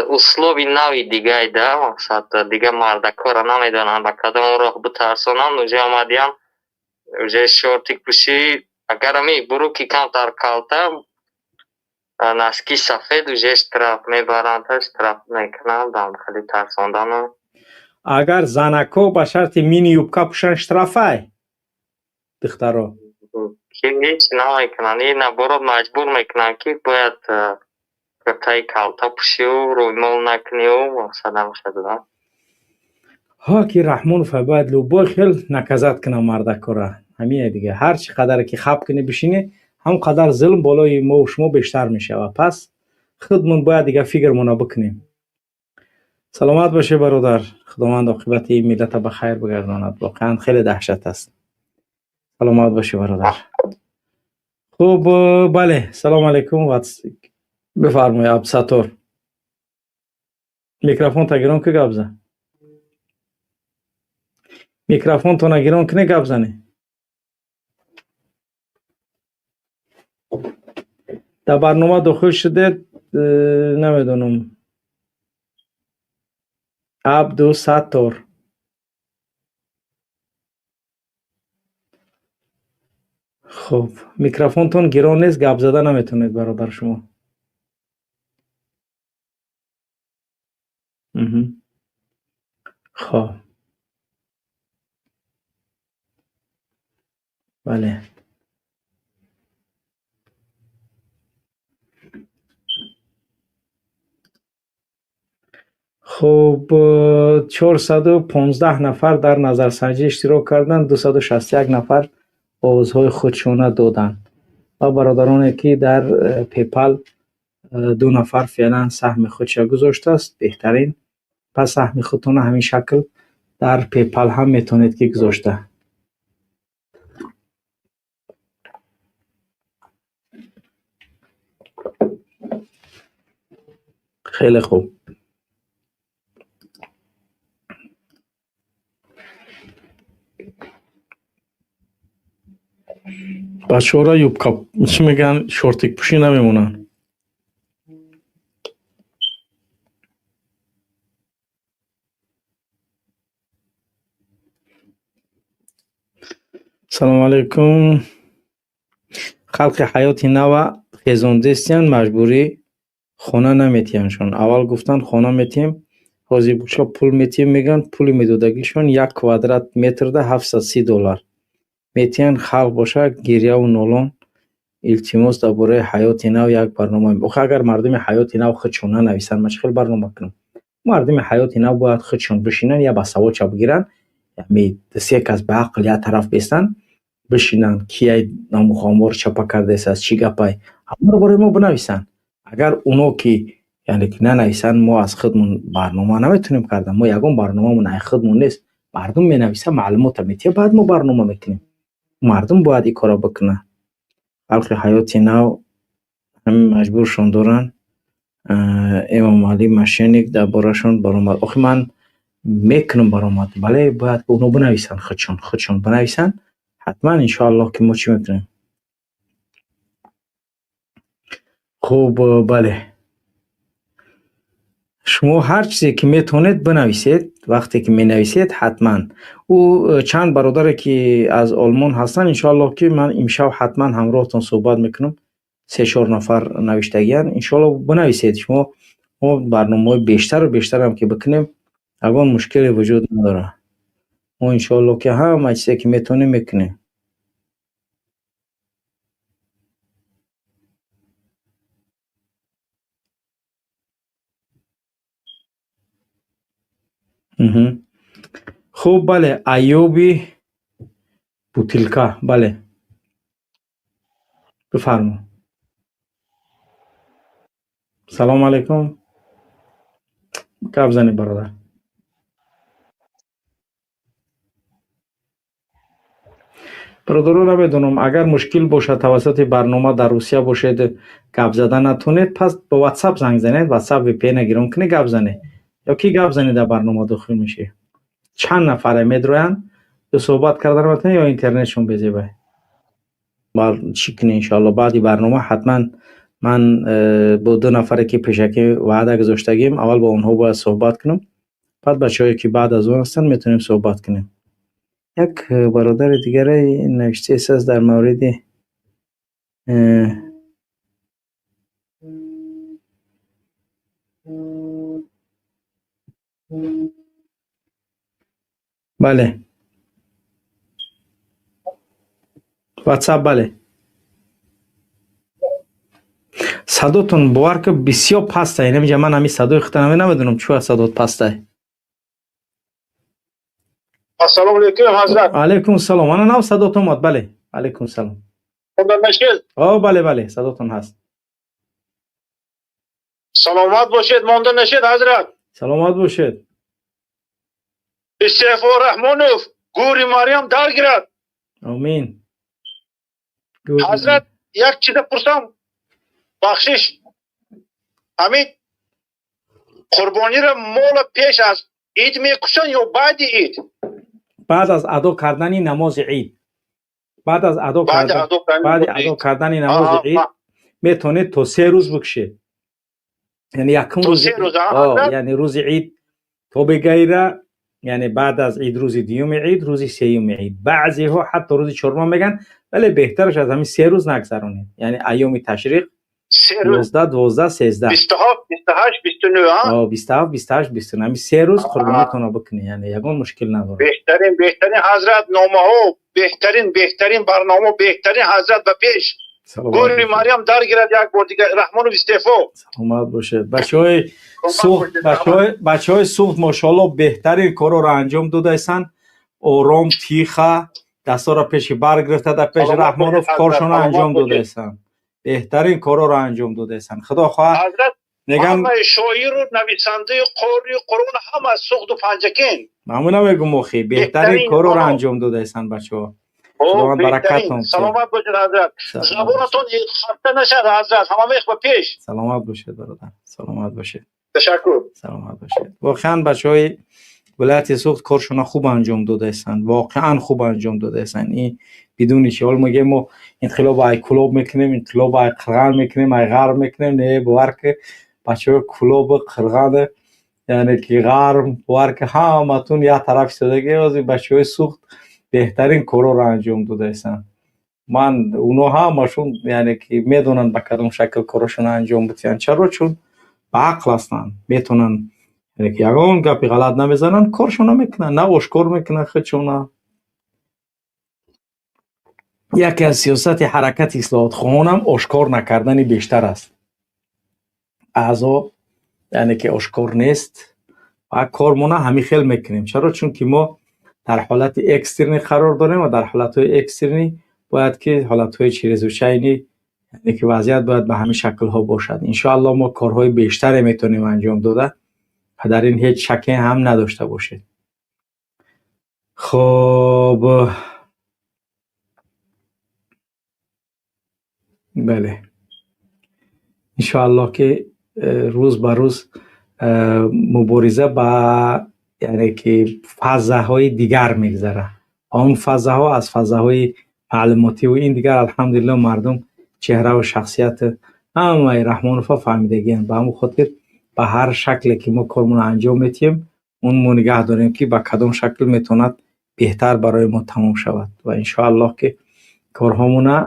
услуби нави дигай да, мақсад дига мардакора намедонанд ба кадом роҳ битарсонанд. Уже омадиям, уже шортик пӯшӣ, агар ами буруки камтар калта, носки сафед, уже штраф мебаранд, штраф мекунанд, хеле тарсондану. Агар занако ба шарти мини юбка пӯшанд, штрафай, духтаро? Ҳеҷ намекунанд. Ина боро маҷбур мекунанд, ки бояд куртаи калта пӯшию рӯймол накунию мақсад намешадуда. Ҳа, ки Раҳмонов бояд любой хел наказать кунам мардакора. Ҳамине дига. Ҳар чӣ қадаре ки хаб кунӣ бишинӣ, ҳам қадар зулм болои мо шумо бештар мешавад. Пас худмон бояд дига фикрмона бикунем. Саломат бошед, бародар. Худованд оқибати ин миллата ба хайр бигардонад. Воқеан хеле даҳшат аст. Саломат бошед, бародар. Хуб, бале, салом алейкум. Бифармоед, Абдусаттор. Микрофонта гирон ки гап зан. Микрофонтона гирон кунӣ, гап занӣ. Дар барнома дохил шудед, намедонам. Абдусаттор. Хуб, микрофонтон гирон нест, гап зада наметавонед, бародар шумо. Хоб. Бале. Хуб, 415 нафар дар назарсанҷӣ иштирок карданд, 261 нафар овозҳои худшона доданд. Ва бародароне ки дар PayPal 2 нафар феълан саҳми худша гузоштааст, беҳтарин. Пас саҳми худтонро ҳамин шакл дар PayPal ҳам метавонед ки гузошта. Хеле хуб. Бачаҳоро юбка чӣ мегӯянд, шортик пӯшӣ намемонанд. Салому алейкум. Халқи ҳаёти нава хезондестиян, маҷбурӣ хона наметиҳандшон. Аввал гуфтанд хона метиҳем, ҳозир буча пул метиҳем мегӯянд, пули медодагишон як квадрат метрда $730 метиҳанд. Халқ боша гирьяву нолон. Илтимос, дар бораи ҳаёти нав як барнома. Охи агар мардуми ҳаёти нав худшон нанависанд, ман чӣ хел барнома кунам? Мардуми ҳаёти нав бояд худшон бишинанд, я ба саводша бигиранд, се кас ба ақл як тараф бестанд, бишинанд, кияй намухомор чапа кардааст, чӣ гапай, ҳамаро барои мо бинависанд. Агар уно ки яъне ки нанависанд, мо аз худмон барнома наметавонем кардан. Мо ягон барномамон ай худмон нест. Мардум менависа, маълумота метиҳад, баъд мо барнома мекунем. Мардум бояд ин корро бикунад. Халқи ҳаёти нав ҳамин маҷбуршон доранд. Эмомалӣ мошенник дар борашон баромад. Охи ман мекунам баромад, бале, бояд уно бинависанд, худшон бинависанд. Ҳатман иншоаллоҳ ки мо чӣ мекунем. Хуб, бале. Шумо ҳар чизе ки метавонед бинависед, вақте ки менависед ҳатман. Ӯ чанд бародаре ки аз Олмон ҳастанд, иншоаллоҳ ки ман имшаб ҳатман ҳамроҳтон суҳбат мекунам. 3-4 нафар навиштагиянд. Иншоаллоҳ бинависед. Шумо мо барномаҳои бештару бештарам ки бикунем, ягон мушкиле вуҷуд надорад. Мо иншоаллоҳ ки ҳама чизе ки метавонем мекунем. Хуб, бале, Аюби Бутилка, бале. Бифармо. Салом алейкум. Гап занед, бародар. Бародаро, намедонам, агар мушкил бошад тавассути барнома дар Русия бошед, гап зада натонед, пас ба WhatsApp занг занед, WhatsApp VPN гирон кунед, гап занед. Ё ки гап занед, дар барнома дохил мешед. Чанд нафаре медроянд, ё суҳбат карда наметавонанд, ё интернетшон безебай. Чӣ кунед иншоаллоҳ, баъди барнома ҳатман ман бо 2 нафаре ки пешакӣ ваъда гузоштагим, аввал бо онҳо бояд суҳбат кунам, баъд бачаҳое ки баъд аз он ҳастанд метавонем суҳбат кунем. Як бародари дигаре навиштааст дар мавриди бале, WhatsApp, бале. Садотон бовар ки бисёр пастай. Намиҷа ман ҳамин садои худта намедонам чӯ садот пастай. Ассалому алайкум, ҳазрат. Алайкум салом. Ана нав садот омад, бале. Алайкум салом. Монда нашед? О, бале, бале, садотон ҳаст. Саломат бошед, монда нашед, ҳазрат. Саломат бошед. Истеъфо Раҳмонов, гӯри Марьям дар гирад. Омин. Ҳазрат, як чиза пурсам, бахшиш. Ҳамин қурбониро мола пеш аз ид мекушанд ё баъди ид? Баъд аз адо кардани намози ид. Баъд аз адо Баъди кардан адо кардани баъди намози адо ид. Кардани намози ид метавонед то 3 рӯз бикушед. Яъне якум То рӯзи 3 рӯз, а, О, ҳазрат? Яъне рӯзи ид то бегайра, яъне баъд аз ид рӯзи дуюми ид, рӯзи сеюми ид. Баъзеҳо ҳатто рӯзи чорумам мегӯянд, вале беҳтараш аз ҳамин 3 рӯз нагзаронед. Яъне айёми ташриқ 3 рӯз. 11, 12, 13. 27, 28, 29, а? О, 27, 28, 29. Ҳамин 3 рӯз қурбонитонро бикунед, яъне ягон мушкил надорад. Беҳтарин, беҳтарин, ҳазрат, номаҳо, беҳтарин, беҳтарин барнома, беҳтарин, ҳазрат, ба пеш. Саломат Гӯри бошед. Марьям дар гирад як бор дигар Раҳмонов истеъфо. Саломат бошед. Бачаҳои Саломат Суғд, бошед, раҳмат. бачаҳои Суғд, мошоалло, беҳтарин корҳоро анҷом додаистанд. Ором, тиха, дастора пеши бар гирифта дар пеши Саломат Раҳмонов бошед, ҳазрат, коршонро саломат анҷом бошед. додаистанд. Беҳтарин корҳоро анҷом додаистанд. Худо хоҳад Ҳазрат, мегам ҳамаи шоиру нависандаи қорию Қуръон ҳама аз Суғду Панҷакент. Ҳамуна мегум охи, беҳтарин Беҳтарин корҳоро корҳо. анҷом додаистанд бачаҳо. О, Худованд беҳтарин. баракатон диҳад. Саломат бошед, ҳазрат. Саломат бошед. Забонатон хаста нашад, ҳазрат, ҳамавех ба пеш. Саломат бошед, бародар. Саломат бошед. Ташаккур. Саломат бошед. Воқеан бачаҳои вилояти Суғд коршона хуб анҷом додаистанд. Воқеан хуб анҷом додаистанд. Ин бидуни чи ҳол мегӯем мо инқилоб ай Кулоб мекунем, инқилоб ай Қирған мекунем, ай Ғарб мекунем. Не, бовар ки бачаҳои Кулобу Қирғану, яъне ки Ғарб, бовар ки ҳаматун як тараф истодаги. Ҳозир бачаҳои Суғд беҳтарин корҳоро анҷом додаистанд. Ман оно ҳамашон, яъне ки медонанд ба кадом шакл корҳошонро анҷом бидиҳанд. Чаро? Чун ба ақл ҳастанд, метавонанд, яъне ки ягон гапи ғалат намезананд, коршона мекунанд, на ошкор мекунанд худшона. Яке аз сиёсати ҳаракати ислоҳотхоҳонам ошкор накардани бештар аст. Аъзо, яъне ки ошкор нест ва кормона ҳамин хел мекунем. Чаро? Чунки мо дар ҳолати экстренный қарор дорем ва дар ҳолатҳои экстренный бояд ки ҳолатҳои чрезвычайный, яъне ки вазъият бояд ба ҳамин шаклҳо бошад. Иншоалло мо корҳои бештаре метавонем анҷом дода ва дар ин ҳеҷ шаке ҳам надошта бошед. Хоб, бале, иншоаллоҳ ки рӯз ба рӯз мубориза ба, яъне ки, фазаҳои дигар мегзарад. Он фазаҳо аз фазаҳои маълумотиву ин дигар, алҳамдулилло, мардум чеҳраву шахсияти ҳамаи Раҳмоновҳо фаҳмидагианд. Ба ҳамон хотир ба ҳар шакле ки мо кормонро анҷом медиҳем, он мо нигаҳ дорем ки ба кадом шакл метавонад беҳтар барои мо тамом шавад ва иншоаллоҳ ки корҳомона,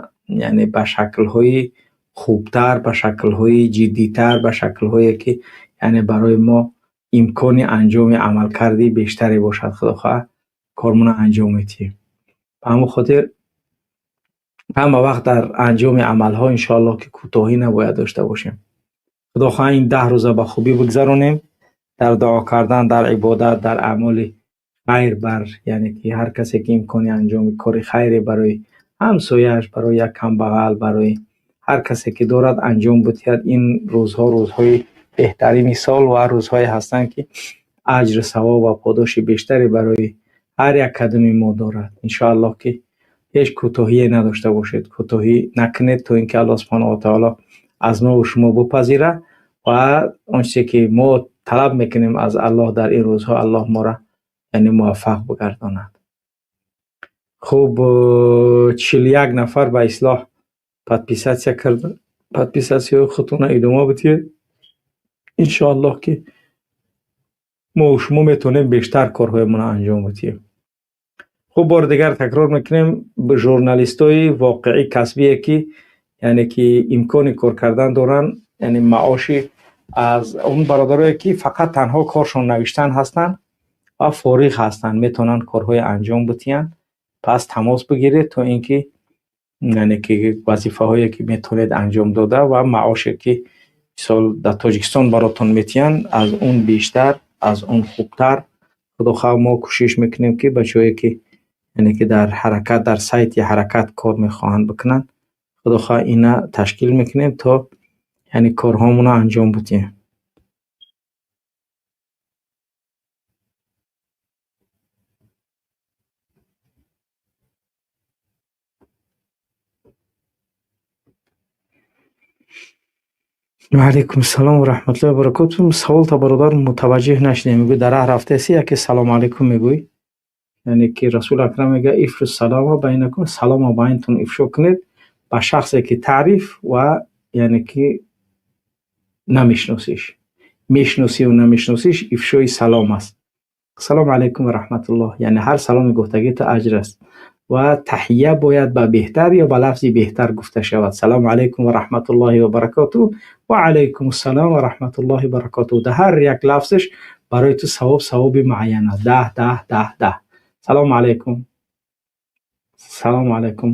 яъне, ба шаклҳои хубтар, ба шаклҳои ҷиддитар, ба шаклҳое ки, яъне, барои мо имкони анҷоми амалкарди бештаре бошад, худо хоҳад, кормона анҷом медиҳем. Ба ҳамон хотир ҳама вақт дар анҷоми амалҳо иншоаллоҳ ки кӯтоҳӣ набояд дошта бошем. Худо хоҳад ин 10 рӯза ба хубӣ бигзаронем дар дуо кардан, дар ибодат, дар аъмоли хайр бар, яъне ки ҳар касе ки имкони анҷоми кори хайре барои ҳамсояаш, барои як камбағал, барои ҳар касе ки дорад, анҷом бидиҳад. Ин рӯзҳо рӯзҳои беҳтарини сол ва рӯзҳое ҳастанд ки аҷру савоб ва подоши бештаре барои ҳар як кадоми мо дорад. Иншоаллоҳ ки ҳеҷ кӯтоҳие надошта бошед, кӯтоҳӣ накунед, то ин ки Аллоҳ субҳонаҳу ва таоло аз мову шумо бипазирад ва он чизе ки мо талаб мекунем аз Аллоҳ дар ин рӯзҳо, Аллоҳ моро, яъне, муваффақ бигардонад. Хуб, 41 нафар ба ислоҳ подписаться карда. Подписатсияҳои худтонро идома бидиҳед. Иншоаллоҳ ки мо шумо метавонем бештар корҳоямонро анҷом бидиҳем. Хуб, бори дигар такрор мекунем, журналистои воқеӣ, касбие ки, яъне ки, имкони кор кардан доранд, яъне маоши аз он бародарое ки фақат танҳо коршон навиштан ҳастанд ва фориғ ҳастанд, метавонанд корҳои анҷом бидиҳанд, пас тамос бигиред то ин ки Яъне ки вазифаҳое ки метавонед анҷом дода ва маоше ки мисол дар Тоҷикистон баротон метиҳанд, аз он бештар, аз он хубтар. Худохоҳ, мо кӯшиш мекунем, ки бачаҳое ки, яъне ки дар ҳаракат, дар сайти ҳаракат кор мехоҳанд бикунанд, худохоҳ, ина ташкил мекунем, то яъне корҳомонро анҷом бидиҳем. Ва алайкум ассалом ва раҳматуллоҳи ва баракотуҳ. Саволта, бародар, мутаваҷҷеҳ нашудем. Мегӯй, дар раҳ рафтаси, яке салом алайкум мегӯй. Яъне ки Расул Акрам мегӯяд: افشوا السلام بينكم, салома байнтон ифшо кунед ба шахсе ки таъриф ва яъне ки намешиносиш. Мешиносиву намешиносиш, ифшои салом аст. Салому алайкум ва раҳматуллоҳ. Яъне ҳар саломи гуфтагӣ ту аҷр аст. Ва таҳия бояд ба беҳтар ё ба лафзи беҳтар гуфта шавад. Салому алайкум ва раҳматуллоҳи ва баракотуҳ, ва алайкум ассалом ва раҳматуллоҳи ва баракотуҳ. Дар ҳар як лафзаш барои ту савоб, савоби муайян аст. 10, 10, 10, 10. Салому алайкум. Салому алайкум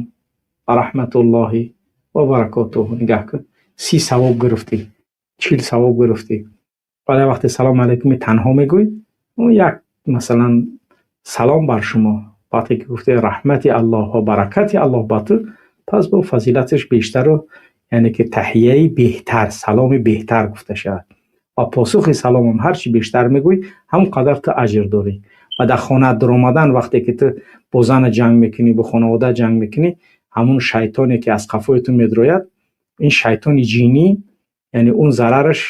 ва раҳматуллоҳи ва баракотуҳ. Нигаҳ кун. 30 савоб гирифтӣ. 40 савоб гирифтӣ. Вале вақте салому алайкуми танҳо мегӯй, як масалан салом бар шумо. Вақте ки гуфте раҳмати Аллоҳ ва баракати Аллоҳ ба ту, пас бо фазилаташ бештару, яъне ки таҳияи беҳтар, саломи беҳтар гуфта шавад. Ва посухи саломам ҳарчи бештар мегӯй, ҳамон қадар ту аҷр дорӣ. Ва дар хона даромадан, вақте ки ту бо зана ҷанг мекунӣ, бо хонавода ҷанг мекунӣ, ҳамун шайтоне ки аз қафои ту медрояд, ин шайтони ҷинӣ, яъне он зарараш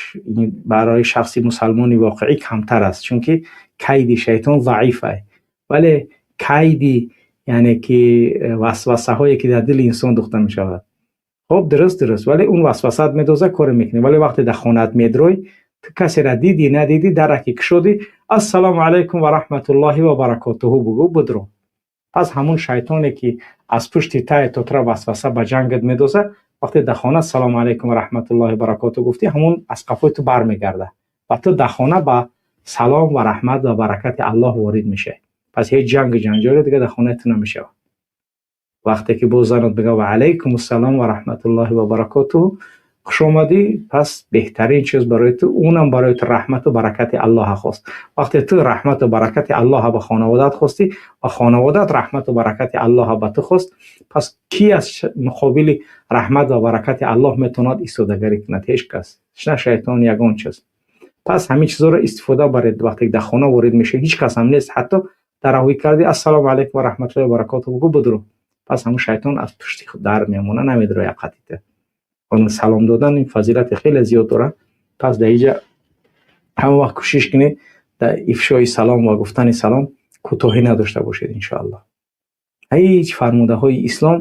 барои шахси мусалмони воқеӣ камтар аст, чунки кайди шайтон заиф аст. Вале кайди, яъне ки васвасаҳое ки дар дили инсон духта мешавад. Хоб, дуруст, вале он васвасаат медоза, коре мекунӣ. Вале вақте дар хонаат медрой, ту касеро дидӣ, надидӣ, дара ки кушодӣ, ассалому алайкум ва раҳматуллоҳи ва баракотуҳу бугӯ, бидро. Пас ҳамун шайтоне ки аз пушти тай то тура васваса ба ҷангат медоза, вақте дар хона салому алайкум ва раҳматуллоҳи ва баракотуҳ гуфтӣ, ҳамун аз қафои ту бармегарда ва ту дар хона ба салом ва раҳмат ва баракати Аллоҳ ворид мешавӣ. Пас ҳеҷ ҷангу ҷанҷоле дига дар хонаи ту намешавад. Вақте ки боз занат бигӯяд ва алайкум ассалом ва раҳматуллоҳи ва баракотуҳ, хуш омадӣ, пас беҳтарин чиз барои ту, унам барои ту раҳмату баракати Аллоҳа хост. Вақте ту раҳмату баракати Аллоҳа ба хонаводаат хостӣ ва хонаводаат раҳмату баракати Аллоҳа ба ту хост, пас кӣ аз муқобили раҳмат ва баракати Аллоҳ метавонад истодагарӣ кунад? Ҳеҷ кас. На шайтон, ягон чиз. Пас ҳамин чизҳоро истифода баред. Вақте ки дар хона ворид мешавӣ, ҳеҷ кас ҳам нест, ҳатто дар раҳоӣ кардӣ, ассалому алайкум ва раҳматуллоҳи ва баракотуҳ бугӯ, бидро. Пас ҳамун шайтон аз пушти худ дар мемонад, намедрояд қатъи ту. Он салом додан ин фазилати хеле зиёд дорад. Пас дар инҷа ҳама вақт кӯшиш кунед, дар ифшои салом ва гуфтани салом кӯтоҳӣ надошта бошед, иншоаллоҳ. Ҳеҷ фармудаҳои ислом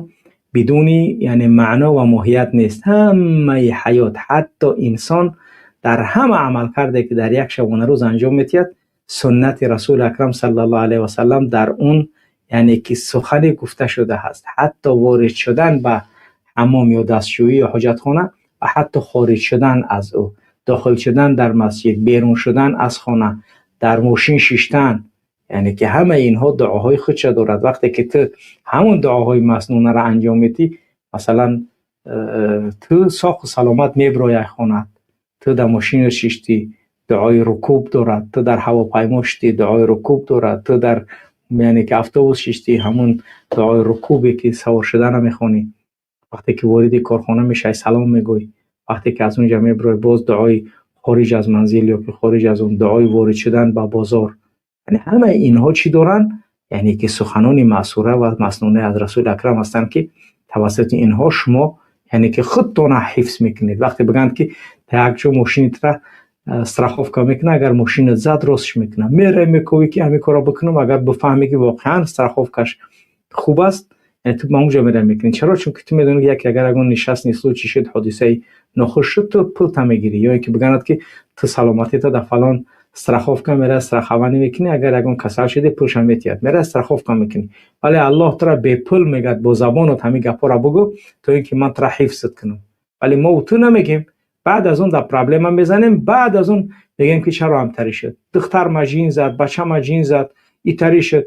бидуни, яъне, маъно ва моҳият нест. Ҳамаи ҳаёт, ҳатто инсон дар ҳама амалкарде ки дар як шабонарӯз анҷом медиҳад, суннати Расули Акрам саллаллоҳу алайҳи васаллам дар он, яъне ки сухане гуфта шуда ҳаст. Ҳатто ворид шудан ба ҳаммом ё дастшӯӣ ё ҳоҷатхона ва ҳатто хориҷ шудан аз ӯ, дохил шудан дар масҷид, берун шудан аз хона, дар мошин шиштан, яъне ки ҳамаи инҳо дуоҳои худша дорад. Вақте ки ту ҳамон дуоҳои маснунаро анҷом медиҳӣ, масалан, ту соқу саломат меброяй хонат, ту дар мошина шиштӣ, дуои рукуб дорад, ту дар ҳавопаймо шиштӣ, дуои рукуб дорад, ту дар, яъне ки автобус шиштӣ, ҳамун дуои рукубе ки савор шудана мехонӣ. Вақте ки вориди корхона мешавӣ, салом мегӯӣ. Вақте ки аз он ҷо меброӣ, боз дуои хориҷ аз манзил ё ки хориҷ аз он, дуои ворид шудан ба бозор. Яъне ҳамаи инҳо чӣ доранд? Яъне ки суханони маъсура ва маснуна аз Расули Акрам ҳастанд, ки тавассути инҳо шумо, яъне ки худтона ҳифз мекунед. Вақте бигӯянд ки та як ҷо мошинитра страховка мекунад, агар мошинат зад, ростш мекунад, меравӣ, мековӣ ки ҳамин корро бикунам, агар бифаҳмӣ ки воқеан страховкаш хуб аст, яъне ту ба он ҷо меравӣ, мекунӣ. Чаро? Чунки ту медонӣ, ки яке агар ягон нишастни случай шуд, ҳодисаи нохуш шуд, ту пулта мегирӣ. Ё ин ки бигӯянд ки ту саломатита дар фалон страховка меравӣ, страхование мекунӣ, агар ягон касал шудӣ, пулша метиҳад, меравӣ, страховка мекунӣ. Вале Аллоҳ тура бепул мегӯяд, бо забонат ҳамин гапҳоро бугӯ, то ин ки ман тура ҳифзат кунам. Вале мо ту намегем. Баъд аз он дар проблема мезанем, баъд аз он мегӯем ки чаро ҳамтарӣ шуд, духтар ма ҷин зад, бача ма ҷин зад, итарӣ шуд.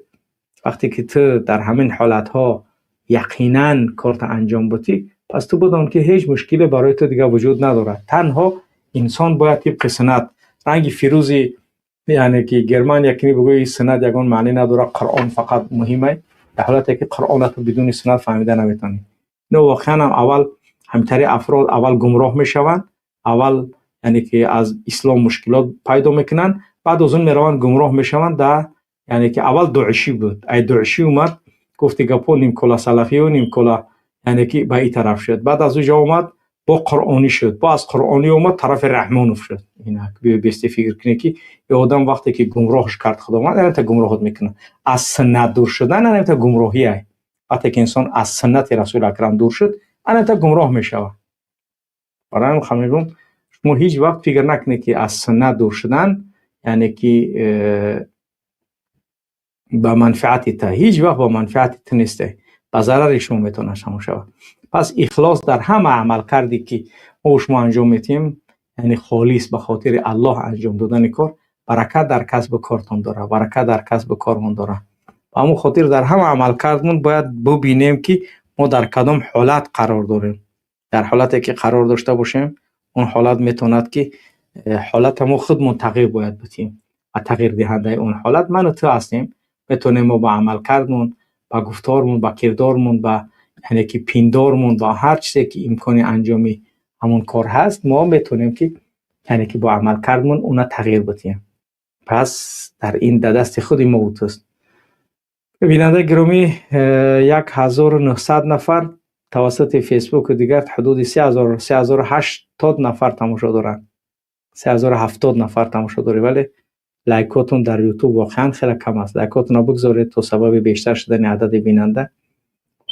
Вақте ки ту дар ҳамин ҳолатҳо یقینا کارت انجام بدی، پس تو بدان که هیچ مشکلی برای تو دیگه وجود ندارد. تنها انسان باید طبق سنت رنگ فیروزی، یعنی که گرمان یکنی بگویی سنت یگان معنی نداره، قرآن فقط مهمه، در حالتی که قرآن تو بدون سنت فهمیده نمیتونی. نه، واقعا هم اول همتری افراد اول گمراه میشوند، اول یعنی که از اسلام مشکلات پیدا میکنن، بعد از اون میروند گمراه میشوند. در یعنی که اول داعشی بود، ای داعشی اومد گفت گپو نیم کلا سلفی و نیم کلا، یعنی که به این طرف شد. بعد از اونجا اومد با قرآنی شد، با از قرآنی اومد طرف رحمانوف شد. اینا بیستی فکر کنی که یه آدم وقتی که گمراهش کرد خداوند، یعنی تا گمراهت میکنه. از سنت دور شدن یعنی تا گمراهی ای. وقتی که انسان از سنت رسول اکرم دور شد، یعنی تا گمراه میشود. برای همین خواهم میگم شما هیچ وقت فکر نکنید که از سنت دور شدن یعنی که به منفعت تا، هیچ وقت با منفعت تو نیسته، به ضرر شما میتونه شما شود. پس اخلاص در همه عمل کردی که ما شما انجام میتیم، یعنی خالص به خاطر الله انجام دادن کار، برکت در کسب کارتون داره، برکت در کسب کارمون داره. به همون خاطر در همه عمل کردمون باید ببینیم که ما در کدام حالت قرار داریم. در حالتی که قرار داشته باشیم، اون حالت میتوند که حالت ما خودمون تغییر باید بدیم و تغییر دهنده اون حالت من و تو هستیم. میتونیم ما با عمل کردمون، با گفتارمون، با کردارمون، با یعنی که پیندارمون، با هر چیزی که امکان انجامی همون کار هست، ما میتونیم که یعنی که با عمل کردمون اونا تغییر بدیم. پس در این دست خود ما و توست. بیننده گرامی، 1900 نفر توسط فیسبوک و دیگر حدود 3000 3080 نفر تماشا دارن، 3070 نفر تماشا داره، ولی لایکاتون در یوتیوب واقعا خیلی کم است. لایکاتون رو بگذارید تا سبب بیشتر شدن عدد بیننده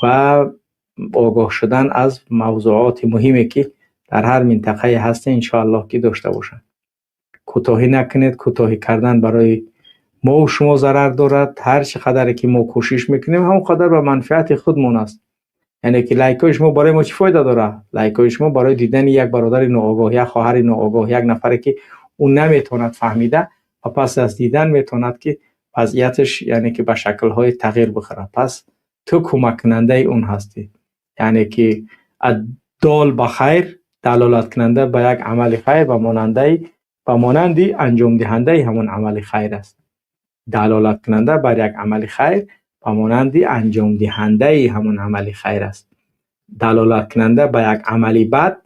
و آگاه شدن از موضوعات مهمی که در هر منطقه هست انشاءالله که داشته باشن. کوتاهی نکنید، کوتاهی کردن برای ما و شما ضرر دارد. هر چقدر که ما کوشش میکنیم همون قدر به منفعت خودمون است. یعنی که لایک های شما برای ما چی فایده داره؟ لایک های شما برای دیدن یک برادر ناآگاه، یک خواهر ناآگاه، یک نفری که اون نمیتواند فهمیده و پس از دیدن میتواند که وضعیتش یعنی که به شکل‌های تغییر بخوره. پس تو کمک کننده اون هستی، یعنی که دال به خیر، دلالت کننده به یک عمل خیر و مانندی انجام دهنده همون عمل خیر است. دلالت کننده بر یک عمل خیر و مانندی انجام دهنده همون عمل خیر است. دلالت کننده به یک عملی بد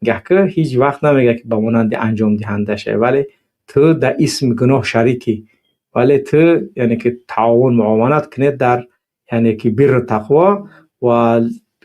گه که هیچ وقت نمیگه که به مانند انجام دهنده شه، ولی تو در اسم گناه شریکی، ولی تو یعنی که تعاون معاونت کنید در یعنی که بر تقوا و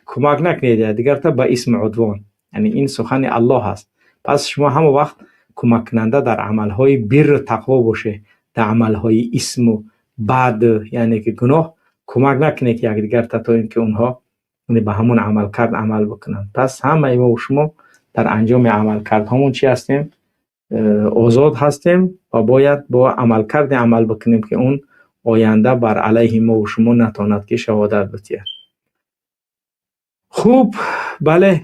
کمک نکنید دیگر تا به اسم عدوان، یعنی این سخن الله هست. پس شما همه وقت کمک کننده در عملهای بر تقوا باشه، در عملهای اسم و بعد یعنی که گناه کمک نکنه که یک دیگر تا اینکه اونها به همون عمل کرد عمل بکنن. پس همه ما و شما در انجام عمل کرد همون چی هستیم؟ آزاد هستیم و باید با عمل کرد عمل بکنیم که اون آینده بر علیه ما و شما نتواند که شهادت بده. خوب، بله،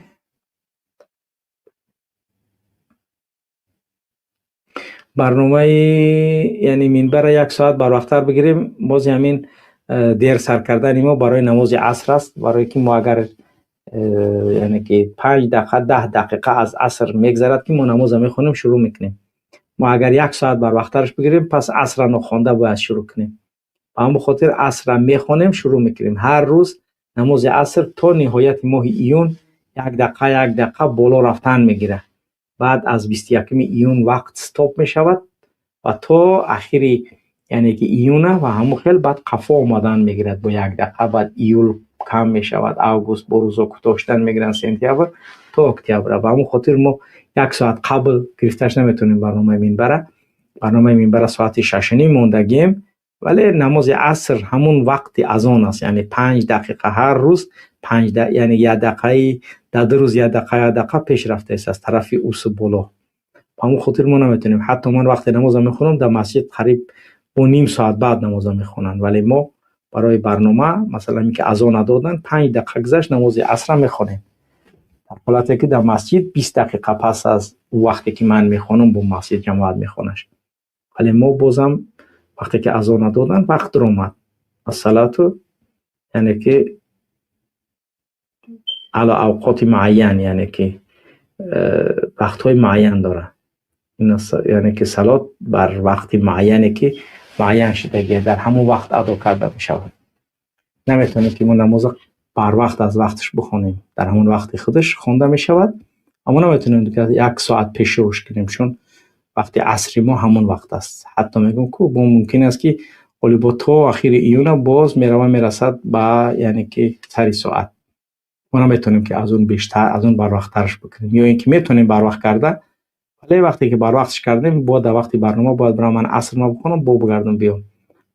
برنامه یعنی منبر یک ساعت بر وقت‌تر بگیریم. باز همین دیر سر کردن ما برای نماز عصر است، برای که ما اگر یعنی که 5 دقیقه 10 دقیقه از عصر میگذرد که ما نماز میخونیم شروع میکنیم. ما اگر یک ساعت بر وقت‌ترش بگیریم پس عصر نخوانده باید شروع کنیم. به همون خاطر عصر میخونیم شروع میکنیم. هر روز نماز عصر تا نهایت ماه ایون یک دقیقه یک دقیقه بالا رفتن میگیره. بعد از 21 ایون وقت استاپ میشود و تا اخیری یعنی که ایونه و همون خیلی بعد قفا آمدن میگیرد با یک دقیقه. بعد ایول کم میشود، آگوست با روزا کوتاه شدن میگیرن، سپتامبر تا اکتبر. و همون خاطر ما یک ساعت قبل گرفتش نمیتونیم برنامه منبره. برنامه منبره ساعت 6:30 موندگیم، ولی نماز عصر همون وقت اذان است، یعنی 5 دقیقه هر روز 5 یعنی یک دقیقه در دو روز یک دقیقه یک دقیقه پیش رفته است از طرف اوس بالا. به همون خاطر ما نمیتونیم. حتی من وقتی نماز میخونم در مسجد قریب با نیم ساعت بعد نماز میخونن، ولی ما برای برنامه مثلا اینکه اذان ندادن 5 دقیقه گذشت نماز عصر میخونیم، در حالتی که در مسجد 20 دقیقه پس از وقتی که من میخونم با مسجد جماعت میخونش، ولی ما بازم وقتی که اذان ندادن وقت در اومد الصلاه، یعنی که ала авқоти муайян, яъне ки вақтҳои муайян дорад. Яъне ки салот бар вақти муайяне ки муайян шудагӣ, дар ҳамон вақт адо карда мешавад. Наметавонем ки мо намоза барвақт аз вақташ бихонем, дар ҳамон вақти худаш хонда мешавад, аммо наметавонем як соат пеш шурӯъш кунем, чун вақти асри мо ҳамон вақт аст. Ҳатто мегӯм, ку бо мумкин аст, ки ҳоли бо то ахири июна боз мерава, мерасад ба, яъне ки, сари соат. Мо наметавонем, ки аз он бештар, аз он барвақттараш бикунем, ё ин ки метавонем барвақт карда, вале вақте ки барвақтш кардем, бояд дар вақти барнома бояд бирам, ман асрма бихонам, бо бигардам биём.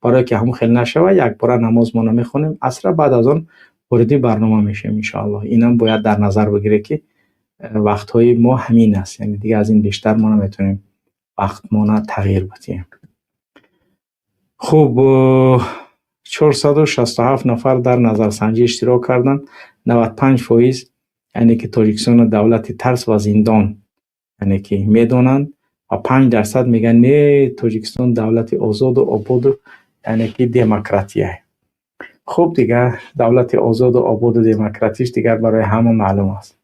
Барое ки ҳамон хел нашава, якбора намозмона мехонем асра, баъд аз он вориди барнома мешавем, иншоаллоҳ. Инам бояд дар назар бигиред, ки вақтҳои мо ҳамин аст, яъне дигар аз ин бештар мо наметавонем вақтмона тағйир бидиҳем. Хуб, 467 нафар дар назарсанҷӣ иштирок карданд. 95%, яъне ки, Тоҷикистонро давлати тарс ва зиндон, яъне ки, медонанд ва 5% мегӯянд: не, Тоҷикистон давлати озоду ободу, яъне ки, демократия. Хуб, дигар давлати озоду ободу демократиш дигар барои ҳама маълум аст.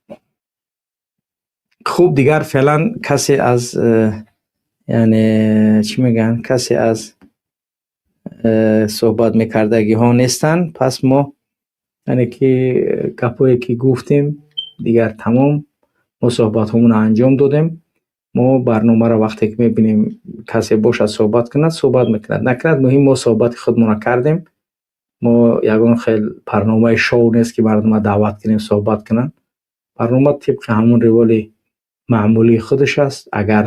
Хуб, дигар феълан касе аз, яъне, чӣ мегӯянд, касе аз суҳбат мекардагиҳо нестанд. Пас мо, яъне ки, гапҳое ки гуфтем, дигар тамом, мо суҳбатҳомонро анҷом додем. Мо барномаро вақте ки мебинем, касе бошад суҳбат кунад, суҳбат мекунад, накунад, муҳим мо суҳбати худмонро кардем. Мо ягон хел барномаи шоу нест, ки мардумро даъват кунем, суҳбат кунанд. Барнома тибқи ҳамон риволи маъмулии худаш аст. Агар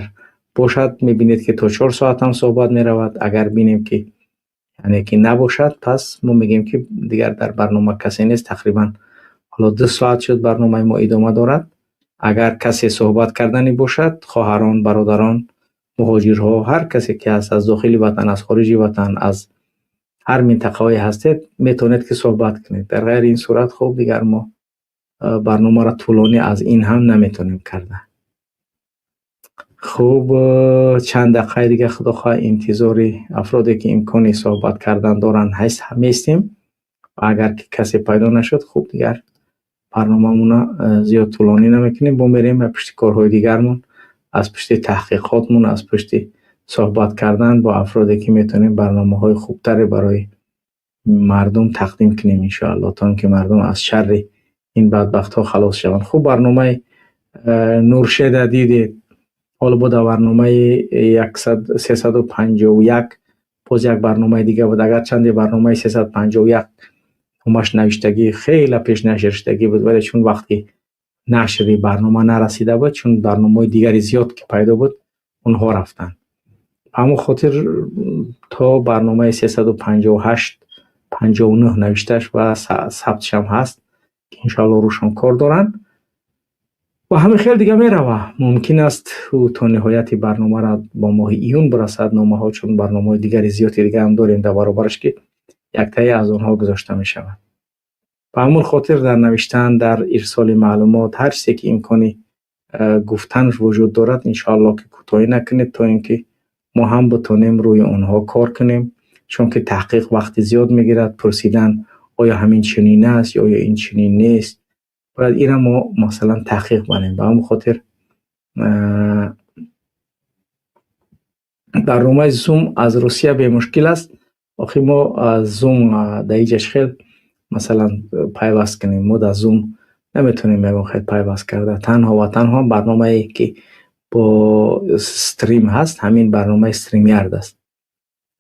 бошад, мебинед, ки то 4 соат ҳам суҳбат меравад. Агар бинем, ки, яъне ки, набошад, пас мо мегӯем, ки дигар дар барнома касе нест. Тақрибан ҳоло 2 соат шуд барномаи мо идома дорад. Агар касе суҳбат карданӣ бошад, хоҳарон, бародарон, муҳоҷирҳо, ҳар касе ки ҳаст, аз дохили ватан, аз хориҷи ватан, аз ҳар минтақаҳое ҳастед, метавонед, ки суҳбат кунед. Дар ғайри ин сурат, хуб, дигар мо барномаро тӯлонӣ аз ин ҳам наметавонем карда. Хуб, чанд дақиқаи дига, худо хоҳад, интизори афроде ки имкони суҳбат кардан доранд меистем ва агар ки касе пайдо нашуд, хуб, дигар барномамона зиёд тӯлонӣ намекунем, бо мерем ба пушти корҳои дигармон, аз пушти таҳқиқотмон, аз пушти суҳбат кардан бо афроде ки метавонем барномаҳои хубтаре барои мардум тақдим кунем, иншоалло, то ин ки мардум аз шарри ин бадбахтҳо халос шаванд. Хуб, барномаи Нуршеда дидед. Ҳоло бо дар барномаи 351 боз як барномаи дига буд. Агарчанде барномаи 351 номаш навиштагӣ хеле пеш нашр шудагӣ буд, вале чун вақти нашри барнома нарасида буд, чун барномаҳои дигари зиёд ки пайдо буд, онҳо рафтанд. Ба ҳамон хотир то барномаи 358, 59 навишташ ва сабтшам ҳаст, ки иншоалло рӯшон кор доранд ва ҳамин хел дига мерава. Мумкин аст, ӯ то ниҳояти барномаро бо моҳи июн бирасад номаҳо, чун барномаҳои дигари зиёди дигаам дорем дар баробараш, ки яктае аз онҳо гузошта мешавад. Ба ҳамон хотир дар навиштан, дар ирсоли маълумот, ҳар чизе ки имкони гуфтан вуҷуд дорад, иншоалло, ки кӯтоҳӣ накунед, то ин ки мо ҳам битонем рӯи онҳо кор кунем, чунки таҳқиқ вақти зиёд мегирад. Пурсидан, оё ҳамин чунин аст ё ин чунин нест, бояд инро мо, масалан, таҳқиқ барем. Ба ҳамон хотир барномаи Зум аз Русия бемушкил аст. Охир мо Зум дар иҷаш хел, масалан, пайваст кунем? Мо дар Зум наметавонем ягон хел пайваст карда. Танҳо ва танҳо барномае ки бо стрим ҳаст, ҳамин барномаи StreamYard аст.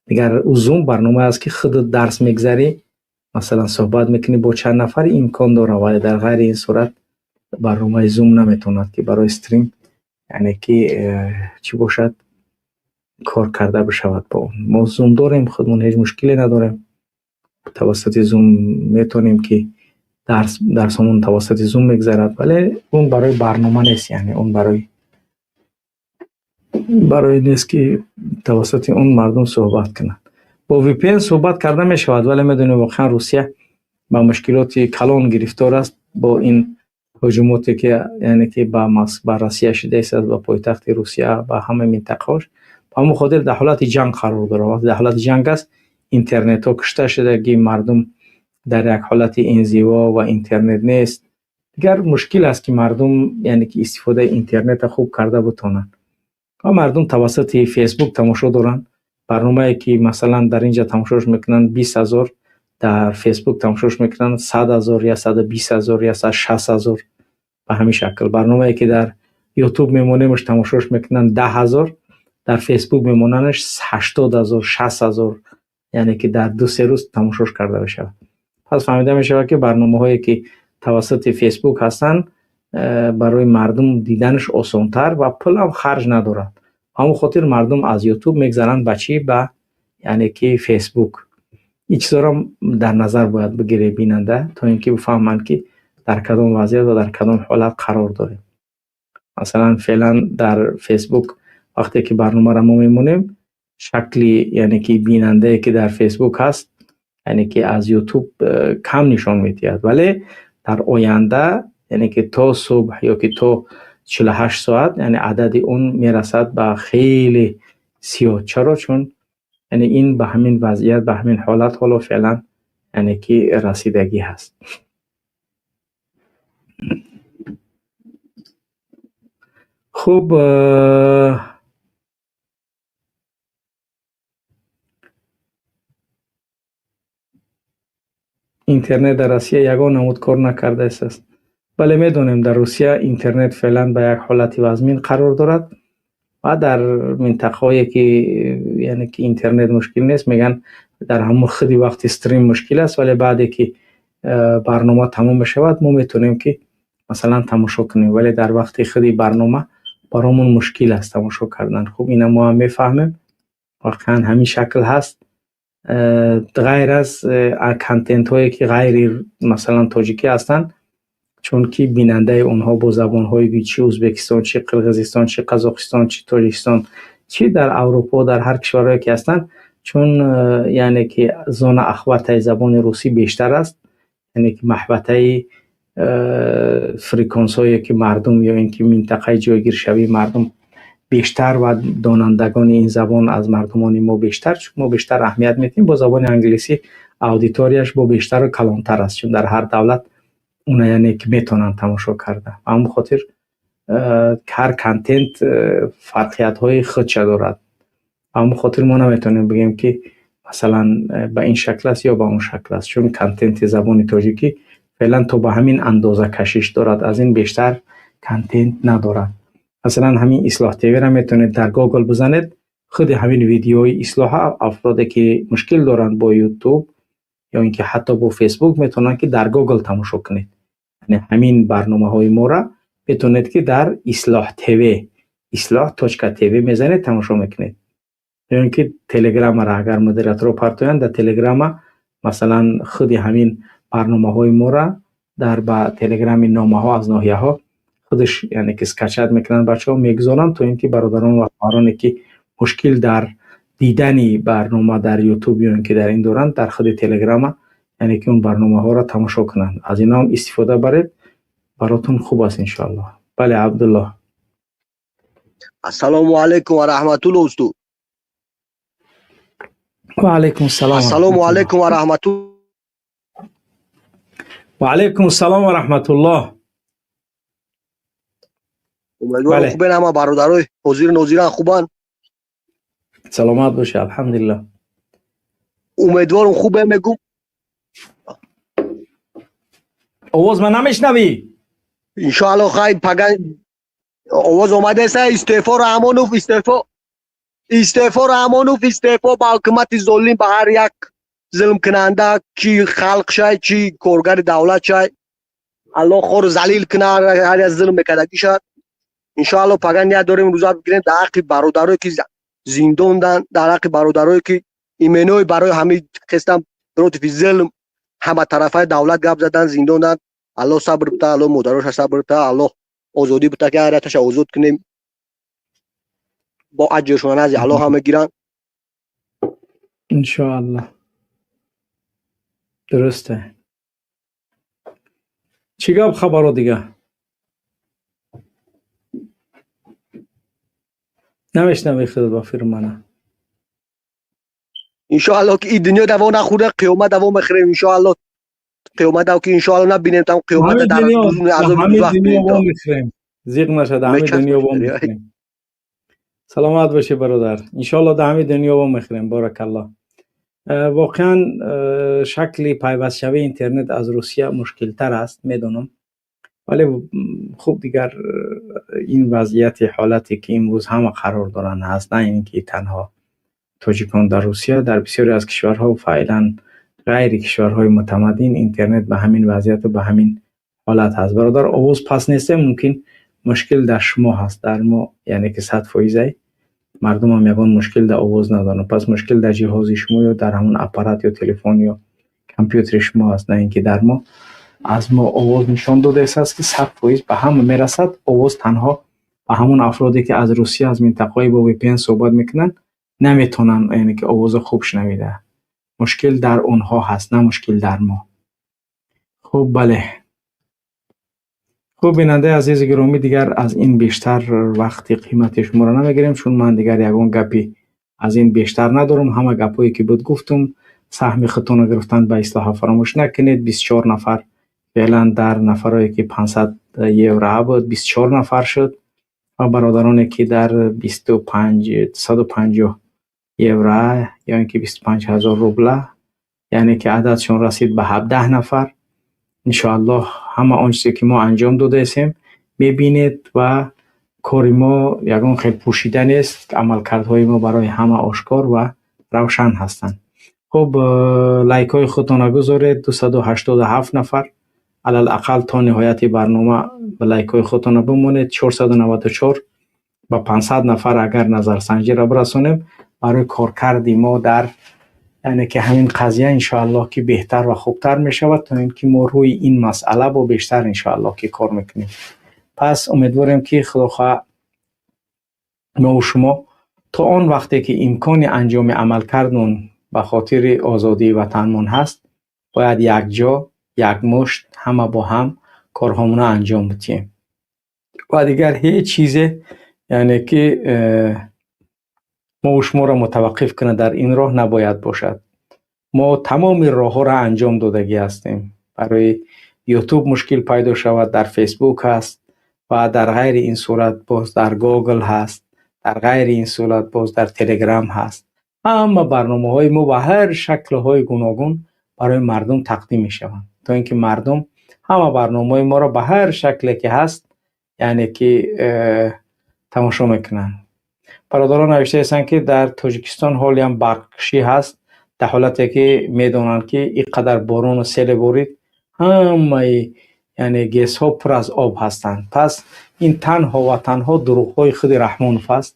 Дигар ӯ Зум барномае аст, ки худат дарс мегзарӣ, масалан, суҳбат мекунӣ бо чанд нафар, имкон дорад, вале дар ғайри ин сурат барномаи Зум наметавонад, ки барои стрим, яъне ки, чӣ бошад, кор карда бишавад бо он. Мо Зум дорем худмон, ҳеҷ мушкиле надорем. Тавассути Зум метавонем, ки дарсҳомон тавассути Зум мегзарад, вале он барои барнома нест, яъне он барои нест, ки тавассути он мардум суҳбат кунанд. Бо VPN суҳбат карда мешавад, вале медонем, воқеан Русия ба мушкилоти калон гирифтор аст бо ин ҳуҷумоте ки, яъне ки, ба Россия шудааст, ба пойтахти Русия, ба ҳама минтақаҳош. Ба ҳамон хотир дар ҳолати ҷанг қарор дорад. Вақте дар ҳолати ҷанг аст, интернетҳо кушта шудагӣ, мардум дар як ҳолати инзиво ва интернет нест. Дигар мушкил аст ки мардум яъне ки истифодаи интернетро хуб карда бутонанд. Ва мардум тавассути Фейсбук тамошо доранд. Барномае ки масалан дар инҷа тамошош мекунанд 20 000, дар Фейсбук тамошош мекунанд 100 000, 120 000, 160 000, ба ҳамин шакл. Барномае ки дар Ютуб мемонемаш, тамошош мекунанд 10 000, дар Фейсбук мемонанаш 80 000, 60 000, яъне ки дар 2-3 рӯз тамошош карда мешавад. Пас фаҳмида мешавад, ки барномаҳое ки тавассути Фейсбук ҳастанд, барои мардум диданаш осонтар ва пулам харҷ надорад. Ҳамон хотир мардум аз Ютуб мегзаранд ба чӣ? Ба яъне ки Фейсбук. Ин чизҳоро дар назар бояд бигиред бинанда, то ин ки бифаҳманд, ки дар кадом вазъият ва дар кадом ҳолат қарор дорем. Масалан, феълан дар Фейсбук вақте ки барномаро мо мемонем, шакли яъне ки бинандае ки дар Фейсбук ҳаст, яъне ки аз Ютуб кам нишон медиҳад, вале дар оянда, яъне ки то субҳ ё ки то 48 соат, яъне адади он мерасад ба хеле зиёд. Чаро? Чун яъне ин ба ҳамин вазъият, ба ҳамин ҳолат ҳоло феълан яъне ки расидагӣ ҳаст. Хуб, интернет дар Россия ягон намуд кор накардааст. Бале, медонем, дар Русия интернет феълан ба як ҳолати вазмин қарор дорад ва дар минтақаҳое ки яъне ки интернет мушкил нест, мегӯянд, дар ҳамон худи вақти стрим мушкил аст, вале баъде ки барнома тамом мешавад, мо метавонем ки масалан тамошо кунем, вале дар вақти худи барнома баромон мушкил аст тамошо кардан. Хуб, ина мо ҳам мефаҳмем, воқеан ҳамин шакл ҳаст. Ғайр аз контентҳое ки ғайри масалан тоҷикӣ ҳастанд, чунки бинандаи онҳо бо забонҳои чи Ӯзбекистон, чи Қирғизистон, чи Қазоқистон, чи Тоҷикистон, чи дар Аврупо, дар ҳар кишварҳое ки ҳастанд, чун яъне ки зона охватаи забони русӣ бештар аст, яъне ки маҳватаи фреквенсҳое ки мардум ё ин ки минтақаи ҷойгиршавии мардум бештар ва донандагони ин забон аз мардумони мо бештар, чун мо бештар аҳамият медиҳем, бо забони англисӣ аудиторияш бо бештару калонтар аст, чун дар ҳар давлат уна яъне ки метавонанд тамошо карда. Ба ҳамон хотир ҳар контент фарқиятҳои худша дорад. Ба ҳамон хотир мо наметавонем бигӯем, ки масалан ба ин шакл аст ё ба он шакл аст, чун контенти забони тоҷикӣ феълан то ба ҳамин андоза кашиш дорад, аз ин бештар контент надорад. Масалан, ҳамин Ислоҳ ТВ-ра метавонед дар Гугл бизанед, худи ҳамин видеои ислоҳа афроде ки мушкил доранд бо Ютуб ё ин ки ҳатто бо Фейсбук, метавонанд ки дар Гугл тамошо кунед. Яъне ҳамин барномаҳои моро метавонед ки дар Ислоҳ ТВ, Ислоҳ.тв мезанед, тамошо мекунед. Ё ин ки Телеграмаро агар модераторо партоянд, дар Телеграма масалан худи ҳамин барномаҳои моро дар ба Телеграми номаҳо аз ноҳияҳо худаш яъне ки скачать мекунанд бачаҳо, мегузоранд, то ин ки бародарон ва хоҳароне ки мушкил дар дидани барнома дар Ютуб ё ин ки дар ин доранд, дар худи Телеграма яъне ки он барномаҳоро тамошо кунанд. Аз ино ҳам истифода баред, баротон хуб аст, иншоаллоҳ. Бале, Абдуллоҳ. Ассалому алайкум ва раҳматулло, устод. Ва алайкум ассалом. Ассалому алайкум ва раҳматулло. Ва алайкум ассалом ва раҳматуллоҳ. Умедворам, хубен, ҳама бародарои ҳозир нозиран хубанд. Саломат бошӣ, алҳамдулиллоҳ. Умедворам, хубе мегум. Овоз ман намешнавӣ? Иншоалло, хай, пага овоз омадеса. Истеъфо Раҳмонов, истеъфо, истеъфо Раҳмонов, истеъфо ба ҳукумати золим, ба ҳар як зулмкунанда, чи халқ шай, чи коргари давлат шай. Аллоҳ хору залил куна ҳар як зулм мекардагӣ шад. Иншоалло, пага ният дорем рӯза бигирем дар ҳаққи бародарое ки зиндондан, дар ҳаққи бародарое ки именои барои ҳамин қистам против зулм ҳама тарафаи давлат гап задан, зиндондан. Аллоҳ сабр бита, Аллоҳ модароша сабр бита, Аллоҳ озодӣ бита, ки ҳар якташа озод кунем. Бо аҷршона назди Аллоҳ ҳам мегиранд. Иншоаллоҳ, дурусте. Чӣ гап, хабаро дига намешнавӣ худат ба фирмана? Иншоалло, ки и дунё даво нахӯрда, қиёмат даво мехӯрем, иншоалло. Қиёмат ки иншоалло набинем, там қиёмат дар азоби дузах бинем. Зиқ нашад, ҳамин дунё вомехӯрем. Саломат бошӣ, бародар, иншоалло дар ҳамин дунё вомехӯрем. Боракалло. Воқеан, шакли пайвастшавии интернет аз Русия мушкилтар аст, медонам, вале хуб, дигар ин вазъияти ҳолате ки имрӯз ҳама қарор доранд ҳаст, на ин ки танҳо тоҷикон дар Русия, дар бисёре аз кишварҳо, фаълан ғайри кишварҳои мутамаддин, интернет ба ҳамин вазъияту ба ҳамин ҳолат ҳаст. Бародар, овоз паст несте, мумкин мушкил дар шумо ҳаст, дар мо яъне ки 100%-ай мардумам ягон мушкил дар овоз надоранд. Пас мушкил дар ҷиҳози шумо ё дар ҳамон аппарат ё телефон ё компютери шумо аст, на ин ки дар мо. Аз мо овоз нишон додааст, ки 100% ба ҳама мерасад овоз. Танҳо ба ҳамон афроде, ки аз Русия, аз минтақаҳои бо VPN суҳбат мекунанд, наметавонанд, яъне ки овозро хуб шунавида. Мушкил дар онҳо ҳаст, на мушкил дар мо. Хуб, бале. Хуб, бинандаи азизи гиромӣ, дигар аз ин бештар вақти қимати шуморо намегирем, чун ман дигар ягон гапи аз ин бештар надорам. Ҳама гапҳое ки буд, гуфтум. Саҳми худтонро гирифтан ба ислоҳа фаромӯш накунед. 24 нафар феълан дар нафарое ки 500 евро буд, 24 нафар шуд ва бародароне ки дар 25, 150 евро ё ин ки 25 000 рубла, яъне ки ададшон расид ба 17 нафар. Иншоаллоҳ, ҳама он чизе ки мо анҷом додаесем, мебинед ва кори мо ягон хел пӯшида нест, амалкардҳои мо барои ҳама ошкор ва равшан ҳастанд. Хуб, лайкҳои худтонро гузоред, 287 нафар. Алалақал то ниҳояти барнома ба лайкҳои худтонро бимонед. 494 ба 500 нафар агар назарсанҷиро бирасонем, барои коркарди мо дар яъне ки ҳамин қазия иншоаллоҳ ки беҳтар ва хубтар мешавад, то ин ки мо рӯи ин масъала бо бештар иншоаллоҳ ки кор мекунем. Пас умедворем, ки худо хоҳа мову шумо то он вақте ки имкони анҷоми амалкардмон ба хотири озодии ватанмон ҳаст, бояд якҷо, якмушт, ҳама бо ҳам корҳомонро анҷом бидиҳем ва дигар ҳеҷ чизе яъне ки мову шуморо мутаваққиф кунад дар ин роҳ набояд бошад. Мо тамоми роҳҳоро анҷом додагӣ ҳастем. Барои Ютуб мушкил пайдо шавад, дар Фейсбук ҳаст ва дар ғайри ин сурат боз дар Гугл ҳаст, дар ғайри ин сурат боз дар Телеграм ҳаст. Ҳама барномаҳои мо ба ҳар шаклҳои гуногун барои мардум тақдим мешаванд, то ин ки мардум ҳама барномаҳои моро ба ҳар шакле ки ҳаст, яъне ки тамошо мекунанд. Бародарон навиштаестанд, ки дар Тоҷикистон ҳолиам барқкушӣ ҳаст, дар ҳолате ки медонанд, ки ин қадар борону селе борид, ҳамаи яъне ГЭСҳо пур аз об ҳастанд. Пас ин танҳо ва танҳо дурӯғҳои худи Раҳмонов аст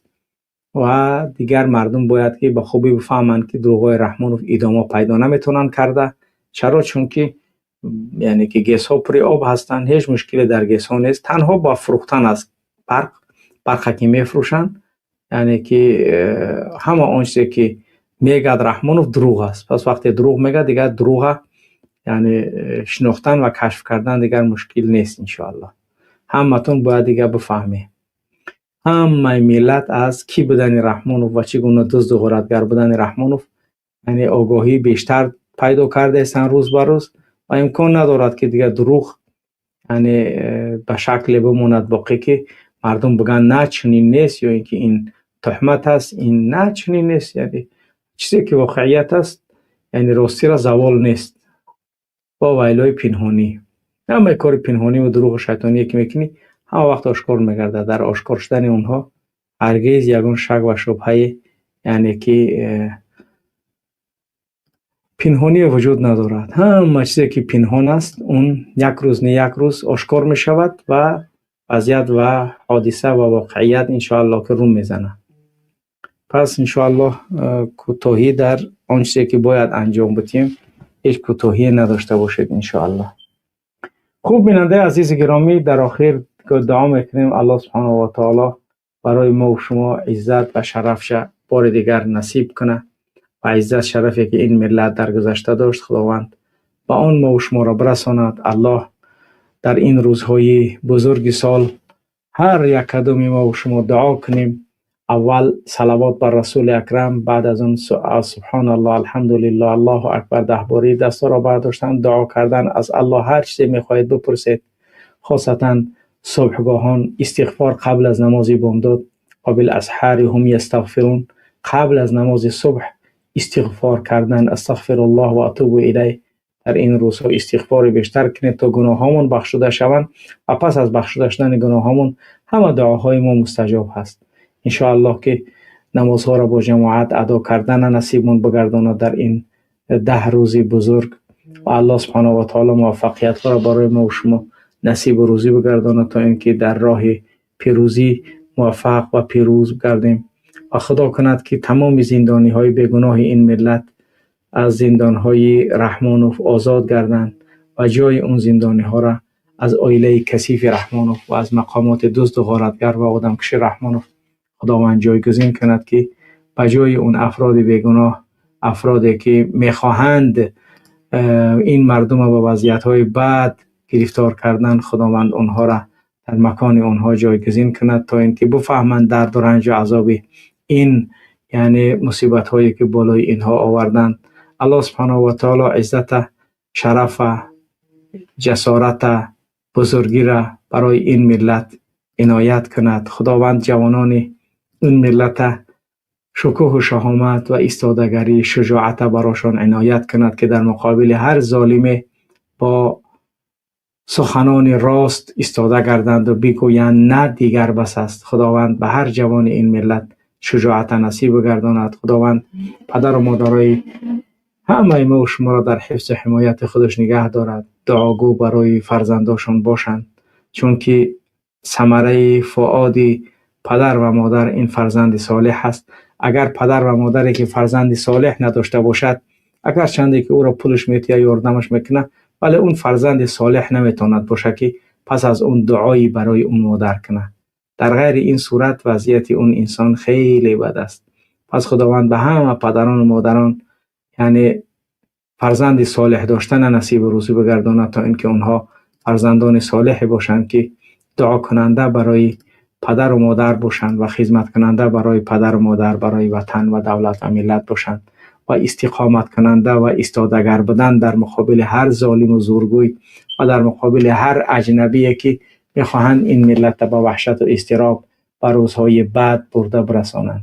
ва дигар мардум бояд ки ба хубӣ бифаҳманд, ки дурӯғҳои Раҳмонов идома пайдо наметавонанд карда. Чаро? Чунки яъне ки ГЭСҳо пури об ҳастанд, ҳеҷ мушкиле дар ГЭСҳо нест, танҳо ба фурӯхтан аст барқ. Барқа ки мефурӯшанд, яъне ки ҳама он чизе ки мегӯяд Раҳмонов, дурӯғ аст. Пас вақте дурӯғ мегӯяд, дигар дурӯға яъне шинохтан ва кашф кардан дигар мушкил нест. Иншоаллоҳ, ҳаматон бояд дигар бифаҳмед, ҳамаи миллат аз кӣ будани Раҳмонов ва чӣ гуна дузду ғоратгар будани Раҳмонов яъне огоҳии бештар пайдо кардаестанд рӯз ба рӯз ва имкон надорад, ки дигар дурӯғ яъне ба шакле бимонад боқӣ, ки мардум бигӯянд, на, чунин нест ё ин ки ин туҳмат аст. Ин на, чунин нест. Яъне чизе ки воқеият аст, яъне ростиро завол нест бо вайлои пинҳонӣ. Ҳамаи кори пинҳониву дурӯғу шайтоние ки мекунӣ, ҳама вақт ошкор мегардад. Дар ошкор шудани онҳо ҳаргиз ягон шак ва шубҳае, яъне ки пинҳоние вуҷуд надорад. Ҳама чизе ки пинҳон аст, он як рӯз не як рӯз ошкор мешавад ва вазъият ва ҳодиса ва воқеият иншоаллоҳ ки рӯ мезанад. Пас иншоаллоҳ, кӯтоҳӣ дар он чизе ки бояд анҷом бидиҳем, ҳеҷ кӯтоҳие надошта бошед, иншоаллоҳ. Хуб, бинандаи азизи гиромӣ, дар охир дуо мекунем, Аллоҳ субҳонаҳу ва таоло барои мо шумо иззат ва шарафша бори дигар насиб кунад ва иззат шарафе ки ин миллат дар гузашта дошт, Худованд ба он мо шуморо бирасонад. Аллоҳ дар ин рӯзҳои бузурги сол ҳар як кадоми мо шумо дуо кунем. اول صلوات بر رسول اکرم، بعد از اون سبحان الله، الحمدلله، الله اکبر 10 باری دستا را برداشتن، دعا کردن از الله هر چیزی میخواهید بپرسید، خاصتا صبحگاهان استغفار قبل از نماز بامداد، و بالاسحار هم یستغفرون، قبل از نماز صبح استغفار کردن، استغفر الله و اتوب الیه. در این روزها استغفار بیشتر کنید تا گناهامون بخشوده شوند و پس از بخشوده شدن گناهامون همه دعاهای ما مستجاب هست. انشاءالله که نمازها را با جماعت ادا کردن نصیبمون بگرداند در این 10 روز بزرگ و الله سبحانه و تعالی موفقیت ها را برای ما و شما نصیب و روزی بگرداند تا اینکه در راه پیروزی موفق و پیروز گردیم و خدا کند که تمام زندانی های بیگناه این ملت از زندان های رحمانوف آزاد گردند و جای اون زندانی ها را از عائله کثیف رحمانوف و از مقامات دزد و غارتگر و آدمکش رحمانوف خداوند جایگزین کند که به جای اون افراد بیگناه، افرادی که میخواهند این مردم را به وضعیت های بد گرفتار کردن، خداوند آنها را در مکان آنها جایگزین کند تا اینکه بفهمند درد و رنج و عذاب این یعنی مصیبت هایی که بالای اینها آوردند. الله سبحانه و تعالی عزت، شرف، جسارت، بزرگی را برای این ملت عنایت کند. خداوند جوانان این ملت شکوه و شهامت و ایستادگری، شجاعت براشان عنایت کند که در مقابل هر ظالم با سخنان راست ایستاده گردند و بگویند نه دیگر بس است. خداوند به هر جوان این ملت شجاعت نصیب گرداند. خداوند پدر و مادرای همه ما و شما را در حفظ و حمایت خودش نگه دارد. دعاگو برای فرزنداشان باشند، چون که ثمره فؤاد پدر و مادر این فرزند صالح است. اگر پدر و مادری که فرزند صالح نداشته باشد، اگر چندی که او را پولش میتیه یاردمش میکنه، ولی اون فرزند صالح نمیتواند باشه که پس از اون دعایی برای اون مادر کنه. در غیر این صورت وضعیت اون انسان خیلی بد است. پس خداوند به همه پدران و مادران یعنی فرزند صالح داشتن نصیب روزی بگرداند تا اینکه اونها فرزندان صالح باشند که دعا کننده برای پدر و مادر باشند و خدمت کننده برای پدر و مادر، برای وطن و دولت و ملت باشند و استقامت کننده و ایستادگر بودن در مقابل هر ظالم و زورگوی و در مقابل هر اجنبی که میخواهند این ملت به وحشت و اضطراب و روزهای بد برده برسانند.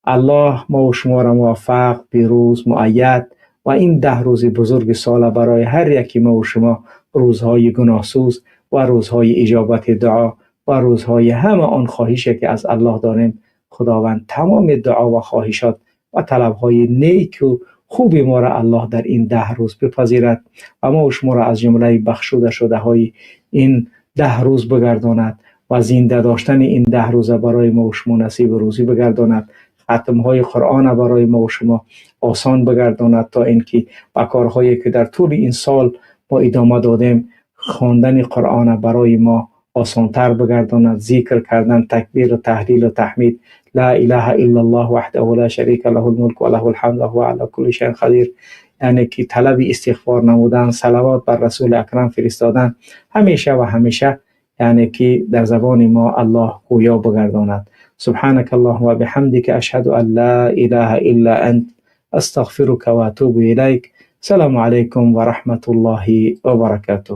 الله ما و شما را موفق، پیروز، مؤید و این 10 روز بزرگ سال برای هر یکی ما و شما روزهای گناهسوز و روزهای اجابت دعا و روزهای همه آن خواهشی که از الله داریم، خداوند تمام دعا و خواهشات و طلبهای نیک و خوب ما را الله در این 10 روز بپذیرد و ما و شما را از جمله بخشوده شده های این 10 روز بگرداند و زنده داشتن این 10 روز برای ما و شما نصیب روزی بگرداند. ختمهای قرآن برای ما و شما آسان بگرداند تا اینکه با کارهایی که در طول این سال ما ادامه دادیم، خواندن قرآن برای ما آسانتر بگرداند. ذکر کردن، تکبیر و تهلیل و تحمید، لا اله الا الله وحده لا شریک له الملک و له الحمد و هو علی کل شیء قدیر، یعنی که طلب استغفار نمودن، صلوات بر رسول اکرم فرستادن، همیشه و همیشه یعنی که در زبان ما الله گویا بگرداند. سبحانك اللهم و بحمدك اشهد ان لا اله الا انت استغفرك و اتوب الیک. سلام علیکم و رحمت الله و برکاته.